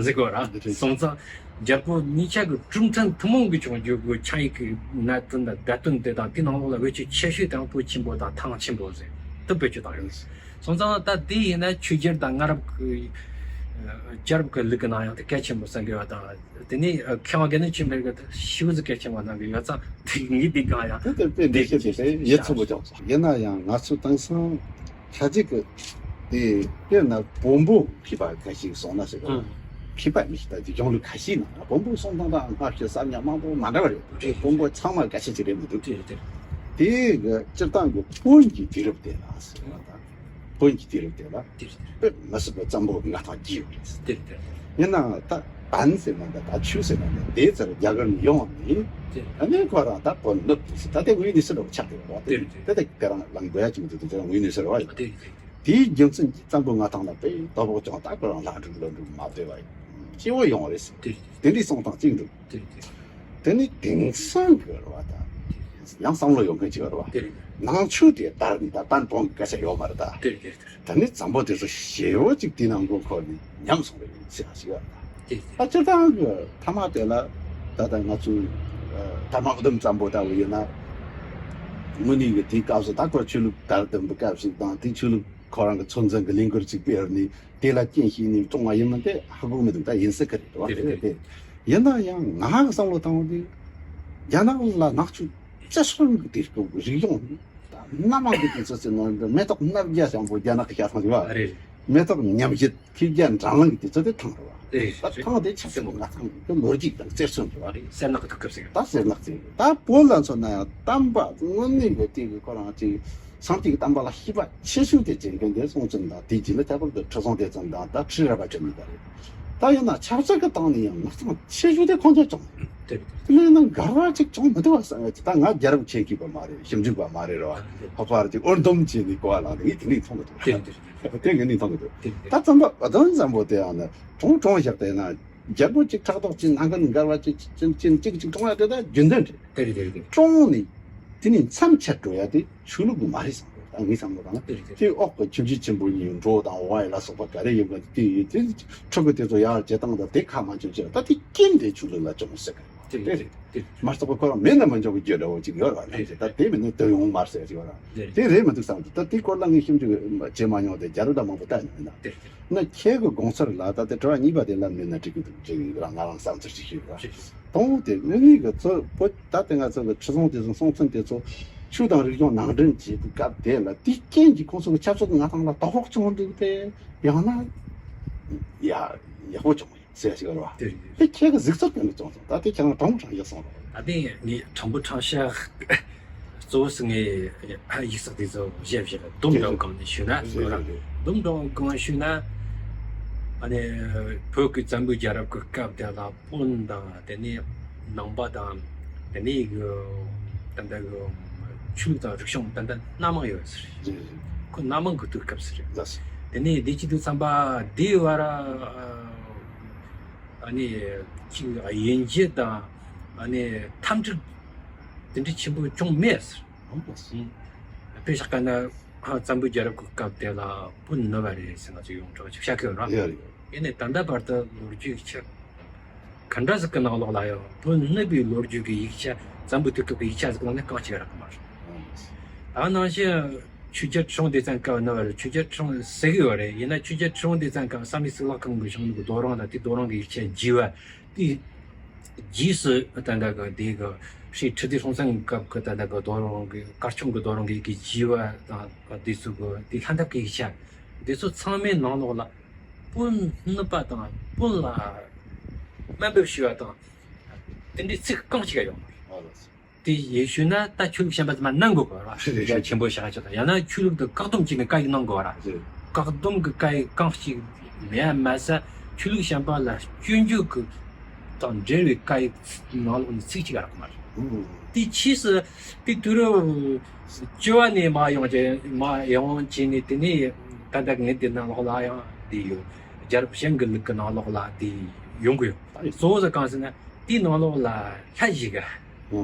ཟེར་གོ་ར། སོང་ཙང་རྒྱལ་པོ་གཉིས་ཆ་གི་གྲུབ་མཐུན་ཐུན་མོང་གི་བྱུང་རྒྱུ་གི་ཆིངས་ཡིག་གི་གནད་དོན་དང་བརྡ་དོན་དེ་དང་དེའི་ནང་ལོགས་ལ་བེད་སྤྱོད་ཆེ་ཤོས་དང་བོད་ཆེན་པོ་དང་ཐང་ཆེན་པོ་ཟེར་དུ་བེད་སྤྱོད་བཏང་ཡོད། སོང་ཙང་ད་དེ་ཡིན་ན་ཆོས་རྒྱལ་དང་སྔ་རབས་ཀྱི་རྒྱལ་རབས་ཀྱི་ལུགས་ཀྱི་ནང་ཡང་དེ་གལ་ཆེན་པོ་བསམ་གི་ཡོད། དང་དེ་ནས་མཁས་དབང་དགེ་འདུན་ཆོས་འཕེལ་གྱིས་ཤིབ་ཟིག་གལ་ཆེན་པོ་གནང་གི་ཡོད་ཙང་དེ་ངས་དེ་གང་ཡང་དེ་ལྟར་དཔེ་འདི་ཤེས་དེ་ཡིད་ཚིམ་པོ་ཀྱང་སོང་། ཡིན་ན་ཡང་ང་ཚོ་དེང་སང་ཆ་གཅིག་གི་དེ་དཔེར་ན་བོན་པོ་མཁས་པ་ཁ་ཤས་སོང་ན་ཟེར་གི། མཁས་པ་མི་ཤེས་ད་དེ་གཞུང་ལུགས་ཁ་ཤས་ནང་བོན་པོའི་གསུང་སྟངས་དང་སྔ་ཕྱི་གསར་རྙིང་མང་པོ་མ་འདྲ་བ་རེད། བོན་པོ་ཚང་མ་འགལ་ཆ་ཅིག་རེད་མི་འདུག། དེ་གི་སྤྱིར་བཏང་གི་བོན་གྱི་དུས་རབས་དེ་ལ་ཟེར་བ་དང་། བོན་གྱི་དུས་རབས་དེ་ལ་དཔེ་མི་སྲིད་པའི་བཙན་པོ་གི་མངའ་ཐང་རྒྱས་ཡོད་རེད། ཡིན་ནའང་ད་བན་ཟེར་ན་འདྲ་ད་ཆོས་ཟེར་ན་འདྲ་དེའི་ཚེ་རུ་རྒྱ་གར་ནས་ཡོང་ནས་ཨ་ནི་ཁོ་རང་ད་བོན་ནུབ་དེ་ཟེར་ད་དེ་དངོས་ཡོད་གནས་ཚུལ་རུ་ཆགས་ཡོད་རེད་བ། དེ་དེ་དེ་དེ་རང་ལ་འགོད་ཡ་ཅིག་མི་འདུག། དེ་དེ་རང་དངོས་ཡོད་གནས་ཚུལ་རེད་བ། དེའི་རྒྱུ་མཚན་གྱིས་བཙན་པོའི་མངའ་ཐང་ལ་དཔེ་དོ་ཕོག་བྱུང་། ད་ཁོ་རང་ལྷ་འབྲུག་ཀླུ་འབྲུག་མ་བདེ་བ་སྐྱེ་བོ་ཡོང་བ་རེད་ཟེར། དེ་འདྲའི་གསུང་སྟངས་གཅིག་འདུག། དེ་ནི་དེང་སང་གི་རེད་བ། ད་ཡང་བསམ་བློ་ཡོད་མཁན་ཅིག་ཡོད་རེད་བ། ནང་ཆོས་དེ་དར་ནི་ད་བན་བོན་གི་སྐད་ཆ་ཡོད་མ་རེད་ད། དེ་ནི་བཙན་པོ་དེ་ཚོ་ཞེ་བོ་ཅིག་དེའི་ནང་མགོ་འཁོར་ནས་ཉམས་སོང་བའི་ཚིག་ཞིག་ཡོད་རེད་ད། ད་སྤྱིར་བཏང་གི་ཐ་མ་དེ་ལ་ད་ལྟ་ང་ཚོའི་ཨ་ཐ་མ་ཨུ་དུམ་བཙན་པོ་ལྟ་བུ་ཡིན་ན། དངོས་གནས་ཀྱི་དེའི་སྐབས་སུ་ད་ཁོ་ཆོས་ལུགས་དར་ལྡན་པའི་སྐབས་ཤིག་དང་དེ་ཆོས་ལུགས་ཁོ་རང་གི་ཚོད་འཛིན་གྱི་ལས་འགུལ་ཅིག་སྤེལ་ནས་དེ་ལ་རྐྱེན་བྱས་ནས་བཙོང་བ་ཡིན་མིན་དེ་ཧ་གོ་མི་འདུག། ད་ཡིན་སྲིད་ཀྱི་རེད་བ། དེ་རེད་དེ། ཡིན་ན་ཡང་ང་གི་བསམ་བློ་བཏང་བ་དེ་རྒྱ་ནག་ལ་ནག་ཆུ་ཅི་སོང་གི་དེ་སྐབས་ཀྱི་རིག་གཞུང་ད་སྣ་མང་གི་དུས་ཚོད་ཟེར་ནོ་མེ་ཏོག་སྣ་བརྒྱ་བྱང་པོ་རྒྱ་ནག་གི་ཤ་ཐང་རེད་བ། མེ་ཏོག་ཉམས་བཞད་ཁྱི་རྒྱ་འབྲང་ལང་གི་དུས་ཚོད་དེ་ཐང་རེད་བ། ད་ཐང་དེ་ཆབ་སྲིད་ལ་ང་ཚང་གི་ལོ་རྒྱུས་དང་རྩེར་སོན་རེད་བ། སེར་ནག་གི་དུས་སྐབས་ཟེར་ད་སེར་ནག་ཟེར་ད་བོད་ལ་མཚོན་ན་ཡང་གཏམ་པ་དངོས་གནས་ཀྱི་དེ་གི་ཁོ་རང་ཅིག་སངས་རྒྱས་ཀྱི་བསྟན་པ་ལ་ཤེས་པ་ཆེ་ཤོས་དེ་བྱེད་མཁན་དེ་སྲོང་བཙན་དང་དེའི་རྗེས་ལ་ཁྱད་པར་དུ་ཁྲི་སྲོང་ལྡེ་བཙན་དང་ད་ཁྲི་རལ་པ་ཅན་གཉིས་ཀ་རེད། ད་ཡིན་ན་ཆབ་སྲིད་ཀྱི་སྟེང་ནས་ཡང་མི་ཚང་ཆེ་ཤོས་དེ་ཁོང་ཚོས་བྱུང་། དེ་ཡིན་ན་འགལ་བ་ཅིག་བྱུང་མི་འདུག་བ་བསམ་ཡ་ཅིག་ད་ང་རྒྱལ་རབས་མཁྱེན་མཁས་པ་མ་རེད། ཞིབ་འཇུག་པ་མ་རེད་ར་བ། ལྷག་པར་དུ་ཨོར་འདུམ་བྱས་ནས་གོ་བ་ལངས་ནས་ངས་དེ་འདྲས་མཐོང་གི་འདུག། དེ་ངས་ནས་མཐོང་གི་འདུག། ད་བཙན་པོ་ཨ་དོན་བཟང་པོ་དེ་ཡང་ན་གྲོངས་གྲོངས་བཞག་དེ་ན་རྒྱལ་པོ་གཅིག་ཕྲག་དོག་གཅིག་ནང་ཁུལ་འགལ་བ་གཅིག་གཅིག་གཅིག་གཅིག་གཅིག་གྲོངས་ཡ་དེ་ད་རྒྱུན་ལྡན་རེད། དེ་རེད་དེ་རེད་དེ། གྲོངས་ནས་དེ་ནས་མཚམས་ཆད་འགྲོ་ཡ་དེ་ཆོས་ལུགས་ཀྱི་མ་རེད་བསམ་གི། ད་ངའི་བསམ་བློ་དང་དེ་རེད་དེ་རེད། དེ་འོག་གི་ཁྱིམ་རྒྱུད་ཆེན་པོ་གཉིས་འགྲོ་དང་འོ་ཡ་ལ་སོགས་པ་ག་རེ་ཡོད་པ་དེ་ཡོད་དེ་ཕྲུ་གུ་དེ་ཚོ་ཡར་བྱེད་སྟངས་དང་དེ་ཁ་མ་འཇོག་བྱེད་ད་དེ་རྐྱེན་དེ་ཆོས་ལུགས་ལ་བྱུང་ཟེར་གི་རེད། དེ་རེད་དེ་རེད། མ་གཏོགས་པ་ཁོ་རང་མེད་ན་མི་འཇོག་གི་རྒྱུ་འདྲ་བོ་ཅིག་ཡོད་ར་ལབ་ཅིག་ད་དེ་མིན་ན་དོན་ཡོང་མ་རེད་ཟེར་ཅིག་ཡོད་ར། དེ་རེད་མི་འདུག་བསམ་གི། ད་དེ་སྐོར་ལ་ངས་ཞིབ་འཇུག་བྱེད་མ་མྱོང་དེ་རྒྱ་རི་ད་མང་པོ་བལྟས་མྱོང་ཡིན་ན། ན་ཁྱེད་ཀྱི་དགོངས་ཚུལ་ལ་ད་ལྟ་དྲི་བ་གཉིས་པ་དེ་ལབ་མེད་ན་འགྲིག་གི་འདུག་ཅེས་རང་ང་རང་བསམ་ཚུལ་ཞིག་ཞུས་པ། དང་པོ་དེ་དངོས་གནས་ཀྱི་ཚོ་བོད་ད་ལྟ་ང་ཚོ་གི་ཁྲི་སྲོང་ལྡེ་བཙན་སྲོང་བཙན་དེ་ཚོ་ཆོས་དང་རིག་གཞུང་ནང་འདྲེན་བྱེད་པའི་སྐབས་དེ་ལ་དེའི་རྐྱེན་གྱིས་ཁོང་ཚོ་གི་ཆབ་སྲིད་མངའ་ཐང་ལ་དོ་ཕོག་བྱུང་འདུག་སྟེ་ཡང་ན་ཡ་ཡག་པོ་བྱུང་ཡོད་ཟེར་ཞིག་རེད་བ། དེ་རེད། དེ་ཁྱེད་ཀྱི་གཟིགས་ཚུལ་ག་འདྲ་བྱུང་སོང་། ད་དེ་ཁྱེད་རང་དྲང་པོ་དྲང་བཞག་སོང་རོགས། ད་དེ་ངས་དྲང་པོ་དྲང་བཞག་གཙོ་བོ་ངས་ཡིག་ཚགས་དེ་ཚོ་བཞེས་བཞེས་སྡོམ་འདྲ་བོ་སྒང་ནས་ཞུས་ན། སྡོམ་འདྲ་བོ་སྒང་ཞུས་ན། ཨ་ནི་བོད་ཀྱི་བཙན་པོའི་རྒྱལ་རབས་ཀྱི་སྐབས་དེ་ལ་བོན་དང་དེ་ནས་ནང་པ་དང་དེ་ནས་གི་ད་ལྟ་གི་ཆོས་ལུགས་དང་རིག་གཞུང་ད་ལྟ་སྣ་མང་ཡོད་ཟེར། ཁོ་སྣ་མང་གི་དུས་སྐབས་ཟེར། དེ་ནས་དེ་ཅི་དུས་ཙམ་པ་དེའི་བར་ཨ་ནི་ཅིག་དབྱེ་འབྱེད་དང་ཨ་ནི་འཐབ་འཁྲུག་དེ་འདྲ་ཆེན་པོ་བྱུང་མེད་ཟེར། དཔེ་བཞག་པ་ན་བཙན་པོའི་རྒྱལ་རབས་ཀྱི་སྐབས་དེ་ལ་བོན་ནུབ་པ་རེད་ཟེར་ང་ཚོས་ཡོངས་གྲགས་ཅིག་བཤད་ཀྱི་ཡོད་རེད། ཡིན་ནའི་ད་ལྟ་བར་དུ་ལོ་རྒྱུས་ཆ་ག་འདྲ་ཟིག་གི་ནང་ལོགས་ལ་ཡང་བོན་ནུབ་པའི་ལོ་རྒྱུས་ཀྱི་ཡིག་ཆ་བཙན་པོའི་དུས་སྐབས་ཀྱི་ཡིག་ཆ་ཟིག་ནང་ནས་རྐང་གཅིག་རག་གི་མ་རེད། ད་ནང་བཞིན་ཆོས་རྒྱལ་ཁྲི་སྲོང་ལྡེ་བཙན་སྐབས་ནུབ་པ་རེད། ཆོས་རྒྱལ་ཁྲི་སྲོང་ཟེར་གི་ཡོད་རེད། ཡིན་ན་ཆོས་རྒྱལ་ཁྲི་སྲོང་ལྡེ་བཙན་སྐབས་བསམ་ཡས་གཙུག་ལག་ཁང་གི་བཞེངས་ནུས་ཀྱི་རྡོ་རིང་དང་དེ་རྡོ་རིང་གི་ཡིག་ཆ་རྒྱས་པ་དེ་རྗེས་སུ་ད་ལྟ་གི་དེ་གི་སྲས་ཁྲི་ལྡེ་སྲོང་བཙན་སྐབས་ཀྱི་ད་ལྟ་གི་རྡོ་རིང་གི་གར་ཆུང་གི་རྡོ་རིང་གི་ཡི་གེ་རྒྱས་པ་དང་དེ་ཚོ་གི་དེ་ལྷན་ཐབས་ཀྱི་ཡིག་ཆ་དེ་ཚོ་ཚང་མའི་ནང་ལོགས་ལ་བོན་ནུབ་པ་དང་བོན་ལ་དམའ་འབེབས་ཞུ་བ་དང་དེ་འདྲའི་ཚིག་རྐང་གཅིག་ཡང་ཡོད་མ་རེད། དེ་ཡིན་ཞུས་ན་ད་ཆོས་ལུགས་གཞན་པ་ཚང་མ་གནང་དགོས་པ་ར། རེད། རྒྱ་ཆེན་པོ་བྱ་ཆོག་དང་ཡང་ན་ཆོས་ལུགས་དེ་བཀག་སྡོམ་བྱས་ནས་བཀའ་ཡིག་གནང་དགོས་པ་ར། རེད། བཀག་སྡོམ་གྱི་བཀའ་ཡིག་རྐང་གཅིག་མེད་པ་མ་ཟད་ཆོས་ལུགས་གཞན་པ་ལ་སྐྱོན་བརྗོད་ཀྱི་དང་འབྲེལ་བའི་བཀའ་ཡིག་ནང་ལོགས་ནས་ཚིག་གཅིག་རག་གི་མ་རེད། དེའི་ཕྱིས་སུ་དེ་དུས་རབས་བཅུ་བ་ནས་མར་ཡོང་བྱས་མར་ཡོང་བྱས་ནས། དེ་ནས་ད་ལྟ་ངས་འདི་ནང་ལོགས་ལ་ཡང་དེ་ཡོད། རྒྱལ་རབས་གཞན་གྱི་ལུགས་ཀྱི་ནང་ལོགས་ལ་དེ་ཡོང་གི་ཡོད། གཙོ་བོ་ཟེར་གང་ཟེར་ན། དེའི་ནང་ལོགས་ལ་ལྷ་ཞིག་ག་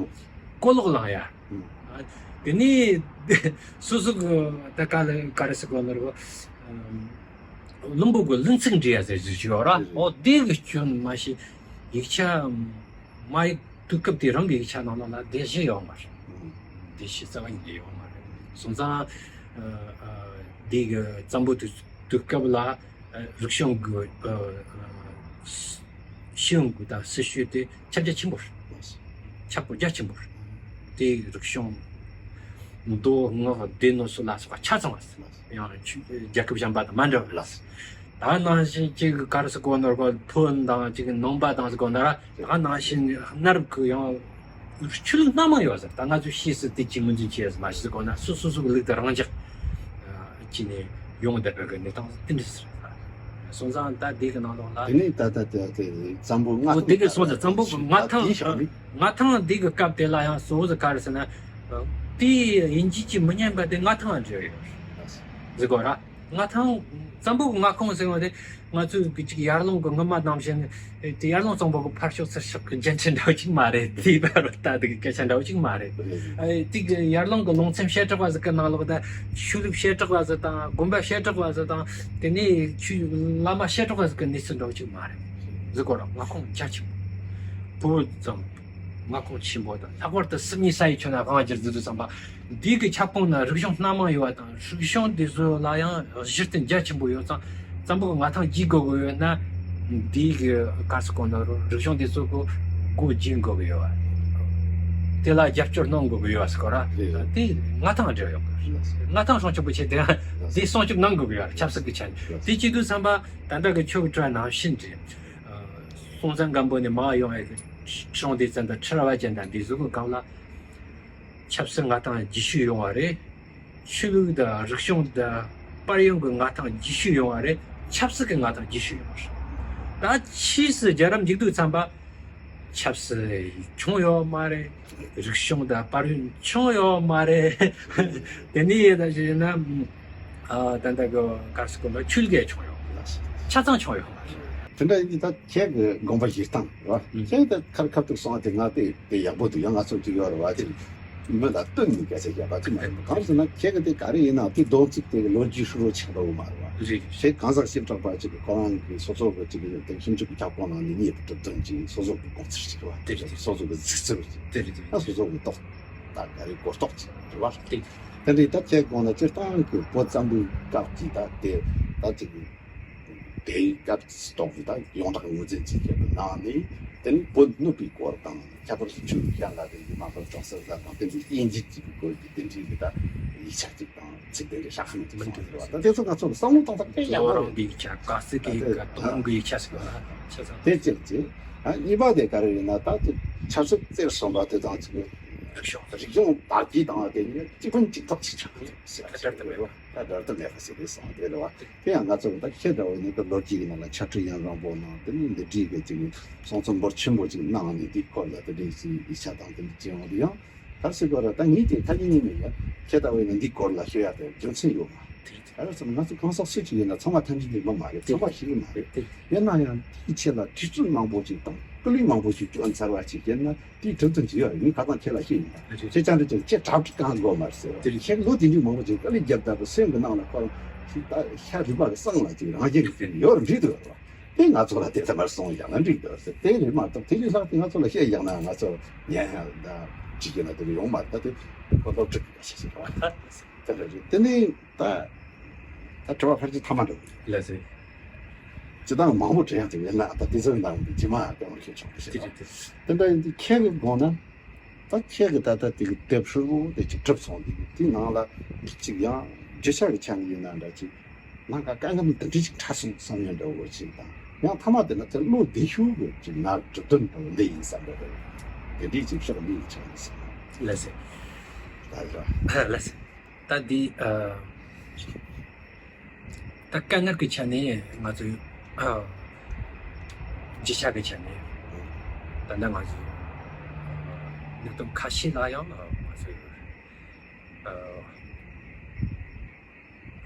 གོ་ལོག་ལངས་ཡ། དེ་ནས་སོ་སོ་གི་ད་ག་ལ་ག་རེ་ཟེར་དགོས་ནོ་རེད། བླུན་པོ་གི་བླུན་ཚིག་འབྲི་ཡ་ཟེར་ཞིག་ཡོད་ར། ཨོ་དེ་གི་སྐྱོན་མ་ཤེས། ཡིག་ཆ་མ་ཡིག་དུས་སྐབས་དེ་རང་གི་ཡིག་ཆ་ནང་ལོགས་ལ་དེ་བཞི་ཡོད་མ་རེད། དེ་བཞི་རྩ་བ་ཉིད་ནས་ཡོད་མ་རེད། སོང་ཙང་དེ་གི་བཙན་པོ་དུས་དུས་སྐབས་ལ་རིག་གཞུང་གི་ཤེས་ཡོན་གི་དང་སྲི་ཞུ་དེ་ཁྱབ་རྒྱ་ཆེན་པོ་རེད། ཁྱབ་པོ་རྒྱ་ཆེན་པོ་རེད། དེ་རིག་གཞུང་མདོ་སྔགས་སྡེ་སྣོད་སོགས་ལ་སོགས་པ་ཆ་ཚང་བ་ཟེར། ཡང་ཆུ་རྒྱལ་ཁབ་གཞན་པ་དང་མ་འདྲ་བ་ལ་ཟེར། ད་ནང་བཞིན་གཅིག་ག་རེ་ཟེར་དགོས་ནོ་རེད། བོན་དང་གཅིག་ནང་པ་དང་ཟེར་དགོས་ན་ར། ད་ནང་བཞིན་གནའ་རབས་ཀྱི་ཡང་ཆོས་ལུགས་སྣ་མང་ཡོད་ཟེར། ད་ང་ཚོས་ཤེས་སྲིད་དེ་གཅིག་ངོས་འཛིན་བྱས་ཟེར་མ་ཤེས་ཟེར་དགོས་ན། སོ་སོ་སོ་གི་ལུགས་དེ་རང་འཇགས་ཀྱི་ནས་ཡོང་བསྡད་པའི་གནས་སྟངས་དེ་འདྲ་ཟེར། སོང་ཙང་ད་དེ་གི་ནང་ལོགས་ལ། དེ་ནས་ད་ལྟ་དེ་དེ་བཙན་པོ་མངའ་ཨོ་ཐང་དེ་གི་སོང་ཙང་བཙན་པོ་གི་མངའ་ཐང་། དེའི་ཞོར་ནས། མངའ་ཐང་དེ་གི་སྐབས་དེ་ལ་ཡང་གཙོ་བོ་ཟེར་ག་རེ་ཟེར་ན། དེ་དབྱིན་ཇི་གིས་མི་ཉན་པ་དེ་མངའ་ཐང་ལ་འབྲེལ་ཡོད་ཟེར་གོ་ར། མངའ་ཐང་། བཙན་པོ་གི་མངའ་ཁོངས་ཟེར་བ་དེ་ང་ཚོའི་གི་ཅིག་ཡར་ཀླུང་གི་སྔོན་མ་ནང་བཞིན་དེ་ཡར་ཀླུང་གཙང་པོ་གི་ཕར་ཕྱོགས་ཚུར་ཕྱོགས་གི་རྒྱལ་ཕྲན་འདྲ་བོ་ཅིག་མ་རེད། དེ་བར་ད་དེ་གི་སྐད་ཆ་འདྲ་བོ་ཅིག་མ་རེད། ཨ་དེ་གི་ཡར་ཀླུང་གི་ལུང་ཚན་བྱེ་བྲག་པ་ཟིག་གི་ནང་ལོགས་ད་ཆོས་ལུགས་བྱེ་བྲག་པ་ཟིག་དང་དགོན་པ་བྱེ་བྲག་པ་ཟིག་དང་། དེ་ནས་ཆོས་བླ་མ་བྱེ་བྲག་པ་ཟིག་གི་གནས་ཚུལ་འདྲ་བོ་ཅིག་མ་རེད། ཟེར་གོ་ར། མངའ་ཁོངས་རྒྱ་ཆེན་པོ། བོད་ཙམ་མངའ་ཁོངས་ཆེན་པོ་དང་། ལྷག་པར་དུ་སི་ཉི་ས་ཡི་ཁྱོན་ནས་དབང་སྒྱུར་ཟེར་དུས་ཙམ་པ། འདི་གི་ཁྱབ་ཁོངས་ན་རིག་གཞུང་སྣ་མང་ཡོད་པ་དང་། རིག་གཞུང་འདི་ཚོ་ལ་ཡང་གཞི་རྟེན་རྒྱ་ཆེན་པོ་ཡོད་ཙང་། བཙན་པོ་གི་མངའ་ཐང་བརྗེ་དགོས་ཀྱི་ཡོད་ན། འདི་གི་ག་རེ་ཟེར་དགོས་ན་རོ། རིག་གཞུང་འདི་ཚོ་གི་སྒོ་འབྱེད་དགོས་ཀྱི་ཡོད་པ། དེ་ལ་རྒྱབ་སྐྱོར་གནང་དགོས་ཀྱི་ཡོད་པ་ཟེར་གོ་ར། རེད། དེ་མངའ་ཐང་འབྲེལ་ཡོད་གི། མངའ་ཐང་སྲུང་སྐྱོབ་པོ་བྱས་དེ་དེ་སྲུང་སྐྱོབ་གནང་དགོས་ཀྱི་ཡོད་ར། ཆབ་སྲིད་ཀྱི་ཆ་ནས། དེ་བྱེད་དུས་ཙམ་པ་ད་ལྟ་གི་ཁྱོད་ཀྱི་དྲི་བ་ནང་བཞིན་རེད། སྲོང་བཙན་སྒམ་པོ་ནས་མར་ཡོང་བའི་ཁྲི་སྲོང་ལྡེ་བཙན་དང་ཁྲི་རལ་པ་ཅན་དང་འདི་ཚོ་གི་སྒང་ལ་ཆབ་སྲིད་མངའ་ཐང་རྒྱས་ཤོས་ཡོང་བ་རེད། ཆོས་ལུགས་དང་རིག་གཞུང་དང་དཔལ་ཡོན་གྱི་མངའ་ཐང་རྒྱས་ཤོས་ཡོང་བ་རེད། ཆབ་སྲིད་ཀྱི་མངའ་ཐང་རྒྱས་ཤོས་ཡོང་བ་རེད། ད་ཕྱིས་སུ་རྒྱལ་རབས་མཇུག་བསྡུས་ཙམ་པ་ཆབ་སྲིད་ཆུང་ཡོད་མ་རེད། རིག་གཞུང་དང་དཔལ་ཡོན་ཆུང་ཡོད་མ་རེད། དེ་ནས་ཡིན་ད་ཞུས་ན། ཨ་ད་ལྟ་གི་ག་རེ་ཟེར་དགོས་ན། ཆོས་ལུགས་ཆུང་ཡོད་མ་རེད། ཆ་ཚང་ཆུང་ཡོད་མ་རེད། དེ་འདྲ་ཡིན་དུས་ད་ཁྱེད་ཀྱི་དགོངས་པ་བཞེས་སྟངས་རེད་བ། ཁྱེད་ད་ཁ་ཁ་ཐུག་སོང་བ་དེ་ང་དེ་དེ་ཡག་པོ་འདུག་ཡང་ང་ཚོ་གཅིག་ཡོད་རེད་བ། ཅིག་མི་ལ་བསྟུན་ནས་སྐད་ཆ་བཤད་པ་ཅིག་མ་ཡིན་པ། གང་ཟེར་ན་ཁྱེད་ཀྱི་དེ་ག་རེ་ཡིན་ན་དེ་རྡོག་གཅིག་དེ་གི་ལོ་རྒྱུས་ཧྲིལ་བོ་ཆགས་འགྲོ་གི་མ་རེད་བ། རེད། ཁྱེད་གང་ཟག་བྱེ་བྲག་པ་ཅིག་གི་ཁོ་རང་གི་སོ་སོ་གི་ཅིག་གི་དེ་ཁྱིམ་རྒྱུད་ཀྱི་ཁྱབ་ཁོངས་ནང་ནས་རྙེད་པའི་གྲུབ་དོན་ཅིག་སོ་སོ་གི་དགོངས་ཚུལ་ཅིག་རེད་བ། དེ་རེད། སོ་སོ་གི་གཟིགས་ཚུལ་ཅིག་དེ་རེད། དེ་ཡང་སོ་སོ་གི་རྟོག་ད་ག་རེ་གོ་རྟོགས་ཅིག་རེད་བ། དེ་དེ་འདྲའི་ད་ཁྱེད་དགོངས་ན་སྤྱིར་བཏང་གི་བོད་བཙན་པོའི་སྐབས་ཀྱི་ད་དེ་ད་ཅིག་དེའི་སྐབས་ཐོག་གི་ད་ཡོངས་གྲགས་ངོས་འཛིན་བྱེད་མཁན་གྱི་ནང་ནས། དེ་ནི་བོད་ནུབ་པའི་སྐོར་དང་། ཁྱད་པར་དུ་ཆོས་ལུགས་གཞན་ལ་དེ་ཡིན་མ་གཏོགས་ཅུང་ཟད་ལ་དང་། དེ་ཚོའི་དབྱེ་འབྱེད་ཀྱི་སྐོར་གྱི་དེ་འདྲའི་གི་ད་ཡིག་ཆ་ཅིག་དང་ཚིག་དེ་འདྲའི་ཧྲ་ཁ་མི་འདུག་མི་འདུག་ད་དེ་ཚོ་ང་ཚོ་བསམ་བློ་བཏང་ས་དཔེ་ཡག་པོ་རེད། རང་གི་ཡིག་ཆ། ག་ཚོད་ཀྱི་ཡིག་ཆ། དོ་དགོང་གི་ཡིག་ཆ་ཟེར་བ་ཆ་ཚང་། དེ་གཅིག་བྱས། ཨ་གཉིས་པ་དེ་ག་རེ་ཡིན་ན། ད་དེ་ཆབ་སྲིད་རྩེར་སོན་པ་དེ་དང་ཅིག་རིག་གཞུང་། རིག་གཞུང་དར་རྒྱས་དང་དེ་གཉིས་གཅིག་ཕན་གཅིག་ཐོགས་ཅིག་ཆགས་ཡོད་ཟེར་བ་ཞིག་རེད་བ། ད་འགྲོ་དོན་མེད་པ་ཞིག་རེད་བསམ་དེ་རེད་བ། དེ་ཡང་ང་ཚོ་ད་ཁྱེད་འདྲ་བོ་ནི་ད་ལོ་རྒྱུས་ཀྱི་ནང་ལ་ཕྱག་བྲིས་ཡུན་རིང་པོ་གནང་། དེ་ནས་འདི་འདྲའི་གི་ཅིག་གསུང་རྩོམ་འབོར་ཆེན་པོ་ཅིག་གནང་ནས། དེའི་སྐོར་ལ་དེ་འདྲའི་ཅིག་ཡིག་ཆ་དང་དེ་འདྲ་ཅིག་ཡོང་དུས། ཡང་ག་རེ་ཟེར་དགོས་རེད། ད་ངས་དེ་ཁ་ཉིན་ཉིན་མེད་ཡ་ཁྱེད་ལྟ་བུ་ཡིན་ན་འདིའི་སྐོར་ལ་ཤོད་ཡ་དེ་རྒྱུ་མཚན་ཡོད་མ་རེད། ག་རེ་ཟེར་ན་ང་ཚོ་གང་ཟག་སུ་ཞིག་ཡིན་ན་ཚང་མ་མཐུན་སྒྲིལ་ཡོད་མ་རེད། ཚང་མ་ཤེས་ཀྱི་མ་རེད། ཡིན་ན་ཡང་དེའི་ཆེད་ལ་དུས་ཚོད་མང་པོ་ཅིག་དང་སྐུ་ལུས་མང་པོ་ཞིག་བསྐྱོན་ཚར་བ་ཞིག་ཡིན་ན། དེའི་གྲུབ་དོན་ཅི་ཡོད། ངས་ཁ་སང་ཁྱེད་ལ་བཤད་ཡིན་པ། རེད། ཁྱེད་ཅག་འདྲ་ཅིག་ཁྱེད་གྲ་སྒྲིག་གང་དགོས་མ་རེད་ཟེར་བ། དེ་རེད། ཁྱེད་ལོ་དེ་འདྲའི་མང་པོ་ཅིག་དཀའ་ལས་བརྒྱབ་བསྡད་པའི་སེམས་ཀྱི་ནང་ལ་ཁོ་རང་ཤ་རུས་པ་གི་གསང་ལ་ཅིག་རང་རྒྱལ་གྱི་དེ་ཡོད་རེད་འགྲིག་འདུག་རེད་བ། དེ་ང་ཚོ་ལ་དེ་ལྟ་མར་གསུངས་བཞག་ན་འགྲིག་འདུག་ཟེར། དེ་རེད་མ་གཏོགས་དེ་ལས་ལྷག་དེ་ང་ཚོ་ལ་བཤད་བཞག་ན་ང་ཚོ་ཉན་ཡང་ད་ཅིག་ཡིན་ན་དེ་ལས་ཡོང་མ་རེད། ད་དེ་ཁོ་སློབ་ཁྲིད་ཀྱི་བྱ་བྱེད་རེད་བ། དེ་འདྲ་རེད། དེ་ནས་ད་ད་དྲི་བ་ཕལ་ཆེར་མཐའ་མ་འགྲོ་གི་རེད། ལགས་སེ། སྤྱིར་བཏང་མང་པོ་དྲི་ཡག་དེ་ཡིན་ན་ད་དེ་ཚོའི་ནང་གི་རྗེས་མ་ལྟ་བུར་ཤེས་ཆོག་གི་ཞེས་དེ་རེད། དེ་འདྲ་ཡིན་དུས་ཁྱེད་ཀྱི་དགོངས་ན། ད་ཁྱེད་ཀྱི་ད་ལྟ་དེ་གི་དེབ་ཧྲིལ་བོ་དེ་ཅིག་གྲུབ་སོང་དུས། དེའི་ནང་ལ་ཅིག་ཡང་རྒྱུ་ཆ་གི་ཆ་ནས་ཡིན་ན་འདྲ། ཅིག་ནང་ག་དཀའ་ངལ་འདི་འདྲ་ཅིག་འཕྲད་སོང་བསམ་ཡས་འདྲ་བོ་ཅིག་དང་། ཡང་མཐའ་མ་དེ་ན་དེ་བློ་བདེ་ཤོས་ཀྱི་ཅིག་ན་གྲུབ་དོན་འདྲ་བོ་འདི་ཡིན་བསམ་པ་རེད། དེ་འདྲའི་ཅིག་ཕྱོགས་གཉིས་ཀྱི་ཆ་ནས་ཟེར་ན། ལགས་སེ། ད་རེད། ལགས་སེ། ད་འདི་ཨ། ད་དཀའ་ངལ་གྱི་ཆ་ནས་ང་ཚོས་ཨ། རྒྱུ་ཆ་གི་ཆ་ནས་ད་ལྟ་ང་ཚོས་ཨ། ལུགས་དང་ཁ་ཤས་ལ་ཡང་ང་ཚོས་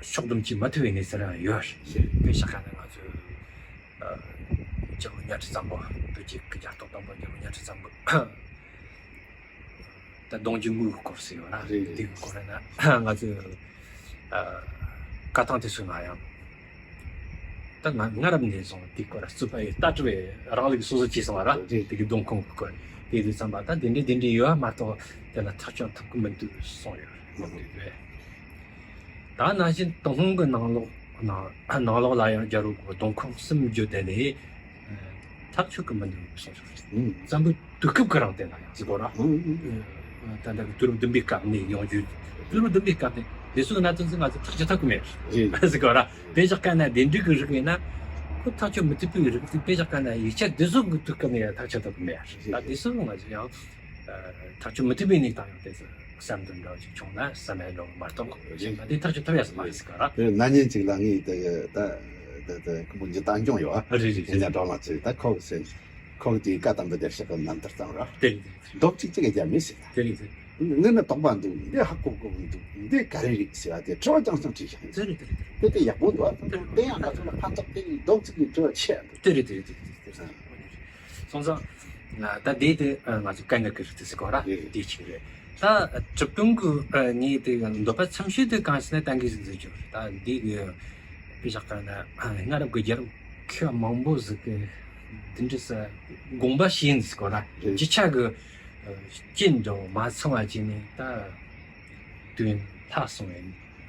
ཕྱོགས་བསྡོམས་བྱེད་མ་ཐུབ་པའི་གནས་ཚུལ་ཡང་ཡོད་རེད། དཔེ་བཞག་ག་ན་ང་ཚོས་རྒྱལ་བོ་གཉའ་ཁྲི་བཙན་པོ། བོད་ཀྱི་རྒྱལ་པོ་དང་པོ་རྒྱལ་བོ་གཉའ་ཁྲི་བཙན་པོ། ད་གདུང་རྒྱུད་དངོས་ཀྱི་སྐོར་ཟེར་ཡོད་ན། རེད། དེ་གི་སྐོར་ན་ང་ཚོས་བཀའ་ཐང་དེ་ཚོའི་ནང་ཡང་། ད་ང་སྔ་རབས་ནས་བཟུང་དེའི་སྐོར་རྩོད་པ་ཡི་ལྟ་གྲུབ་པའི་རང་ལུགས་སོ་སོ་བྱས་སོང་བ་ར། རེད། དེ་གི་གདུང་ཁུངས་ཀྱི་སྐོར་དེ་དུས་ཙམ་པ་ད་དེ་འདྲའི་དེ་འདྲའི་ཡོད་མ་གཏོགས་དེ་ལ་ཐག་གཅོད་ཐུབ་ཀྱི་མི་འདུག་གསུངས་ཡོད་རེད། ད་ནང་བཞིན་ཏུན་ཧོང་གི་ནང་ལོགས་ནང་ནང་ལོགས་ལ་ཡང་རྒྱལ་པོ་གི་གདུང་ཁུངས་གསུམ་བརྗོད་དེ་ནས་ཐག་ཆོད་ཀྱི་མི་འདུག་གསུངས་ཤོག་བཙན་པོའི་དུས་སྐབས་ཀྱི་རིང་དེ་ལ་ཡང་ཟེར་གོ་ར། ད་ལྟ་གི་དུས་རབས་བདུན་པའི་སྐབས་ནས་ཡོང་རྒྱུ། དུས་རབས་བདུན་པའི་སྐབས་ནས་དེ་ཚོའི་གནད་དོན་ཚོ་ང་ཚོ་ཐག་གཅོད་ཐུབ་ཀྱི་མེད་ཟེར་གོ་ར། དཔེ་བཞག་ག་ན་དེ་འདྲའི་གི་རིགས་ཡིན་ན་ཁོ་ཐག་གཅོད་མི་ཐུབ་པའི་རིགས་དེ། དཔེ་བཞག་ག་ན་ཡིག་ཆ་དེ་ཚོ་གི་དུས་སྐབས་ནས་ཡང་ཐག་གཅོད་ཐུབ་ཀྱི་མེད། ད་དེ་ཚོ་ང་ཚོ་ཡང་ཐག་གཅོད་མི་ཐུབ་པའི་གནས་སྟངས་ཡང་དེ་ཚོ་བསམ་དོན་འདྲ་ཅིག་བྱུང་ན་བསམ་ཡ་འགྲོ་མ་གཏོགས་གཞན་པ་དེ་ཐག་གཅོད་ཐུབ་ཡ་ཟིག་མ་རེད་ཟེར་ག་ར། དེ་ན་ཉིན་ཅིག་ལ་ངས་དེ་ད་དེ་དེ་ཁོ་མོ་འཇི་ལྟ་སྐྱོང་ཡོད་ཨ། རེད་རེད། ཡིན་ན་འགྲོ་མ་ཚོས་ད་ཁོ་གི་སེམས་ཁོ་གི་དེའི་བཀའ་དམ་པ་རྒྱབ་ཤག་གི་རྣམ་ཐར་བཏང་ར། དེ་རེད་དེ་རེད། རྡོག་གཅིག་གཅིག་གི་རྒྱབ་མེད་ཟེར་ད། དེ་རེད་དེ་རེད། ངས་ནི་དོགས་པ་འདུག་འདི་ཧ་གོ་གོ་མི་འདུག་འདི་ག་རེ་རེད་ཟེར་བ་དེ་དྲི་བ་རྐྱང་རྐྱང་དྲིས་ཤག་དེ་རེད་དེ་རེད་དེ་རེད། དེ་དེ་ཡག་པོ་འདུག་ཨ། དེ་ཡང་ང་ཚོ་ལ་ཕན་ཐོགས་དེ་རྡོག་གཅིག་གི་དྲི་བ་ཆེ་ཨ་འདུག་དེ་རེད་དེ་རེད་དེ་རེད་དེ་རེད། སོང་ཙང་། ད་དེ་དེ་ང་ཚོ་དཀའ་ངལ་གྱི་རིགས་དེ་ཟེར་གོ་ར། རེད་རེད། དེ་གཅིག་རེད། ད་གྲུབ་དོན་གྱི་ངས་དེ་འདོད་པ་ཚིམ་ཤོས་དེ་གང་ཟེར་ན་ད་གིན་ཟེར་རྒྱུ་རེད། ད་འདི་གི་དཔེ་བཞག་ག་ན་སྔ་རབས་ཀྱི་རྒྱལ་རབས་མཁས་མང་པོ་ཟིག་གི་དེ་འདྲ་ས་དགོངས་པ་བཞེས་ཡིན་ཟེར་གོ་ར། རེད། རྒྱུ་ཆ་གི་རྐྱེན་འདྲ་བོ་མ་ཚང་བ་བྱས་ནས་ད་དོན་ལྷག་སོང་བའི་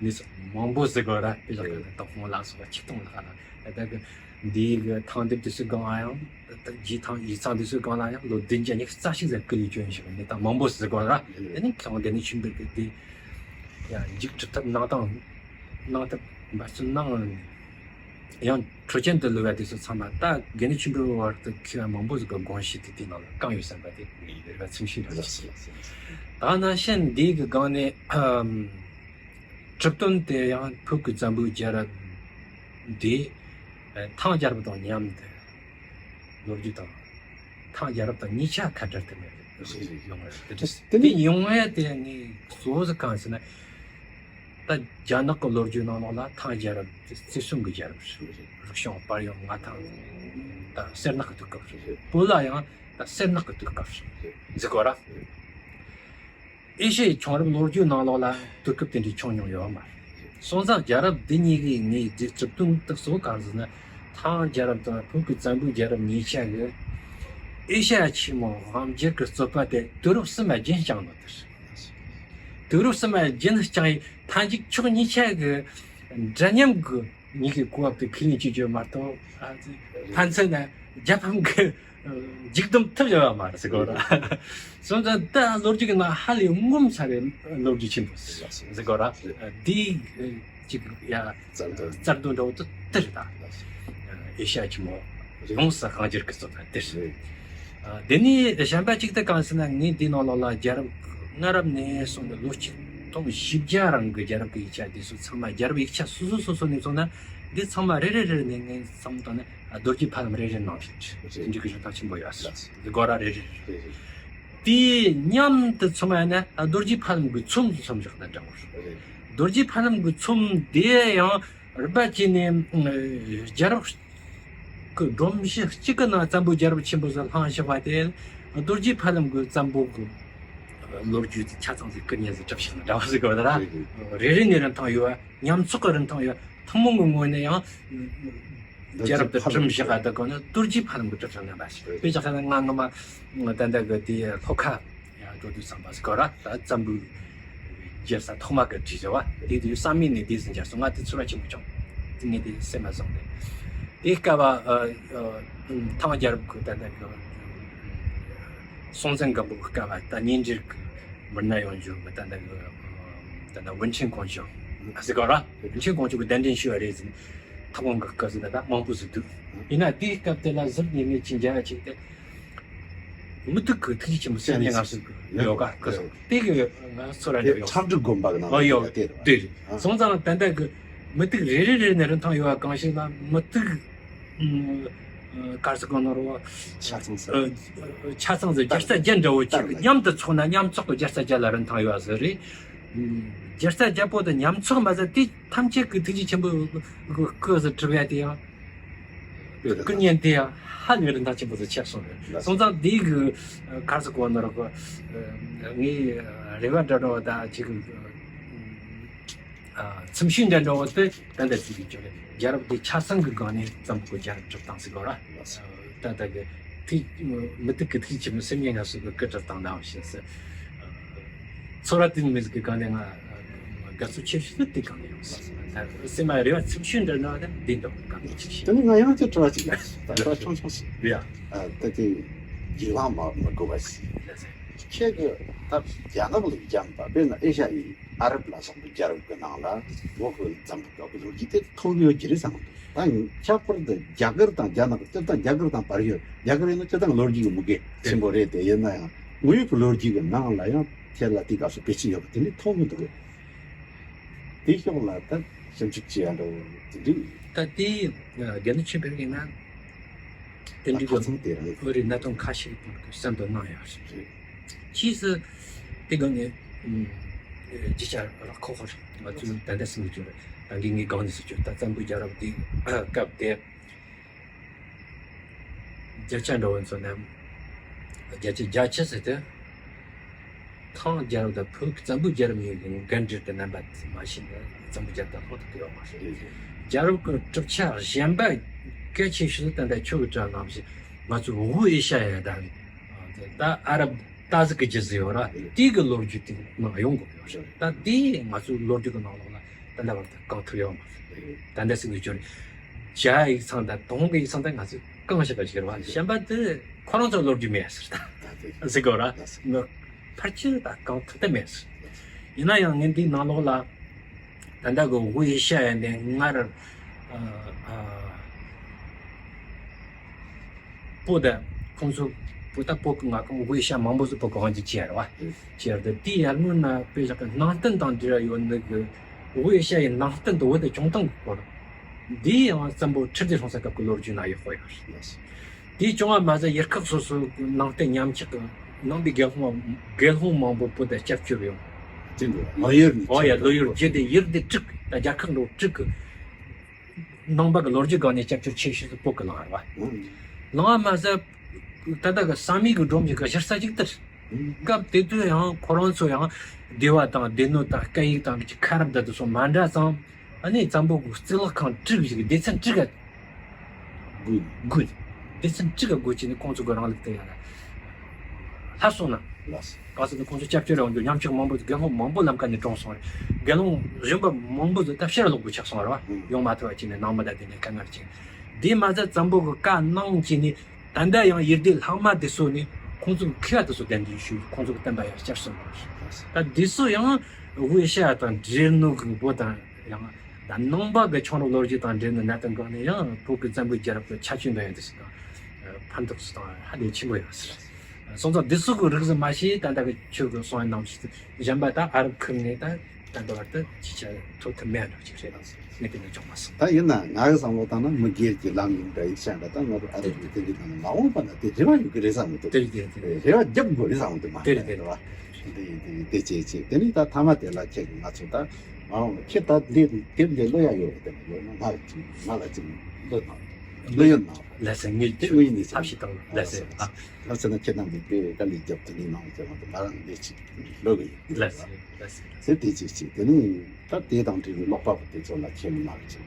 གནས་ཚུལ་མང་པོ་ཟིག་གོ་ར། དཔེ་བཞག་ག་ན་དྭགས་པོ་ལ་སོགས་པ་ཆིག་སྟོང་ལྷག་ལ་ད་ལྟ་གི་འདི་གི་ཐང་དེབ་དེ་ཚོའི་སྒང་ལ་ཡང་། རྒྱའི་ཐང་ཡིག་ཚང་དེ་ཚོའི་སྒང་ལ་ཡང་ལོ་བདུན་བརྒྱ་ཉི་ཤུ་རྩ་གཅིག་ཙམ་ཀུན་ལས་བྱོན་ཞིག་གི་གནས་སྟངས་མང་པོ་ཟིག་གོ་ར། དེ་ནི་ཁྱེད་རང་དགེ་འདུན་ཆོས་འཕེལ་གི་དེ་ཡང་མཇུག་སྒྲིལ་ཐབས་གནང་སྟངས་གནང་ཐབས་འབད་བརྩོན་གནང་། ཡང་འཕྲོ་ཅན་དུ་ལུས་པ་དེ་ཚོ་ཚང་མ་ད་དགེ་འདུན་ཆོས་འཕེལ་བར་དུ་མཁས་པ་མང་པོ་ཟིག་གི་དགོངས་གཞི་དེ་དེའི་ནང་ལ་བསྐངས་ཡོད་བསམ་པ་དེ་ངའི་རེ་བ་ཚིམ་ཤིང་རེད། ད་ནང་བཞིན་འདི་གི་སྒང་ནས་གྲུབ་དོན་དེ་ཡང་བོད་ཀྱི་བཙན་པོའི་རྒྱལ་རབས་འདི་ཐང་རྒྱལ་རབས་དང་མཉམ་དུ་ལོ་རྒྱུས་དང་ཐང་རྒྱལ་རབས་དང་གཉིས་ཆ་ཁ་བྲལ་ཐུབ་མེད་རེད། ཡོང་བ་རེད། དེ་ཡོང་བ་དེ་ངས་གཙོ་བོ་གང་ཟེར་ན། ད་རྒྱ་ནག་གི་ལོ་རྒྱུས་ནང་ལོགས་ལ་ཐང་རྒྱལ་རབས་དེ་བརྩི་སྲུང་གི་རྒྱལ་རབས་རེད། རིག་གཞུང་དཔལ་ཡོན་མངའ་ཐང་ད་སེར་ནག་གི་དུས་སྐབས་རེད། བོད་ལ་ཡང་ད་སེར་ནག་གི་དུས་སྐབས་རེད། ཟེར་གོ་ར། ཨེ་ཤ་ཡའི་བྱུང་རབས་ལོ་རྒྱུས་ནང་ལོགས་ལ་དུས་སྐབས་དེ་འདྲའི་བྱུང་མྱོང་ཡོད་མ་རེད། སོང་ཙང་རྒྱལ་རབས་འདི་གཉིས་ཀྱི་ངོས་འཛིན་གྲུབ་དོན་དེ་གཙོ་བོ་གང་ཟེར་ན། ཐང་རྒྱལ་རབས་དང་བོད་ཀྱི་བཙན་པོའི་རྒྱལ་རབས་གཉིས་ཆ་གི་ཨེ་ཤ་ཡ་ཆེན་མོ་དབང་སྒྱུར་གྱི་རྩོད་པ་དེ་དུས་རབས་གསུམ་པ་རྒྱུན་བསྐྱངས་ནོ་དེ་རེད། དུས་རབས་གསུམ་པ་རྒྱུན་བསྐྱངས་ཡི་མཐའ་མཇུག་ཕྱོགས་གཉིས་ཆ་གི་འདྲ་མཉམ་གྱི་གཉིས་ཀའི་གོ་བབ་དེ་ཁས་ལེན་བྱེད་རྒྱུ་མ་གཏོགས། ཨ་ཙི། ཕན་ཚུན་ན་རྒྱལ་ཕམ་གྱི་མཇུག་སྡོམ་ཐུབ་ཡོད་པ་མ་རེད་ཟེར་གོ་ར། སོང་ཙང་ད་ལོ་རྒྱུས་ཀྱི་ནང་ཧ་ལས་ངོ་མཚར་བའི་ལོ་རྒྱུས་ཆེན་པོ་ཟེར་གོ་ར། འདི་གཅིག་ཡ་རྩ་དོན་འདྲ་བོ་དེ་དེ་རེད་ད། ཨེ་ཤ་ཡ་ཆེན་མོ་ཡོངས་སུ་དབང་སྒྱུར་གྱི་རྩོད་པ་དེ་རེད། དེ་ནས་གཞན་པ་གཅིག་ད་གང་ཟེར་ན། ངས་འདི་ནང་ལོགས་ལ་རྒྱལ་རབས་སྔ་རབས་ནས་བཟུང་ནས་ལོ་ཆིག་སྟོང་བཞི་བརྒྱ་རིང་གི་རྒྱལ་རབས་ཀྱི་ཡིག་ཆ་འདི་ཚོ་ཚང་མ། རྒྱལ་རབས་ཡིག་ཆ་སོ་སོ་སོ་སོ་ནས་བཙོང་ན་འདི་ཚང་མ་རེ་རེ་རེ་རེ་ནས་ངས་བསམ་བཏང་ན་རྡོ་རྗེ་ཕ་ལམ་རེ་རེ་ནང་བཞིན་རེད། འདི་འདྲའི་གི་ཤོག་ཐག་ཆེན་པོ་ཡོད་ཟེར། འདི་སྒོ་ར་རེ་རེ་རེད། དེ་མཉམ་དུ་ཚང་མ་ཡིན་ན་རྡོ་རྗེ་ཕ་ལམ་གྱི་ཚོམས་སུ་ཚོམས་བཞག་ན་འདྲ་བོ་རེད། རྡོ་རྗེ་ཕ་ལམ་གྱི་ཚོམས་དེ་ཡང་རིམ་པ་བྱས་ནས་རྒྱལ་རབས་ཀྱི་སྒྲོམ་གཞི་གཅིག་གི་ནང་བཙན་པོའི་རྒྱལ་རབས་ཆེན་པོ་ཟིག་ལྷུང་བཞག་པ་དེ། རྡོ་རྗེ་ཕ་ལམ་གྱི་བཙན་པོ་གི་ལོ་རྒྱུས་དེ་ཆ་ཚང་ཟིག་སྐུ་ཉིད་ཟིག་གྲུབ་བཞག་ན་འདྲ་བ་ཟིག་གོ་ད་ར། རེ་རེ་ནས་རིན་ཐང་ཡོད་པ། ཉམས་ཚོགས་ཀྱི་རིན་ཐང་ཡོད་པ། ཐུན་མོང་གི་ངོས་ནས་ཡང་རྒྱལ་རབས་དེ་གྲུབ་བཞག་པ་དེ་གོ་ན་རྡོ་རྗེ་ཕ་ལམ་གྱི་གྲུབ་བཞག་རྣམ་པ་ཞིག་དཔེ་ཆ་ཁ་ན་ང་ངོ་མ་ད་ལྟ་གི་དེ་ལྷོ་ཁ་ཡང་འགྲོ་དུས་བསམ་པ་ཟིག་གོ་ར། ད་བཙན་པོའི་རྒྱལ་ས་ཐོག་མ་གི་བྲིས་བཞག་པ་དེ་དུས་བསམ་མེད་ནས་དེ་ཟིན་རྒྱ་སོང་། ང་དེ་ཚོར་བ་ཆེན་པོ་བྱུང་། དེ་ངས་དེ་སེམས་ལ་བཟུང་སྟེ། དེའི་སྐབས་ཨ་ཨ་ཐང་རྒྱལ་རབས་ཀྱི་ད་ལྟ་གི་སྲོང་བཙན་སྒམ་པོ་གི་སྐབས་ད་གཉེན་འབྲེལ་གྱི་མི་སྣ་ཡོང་རྒྱུ་གི་ད་ལྟ་གི་ད་ལྟ་ཝུན་ཆིན་ཀོང་ཞུ་ཟེར་གོ་ར། ཝུན་ཆིན་ཀོང་ཞུ་གི་གདན་འདྲེན་ཞུ་བ་རེད་ཟིན། ཐུབ་དབང་གི་སྐབས་སུ་ད་ལྟ་མང་པོ་ཟིག་འདུག་ཡིན་ན་དེའི་སྐབས་དེ་ལ་ཟུར་ཉེ་ཉེ་ཅིག་མཇལ་བ་ཅིག་དེ། མུ་ཏིག་གི་ཐུགས་རྗེ་ཆེན་པོ་སེམས་ཉིད་ངལ་གསོ་གི་ཡོ་ག་སྐུ་གསུང་དེ་གི་ང་ཚོ་ར་འདྲ་ཡོད། ཁྲག་འབྲུ་དགོན་པ་གི་ནང་ཨ་ཡོད་དེ་རེད། དེ་རེད། སོང་ཙང་ད་ལྟ་གི་མུ་ཏིག་རེ་རེ་རེ་ནས་རིན་ཐང་ཡོད་པ་གང་ཞིག་ལ་མུ་ཏིག་ཨུམ་ གར་སོང་གང་ནོར་བ། ཆ་ཚང་ས། ཆ་ཚང་ཟེར། སྒྱུ་རྩལ་བརྒྱད་འདྲ་བོ་ཅིག་མཉམ་དུ་ཚོགས་ན་མཉམ་ཚོགས་ཀྱི་སྒྱུ་རྩལ་བརྒྱད་ལ་རིན་ཐང་ཡོད་ཟེར་རེད། སྒྱུ་རྩལ་བརྒྱད་པོ་དེ་མཉམ་ཚོགས་མ་ཟད་དེ་ཐམས་ཅད་ཀྱི་ཐུགས་རྗེ་ཆེན་པོའི་སྐུ་ཟེར་གྲུབ་ཡ་དེ་ཡང་། སྐུ་བརྙན་དེ་ཡང་ཧ་ལས་རིན་ཐང་ཆེན་པོ་ཟིག་ཆགས་སོང་རེད། སོང་ཙང་དེའི་གི་གར་སོང་གང་ནོར་བ། ངའི་རེ་བ་འདྲ་འདྲ་བ་ད་ཅིག་ཚིམ་ཤུལ་འདྲ་འདྲ་བོ་དེ་ད་ལྟ་ཚིག་གི་ཅོ་རེད། རྒྱལ་རབས་དེ་ཆ་ཚང་གི་སྒང་ནས་བཙན་པོ་གི་རྒྱལ་རབས་གྲུབ་སྟངས་ཟིག་གོ་ར། ད་ལྟ་གི་ཐིག་མི་ཐིག་གི་ཐིག་ཆེན་མོ་སེམས་ཉིད་ངལ་གསོ་གི་སྐུ་གྲུབ་སྟངས་ནང་བཞིན་སི། ཚོར་བ་དེ་མི་ཟིག་གི་སྒང་ནས་ང་དགའ་ཚོར་ཆེ་ཤོས་དེ་སྒང་ནས་ཡོང་སོང་། ད་སེམས་མ་རེ་བ་ཚིམ་ཤུལ་འདྲ་ན་ད་འདི་འདྲ་བོ་སྒང་ནས་ཆེ་ཤོས། དེ་ནི་ང་ཡང་ཅིག་དྲི་བ་ཅིག་ཡ། ད་དྲི་བ་ཆུང་ཆུང་ཞིག་ཡ། ད་དེ་རྒྱུགས་ལངས་མ་མི་དགོས་པ་ཞིག་ཁྱེད་ཀྱི་ད་རྒྱ་ནག་ལ་རྒྱབ་པ་དཔེར་ན་ཨེ་ཤ་ཡའི་ཨ་རབ་ལ་སོགས་པའི་རྒྱལ་རབས་ཀྱི་ནང་ལ་བོད་ཀྱི་འཛམ་བུ་གླིང་གི་ལོ་རྒྱུས་དེ་མཐོང་ཡོད་ཀྱི་རེད་བསམ་གི་འདུག་ད་ཁྱད་པར་དུ་རྒྱ་གར་དང་རྒྱ་ནག་སྤྱིར་བཏང་རྒྱ་གར་དང་བལ་ཡུལ། རྒྱ་གར་ཡིན་ན་སྤྱིར་བཏང་ལོ་རྒྱུས་ཀྱི་མུ་གེ་ཆེན་པོ་རེད་དེ། ཡིན་ན་ཡང་དངོས་ཡོད་ཀྱི་ལོ་རྒྱུས་ཀྱི་ནང་ལ་ཡང་ཁྱེད་ལ་དེ་སྐབས་སུ་གལ་ཆེན་ཡོད་པ་དེ་འདྲ་མཐོང་གི་འདུག་དེ་ཕྱོགས་ལ་ད་ཞིབ་འཇུག་བྱེད་ཡ་འདྲ་བོ་དེ་འདྲ་ཡིན། ད་དེ་རྒྱ་ནག་ཆེན་པོའི་ཡིན་ན་དེ་འདྲའི་ད་ཁ་ཚང་དེ་རང་ཨོ་རེད། གནད་དོན་ཁ་ཤས་ཀྱི་སྐོར་གྱི་བསམ་དོན་གནང་ཡོད་རེད། ཕྱིས་སུ་དེ་སྒང་ནས་ཨུམ་རྒྱུ་ཆ་རག་ཁོ་ཧོར་ང་ཚོས་ད་ལྟ་སེམས་ཀྱི་ད་གིན་ངའི་སྒང་ནས་སུ་བཅོས་ད་བཙན་པོའི་རྒྱལ་རབས་དེ་སྐབས་དེ་བརྒྱ་ཆ་འདྲ་བོ་མཚོན་ན་བརྒྱ་ཆ་བརྒྱད་ཅུ་ཟེར་ཏེ། ཐང་རྒྱལ་རབས་དང་བོད་ཀྱི་བཙན་པོའི་རྒྱལ་རབས་གཉིས་ཀྱི་འགལ་འབྲེལ་གྱི་རྣམ་པ་དེ་མ་ཤེས་ན་བཙན་པོའི་རྒྱལ་རབས་དང་ལྷག་ཏུ་གི་ཡོད་མ་རེད། རྒྱལ་རབས་ཀྱི་གྲུབ་ཆ་གཞན་པ་གལ་ཆེ་ཤོས་ད་ལྟ་ཁྱོད་ཀྱི་དྲ་ནང་བཞིན་ང་ཚོ་དབུས་ཨེ་ཤ་ཡ་དང་ད་ཨ་རབ་ད་ཟིག་གི་རྒྱུ་ཟིག་ཡོད་ར། དེའི་གི་ལོ་རྒྱུས་དེ་ནང་ཡོང་དགོས་ཡོད་རེད། ད་དེ་ང་ཚོའི་ལོ་རྒྱུས་ཀྱི་ནང་ལོགས་ལ་ད་ལྟ་བར་དུ་གང་ཐུབ་ཡོད་མ་རེད། ད་ལྟ་ཟིག་གི་སྐྱོན་རེད། རྒྱ་ཡིག་ཚང་དང་དང་གི་ཡིག་ཚང་དང་ང་ཚོས་གང་བྱེད་པ་ཞིག་རེད་བ། གཞན་པ་དེ་ཁོ་རང་ཚོ་ལོ་རྒྱུས་མེད་ཟེར་ད་ཟེར་གོ་ར། ནི་ཕལ་ཆེར་ད་གང་ཐུབ་ད་མེད་ཟེར། ཡིན་ན་ཡང་ངས་འདིའི་ནང་ལོགས་ལ་ད་ལྟ་གི་དབུས་ཨེ་ཤ་ཡ་ནས་སྔར་ཨ་ཨ་བོད་ད་ཁོང་ཚོ་བོད་ད་བོད་གི་ང་ཁོང་དབུས་ཨེ་ཤ་མང་པོ་ཟིག་བོད་གི་དབང་སྒྱུར་བྱས་ར་བ། བྱས་ཏེ་དེའི་ཡར་སྔོན་ན་དཔེ་བཞག་གི་ནང་བསྟན་དང་འབྲེལ་བ་ཡོད་ནི་གི་དབུས་ཨེ་ཤ་ཡའི་ནང་བསྟན་དུ་བོད་དུ་བྱུང་སྟངས་སྐོར། འདི་ཡང་བཙན་པོ་ཁྲི་ལྡེ་སྲོང་བཙན་སྐབས་ཀྱི་ལོ་རྒྱུས་ན་ཡོད་པ་ཡོད་རེད། དེའི་བྱུང་བ་མ་ཟད་ཡུལ་ཁག་སོ་སོའི་ནང་བསྟན་ཉམས་ཆག་གི་ནང་པའི་དགེ་སློང་དགེ་སློང་མང་པོ་བོད་དུ་སྐྱབས་བཅོལ་ཡོང་། དེ་འདྲ་ལོ་ཡུལ་ནས་ཨོ་ཡ་ལོ་ཡུལ་བརྒྱུད་དེ་ཡུལ་དེ་དཀྲུགས་ད་རྒྱལ་ཁག་འགྲོ་དཀྲུགས་གི་ནང་པ་གི་ལོ་རྒྱུས་སྒང་ནས་སྐྱབས་བཅོལ་ཆེ་ཤོས་སུ་བོད་ཀྱི་ལངས་ར་བ། ལངས་བ་མ་ཟད་ད་ལྟ་གི་བསམ་ཡས་གི་སྒྲོམ་གྱི་གཞི་རྩ་གཅིག་ལྟར། སྐབས་དེ་དུས་ཡང་ཁོ་རང་ཚོ་ཡང་སྡེ་བ་དང་སྡེ་སྣོད་དང་སྐད་ཡིག་དང་གི་ཁ་རབ་ད་དུ་སོང་མ་འདྲ་ཙང་། ཨ་ནི་བཙན་པོ་གི་གཙུག་ལག་ཁང་དཀྲུགས་ཤིག་སྡེ་ཚན་དཀྲུགས་ག་དགོས། དགོས། སྡེ་ཚན་དཀྲུགས་ག་དགོས་ཀྱི་ནི་ཁོང་ཚོ་གི་རང་ལུགས་དེ་ཡང་ལ་ལྷ་སོང་ན། ལགས་སོ། གང་ཟེར་ན་ཁོང་ཚོ་སྐྱབས་བཅོལ་རེ་འོང་རྒྱུ་ཉམས་ཆག་མང་པོ་དགེ་སློང་མང་པོ་ལམ་ཁ་ནས་གྲོངས་སོང་རེད། དགེ་སློང་གཞོན་པ་མང་པོ་ཚོ་ད་ཕྱིར་ལོག་དགོས་ཆགས་སོང་རེད་བ། ཡོང་མ་ཐུབ་པ་ཅིག་ནས་ནང་མི་ད་དེ་ནས་དཀའ་ངལ་ཅིག་དེ་མ་ཟད་བཙན་པོ་གི་བཀའ་གནང་ཅིག་ནི། ད་ལྟ་ཡང་ཡུལ་སྡེ་ལྷག་མ་དེ་ཚོ་ནི་ཁོང་ཚོ་མཁས་པ་དེ་ཚོ་གདན་འདྲེན་ཞུས། ཁོང་ཚོ་གི་བསྟན་པ་ཡང་བསྐྱར་གསོ་གནང་ཞིང་། ད་དེ་ཚོ་ཡང་དབུས་ཨེ་ཤ་ཡ་དང་འབྲེལ་ནོ་གི་བོད་དང་ཡང་ད་ནང་པ་གི་ཆོས་ལུགས་ལོ་རྒྱུས་དང་འབྲེལ་ནོ་གནད་དོན་སྒང་ནས་ཡང་བོད་ཀྱི་བཙན་པོའི་རྒྱལ་རབས་ཀྱི་ཁྱད་ཆོས་འདྲ་ཡང་དེ་ཞིག་དང་ཕན་ཐོགས་སུ་དང་ཧ་ལས་ཆེན་པོ་ཡོད་ཟེར། སོང་ཙང་འདི་ཚོ་གི་རིགས་སུ་མ་ཤེས་ད་ལྟ་གི་ཆོས་གི་གསུང་བ་ནང་བཞིན་གཞན་པ་ད་ཨ་རབ་ཁུལ་ནས་ད། ད་ལྟ་བར་དུ་ཅི་བྱ་ཐོབ་ཐུབ་མེད་འགྲོ་ཅིག་རེད། ངས་དེ་ནས་ཅུང་མ་སོང་། ད་ཡིན་ན་ང་གི་བསམ་བློ་བཏང་ན་མི་སྒེར་གྱི་ལམ་ཡིན་འདྲ་ཡིན་བཤད་འདྲ་ད་ང་ཚོ་ཨ་རི་གི་དེ་འདྲའི་ནང་ནས་མ་འོངས་པ་ན་དེ་རེ་བ་ཡོད་ཀྱི་རེད་བསམ་གི་འདུག་དེ་རེད་དེ་རེད། རེ་བ་རྒྱབ་དགོས་རེད་བསམ་གི་འདུག་མ་དེ་རེད་དེ་རེད་བ། དེ་ཡིན་དེ་ཡིན་དེ་བྱེད་བྱེད་དེ་ནི་ད་མཐའ་མ་དེ་ལ་ཁྱེད་ཀྱི་ང་ཚོ་ད་མ་འོངས་ཁྱེད་ད་འདི་དེབ་འདི་ཀློག་ཡ་ཡོད་རེད་དེ་ཡོད་ན་ང་ལ་ཅིག་ང་ལ་ཅིག་ཀློག་གནང་ཀློག་ཡོད་གནང་ལགས་སེ། ངས་དེ་དངོས་ཡིན་ནས་ཐབས་ཤེས་དང་ལགས་སེ། ལགས་སེ་ན་ཁྱེད་རྣམས་ཀྱིས་དཔེ་དཀའ་ལས་རྒྱབ་ཐུབ་ནི་གནང་བྱས་ང་ཚོ་ང་རང་འདི་ཅིག་ཀློག་གི་ཡོད། ལགས་སེ། ཟེར་དེ་ཅིག་ཅིག་དེ་ནི་ད་དེ་དང་འབྲེལ་བའི་ཀློག་པ་པོ་དེ་ཚོ་ལ་ཁྱེད་མི་མང་ཅིག་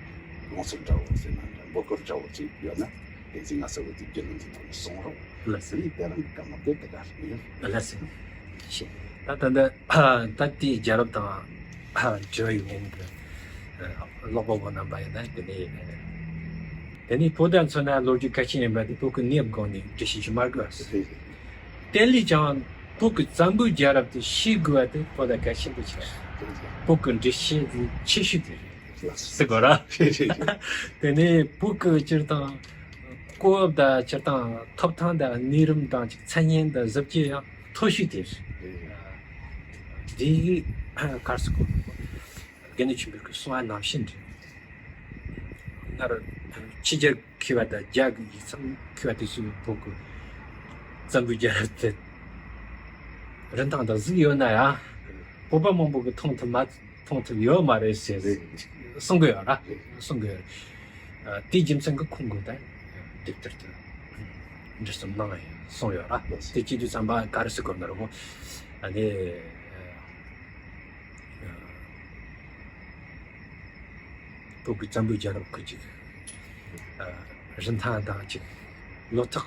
དགོངས་ཚུལ་འདྲ་བོ་ཟེར་ན་འདྲ་འབོད་སྐུལ་འདྲ་བོ་ཅིག་ཡོད་ན་དེ་ཚེ་ང་ཚོ་གི་དུས་རྒྱུན་ལ་འདི་ཐོག་ནས་གསུང་རོགས། ལགས་སེ། དེ་ནི་དེ་རང་གི་བཀའ་མོལ་དེ་དེ་ག་རེད་ཡིན། ལགས་སེ། ཤེས། ད་ད་ལྟ་ད་དེའི་རྒྱལ་རབས་དང་འབྲེལ་བ་ཡོད་མཁན་གྱི་ཀློག་པ་པོ་རྣམ་པ་ཡིན་ན་དེ་ནི་དེ་ནི་བོད་དང་མཚོན་ན་ལོ་རྒྱུས་གལ་ཆེན་ཡིན་པ་དེ་བོད་ཀྱི་གནས་བབ་སྒང་ནས་འགྲེལ་བཤད་ཞུ་མ་དགོས། དེ་ལས་ཀྱང་བོད་ཀྱི་བཙན་པོའི་རྒྱལ་རབས་དེ་ཤེས་དགོས་པ་དེ་བོད་ལ་གལ་ཆེན་པོ་ཆགས། བོད་ཀྱི་འགྲེལ་བཤད་དེ་ཆེ་ཤོས་དེ་རེད་ཟེར་དགོས་ར། དེ་ནས་བོད་ཀྱི་སྤྱིར་བཏང་གོ་བབ་དང་སྤྱིར་བཏང་ཐོབ་ཐང་དང་གནས་རིམ་དང་ཅིག་མཚན་སྙན་དང་གཟི་བརྗིད་ཡང་མཐོ་ཤོས་དེ་རེད། འདིའི་གར་སོང་གང་ནོར་བ། དགེ་འདུན་ཆོས་འཕེལ་གྱིས་གསུངས་པ་ནང་བཞིན་རེད། སྔར་ཕྱི་རྒྱལ་ མཁས་པ་དང་རྒྱ་གི་ཡིག་ཚང་མཁས་པ་དེ་ཚོས་བོད་ཀྱི་བཙན་པོའི་རྒྱལ་རབས་དེ་རིན་ཐང་དང་གཟིགས་ཡོད་ན་ཡང་། བོད་པ་མང་པོ་གིས་མཐོང་ཐུབ་མ་མཐོང་ཐུབ་ཡོད་མ་རེད་ཟེར་རེད། གསུང་གི་ཡོད་ར། གསུང་གི་ཡོད་རེད། ཨ། དེའི་རྒྱུ་མཚན་གྱིས་ཁོང་གིས་ད་དེབ་ཐེར་དེ་འབྲི་གསུམ་གནང་ཡང་གསུངས་ཡོད་ར། དེ་བྱེད་དུས་ཙམ་པ་ག་རེ་ཟེར་དགོས་ན་ར་བོ། ཨ་ནི། ཨ། བོད་ཀྱི་བཙན་པོའི་རྒྱལ་རབས་ཀྱི་ཅིག་ཨ། རིན་ཐང་དང་ཅིག་བློ་ཐག་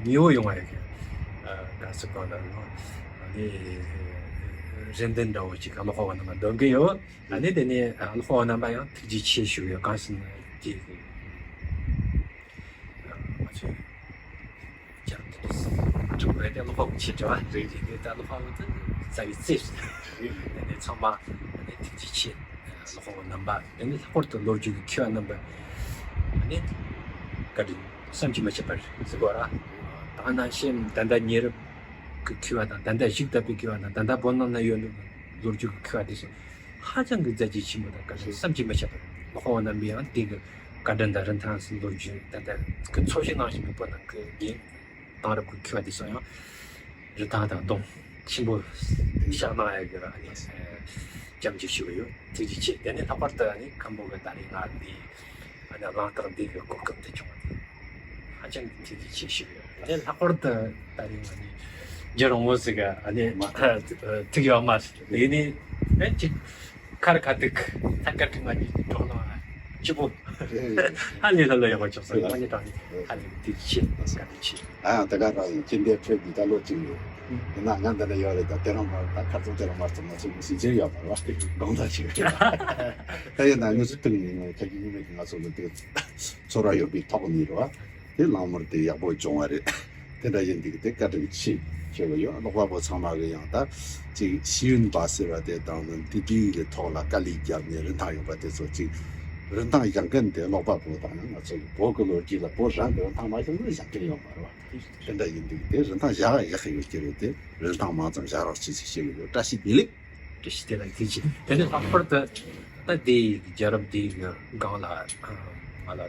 ཉེ་བོ་ཡོང་བ་ཡོད་མཁན། ཨ། ག་ཟེར་གོ་ན་ལོ། ཨ་ནི་རེ་འདུན་འདྲ་བོ་ཅིག་ཀློག་པ་པོ་རྣམ་པ་འདོན་གི་ཡོད། ཨ་ནི་དེ་ནས་ཨ། ཀློག་པ་པོ་རྣམ་པ་ཡང་ཐུགས་རྗེ་ཆེ་ཞུ་གི་ཡོད། གང་ཟེར་ན་དེ་ང་ཚོས། རྒྱལ་རབས་དེ་འབྲི་དགོས་དེ་ཀློག་པ་པོ་ཆེ་དྲི་བ་རེད། དེ་ད་ཀློག་པ་པོ་དེ་རྩ་བའི་རྩེ་རེད། དེ་ནས་ཚང་མ་དེ་ཐུགས་རྗེ་ཆེ། ཀློག་པ་པོ་རྣམ་པ། དེ་ནས་ལྷག་པར་དུ་ལོ་རྒྱུས་ཀྱི་མཁས་པ་རྣམ་པ། དེ་ནས་བཀའ་དྲིན་བསམ་གྱིས་མི་ཁྱབ་པ་རེད་ཟེར་དགོས་ར། ད་ནང་བཞིན་ད་ལྟ་ཉེ་རབས་ཀྱི་མཁས་པ་དང་། ད་ལྟ་གཞུག་བསྡད་པའི་མཁས་པ་དང་། ད་ལྟ་བོད་ནང་ན་ཡོད་ལོ་རྒྱུས་ཀྱི་མཁས་པ་དེ་ཚོ། ཧ་ཅང་གི་མཛད་རྗེས་ཆེན་པོ་དང་བཀའ་དྲིན་བསམ་གྱིས་མི་ཁྱབ་པ་རེད། ལྷག་པ་པོ་རྣམ་པས་ཡང་དེ་གི་བཀའ་དྲིན་དང་རིན་ཐང་ཟེར། ལོ་རྒྱུས་ད་ལྟ་གི་འཚོ་བཞུགས་གནང་བཞིན་པའི་བོད་ནང་གི་དེང་རབས་ཀྱི་མཁས་པ་དེ་ཚོ་ཡང་རིན་ཐང་དང་གདུང་ཆེན་པོ་བཞག་གནང་ཡག་གི་ཨ་ནི་སྐྱབས་འཇུག་ཞུ་གི་ཡོད། ཐུགས་རྗེ་ཆེ། དེ་ནས་ལྷག་པར་དུ་ཨ་ནི་མཁན་པོ་གི་ད་རེས་ང་འདི་ཨ་ནི་གླེང་སྟེགས་འདི་གི་གོ་སྐབས་འདི་བྱུང་བ་དེ་ཧ་ཅང་གི་ཐུགས་རྗེ་ཆེ་ཞུ་གི་ཡོད། དེ་ལྷག་པར་དུ་ད་རེས་ང་ནི་རྒྱལ་རོང་བོ་ཟེར་གི་ཨ་ནི་ཐུག་ཡོད་མ་རེད། དེ་ནི་ཨེ་ཅིག་ཁར་ཁ་ཐུག་ཐད་ཀར་གྱི་ང་གཉིས་འགྲོགས་གནང་ན་སྐྱིད་པོ། ཧ་ལས་ལྷོད་ལྷོད་ཡག་པོ་བྱུང་སོང་། ང་གཉིས་དྲང་ནས་ཧ་ལས་ཐུགས་རྗེ་ཆེ། བཀའ་དྲིན་ཆེ། ཨ་ཡང་དེ་ག་རང་ཡིན། ཁྱིམ་པའི་ཁྲོད་འདི་ད་ལོ་གཅིག་ཡོད། ཡིན་ན་ང་འདི་ལ་ཡོད་རེད། ད་དེ་རང་མ་ད་ཁ་རྩང་དེ་རང་མ་རྩང་ང་ཚོ་མི་སྲིད་ཅེས་ཡོད་མ་རེད་བ། དགོངས་དག་ཆེ། ད་ཡིན་ན་དངོས་སུ་ཐུག་ནས་ང་ཁ་རྒྱུན་ཉི་མ་གི་ང་ཚོ་ལ་དེ་ཚོར་བ་ཡོད་པའི་ཐོག་ནས་རེད་བ། དེ་གླེང་མོལ་དེ་ཡག་པོ་བྱུང་བ་རེད། དེ་འདྲ་ཡིན་དུས་དེ་བཀའ་དྲིན་ཆེ་ཞུ་གི་ཡོད། ཀློག་པ་པོ་ཚང་མ་གི་ཡང་ད་ཅིག་ཤེས་ཡོན་པ་ཟེར་བ་དེ་དང་ནི་འདི་འདྲའི་གི་ཐོག་ལ་དཀའ་ལས་བརྒྱབ་ནས་རིན་ཐང་ཡོད་པ་དེ་ཚོ་ཅིག་རིན་ཐང་བཞག་མཁན་དེ་ཀློག་པ་པོ་དང་ནི་ང་ཚོ་གི་བོད་ཀྱི་ལོ་རྒྱུས་ལ་བོད་རང་གི་རིན་ཐང་མ་བཞག་ན་བཞག་མཁན་ཡོད་མ་རེད་བ། དེ་འདྲ་ཡིན་དུས་དེ་རིན་ཐང་བཞག་ཡག་གི་ཡོད་ཀྱི་རེད། དེ་རིན་ཐང་མང་ཙམ་བཞག་རོགས་བྱེད་ཅེས་ཞུ་གི་ཡོད། བཀྲ་ཤིས་བདེ་ལེགས། བཀྲ་ཤིས་བདེ་ལེགས། ཐུགས་རྗེ་ཆེ། དེ་ནས་ལྷག་པར་དུ་ད་དེའི་རྒྱལ་རབས་དེའི་སྒང་ལ་ང་ལ་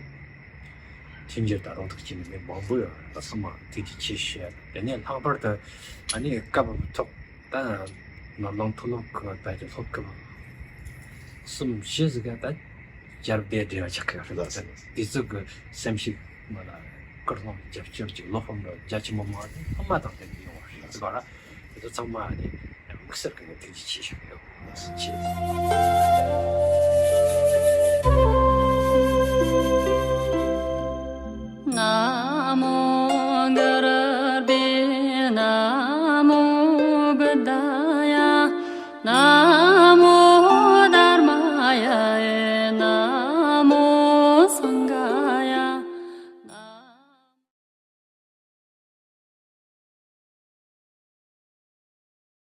མཐུན་འགྱུར་དང་རོགས་འདེགས་བྱས་ནས་མི་མང་པོ་ཡོད། ད་ཚང་མ་ཐུགས་རྗེ་ཆེ་ཞུ་ཡ། དེ་ནས་ལྷག་པར་དུ་ཨ་ནི་སྐབས་ཐོག་ད་ནང་ལོ་མཐོ་སློབ་ཁག་ད་ཀྱི་སློབ་སྐབས་གསུམ་བཞི་ཟིག་ག་ད་རྒྱལ་རབས་དེ་འབྲེལ་བ་ཆགས་ཀྱི་ཡོད་རེད། དེ་ཚོ་གི་སེམས་ཤུགས་ང་ལ་སྐུལ་སློང་རྒྱབ་སྐྱོར་གྱི་བློ་ཕམ་རྒྱ་ཆེན་པོ་མང་བ་དེ་ཚང་མ་དང་ལྡན་གྱི་ཡོང་བ་རེད། ཟེར་བ་ར། དེ་ཚོ་ཚང་མ་ནི་དམིགས་བསལ་གྱི་ཐུགས་རྗེ་ཆེ་ཞུ་གི་ཡོད། ཐུགས་རྗེ་ཆེ།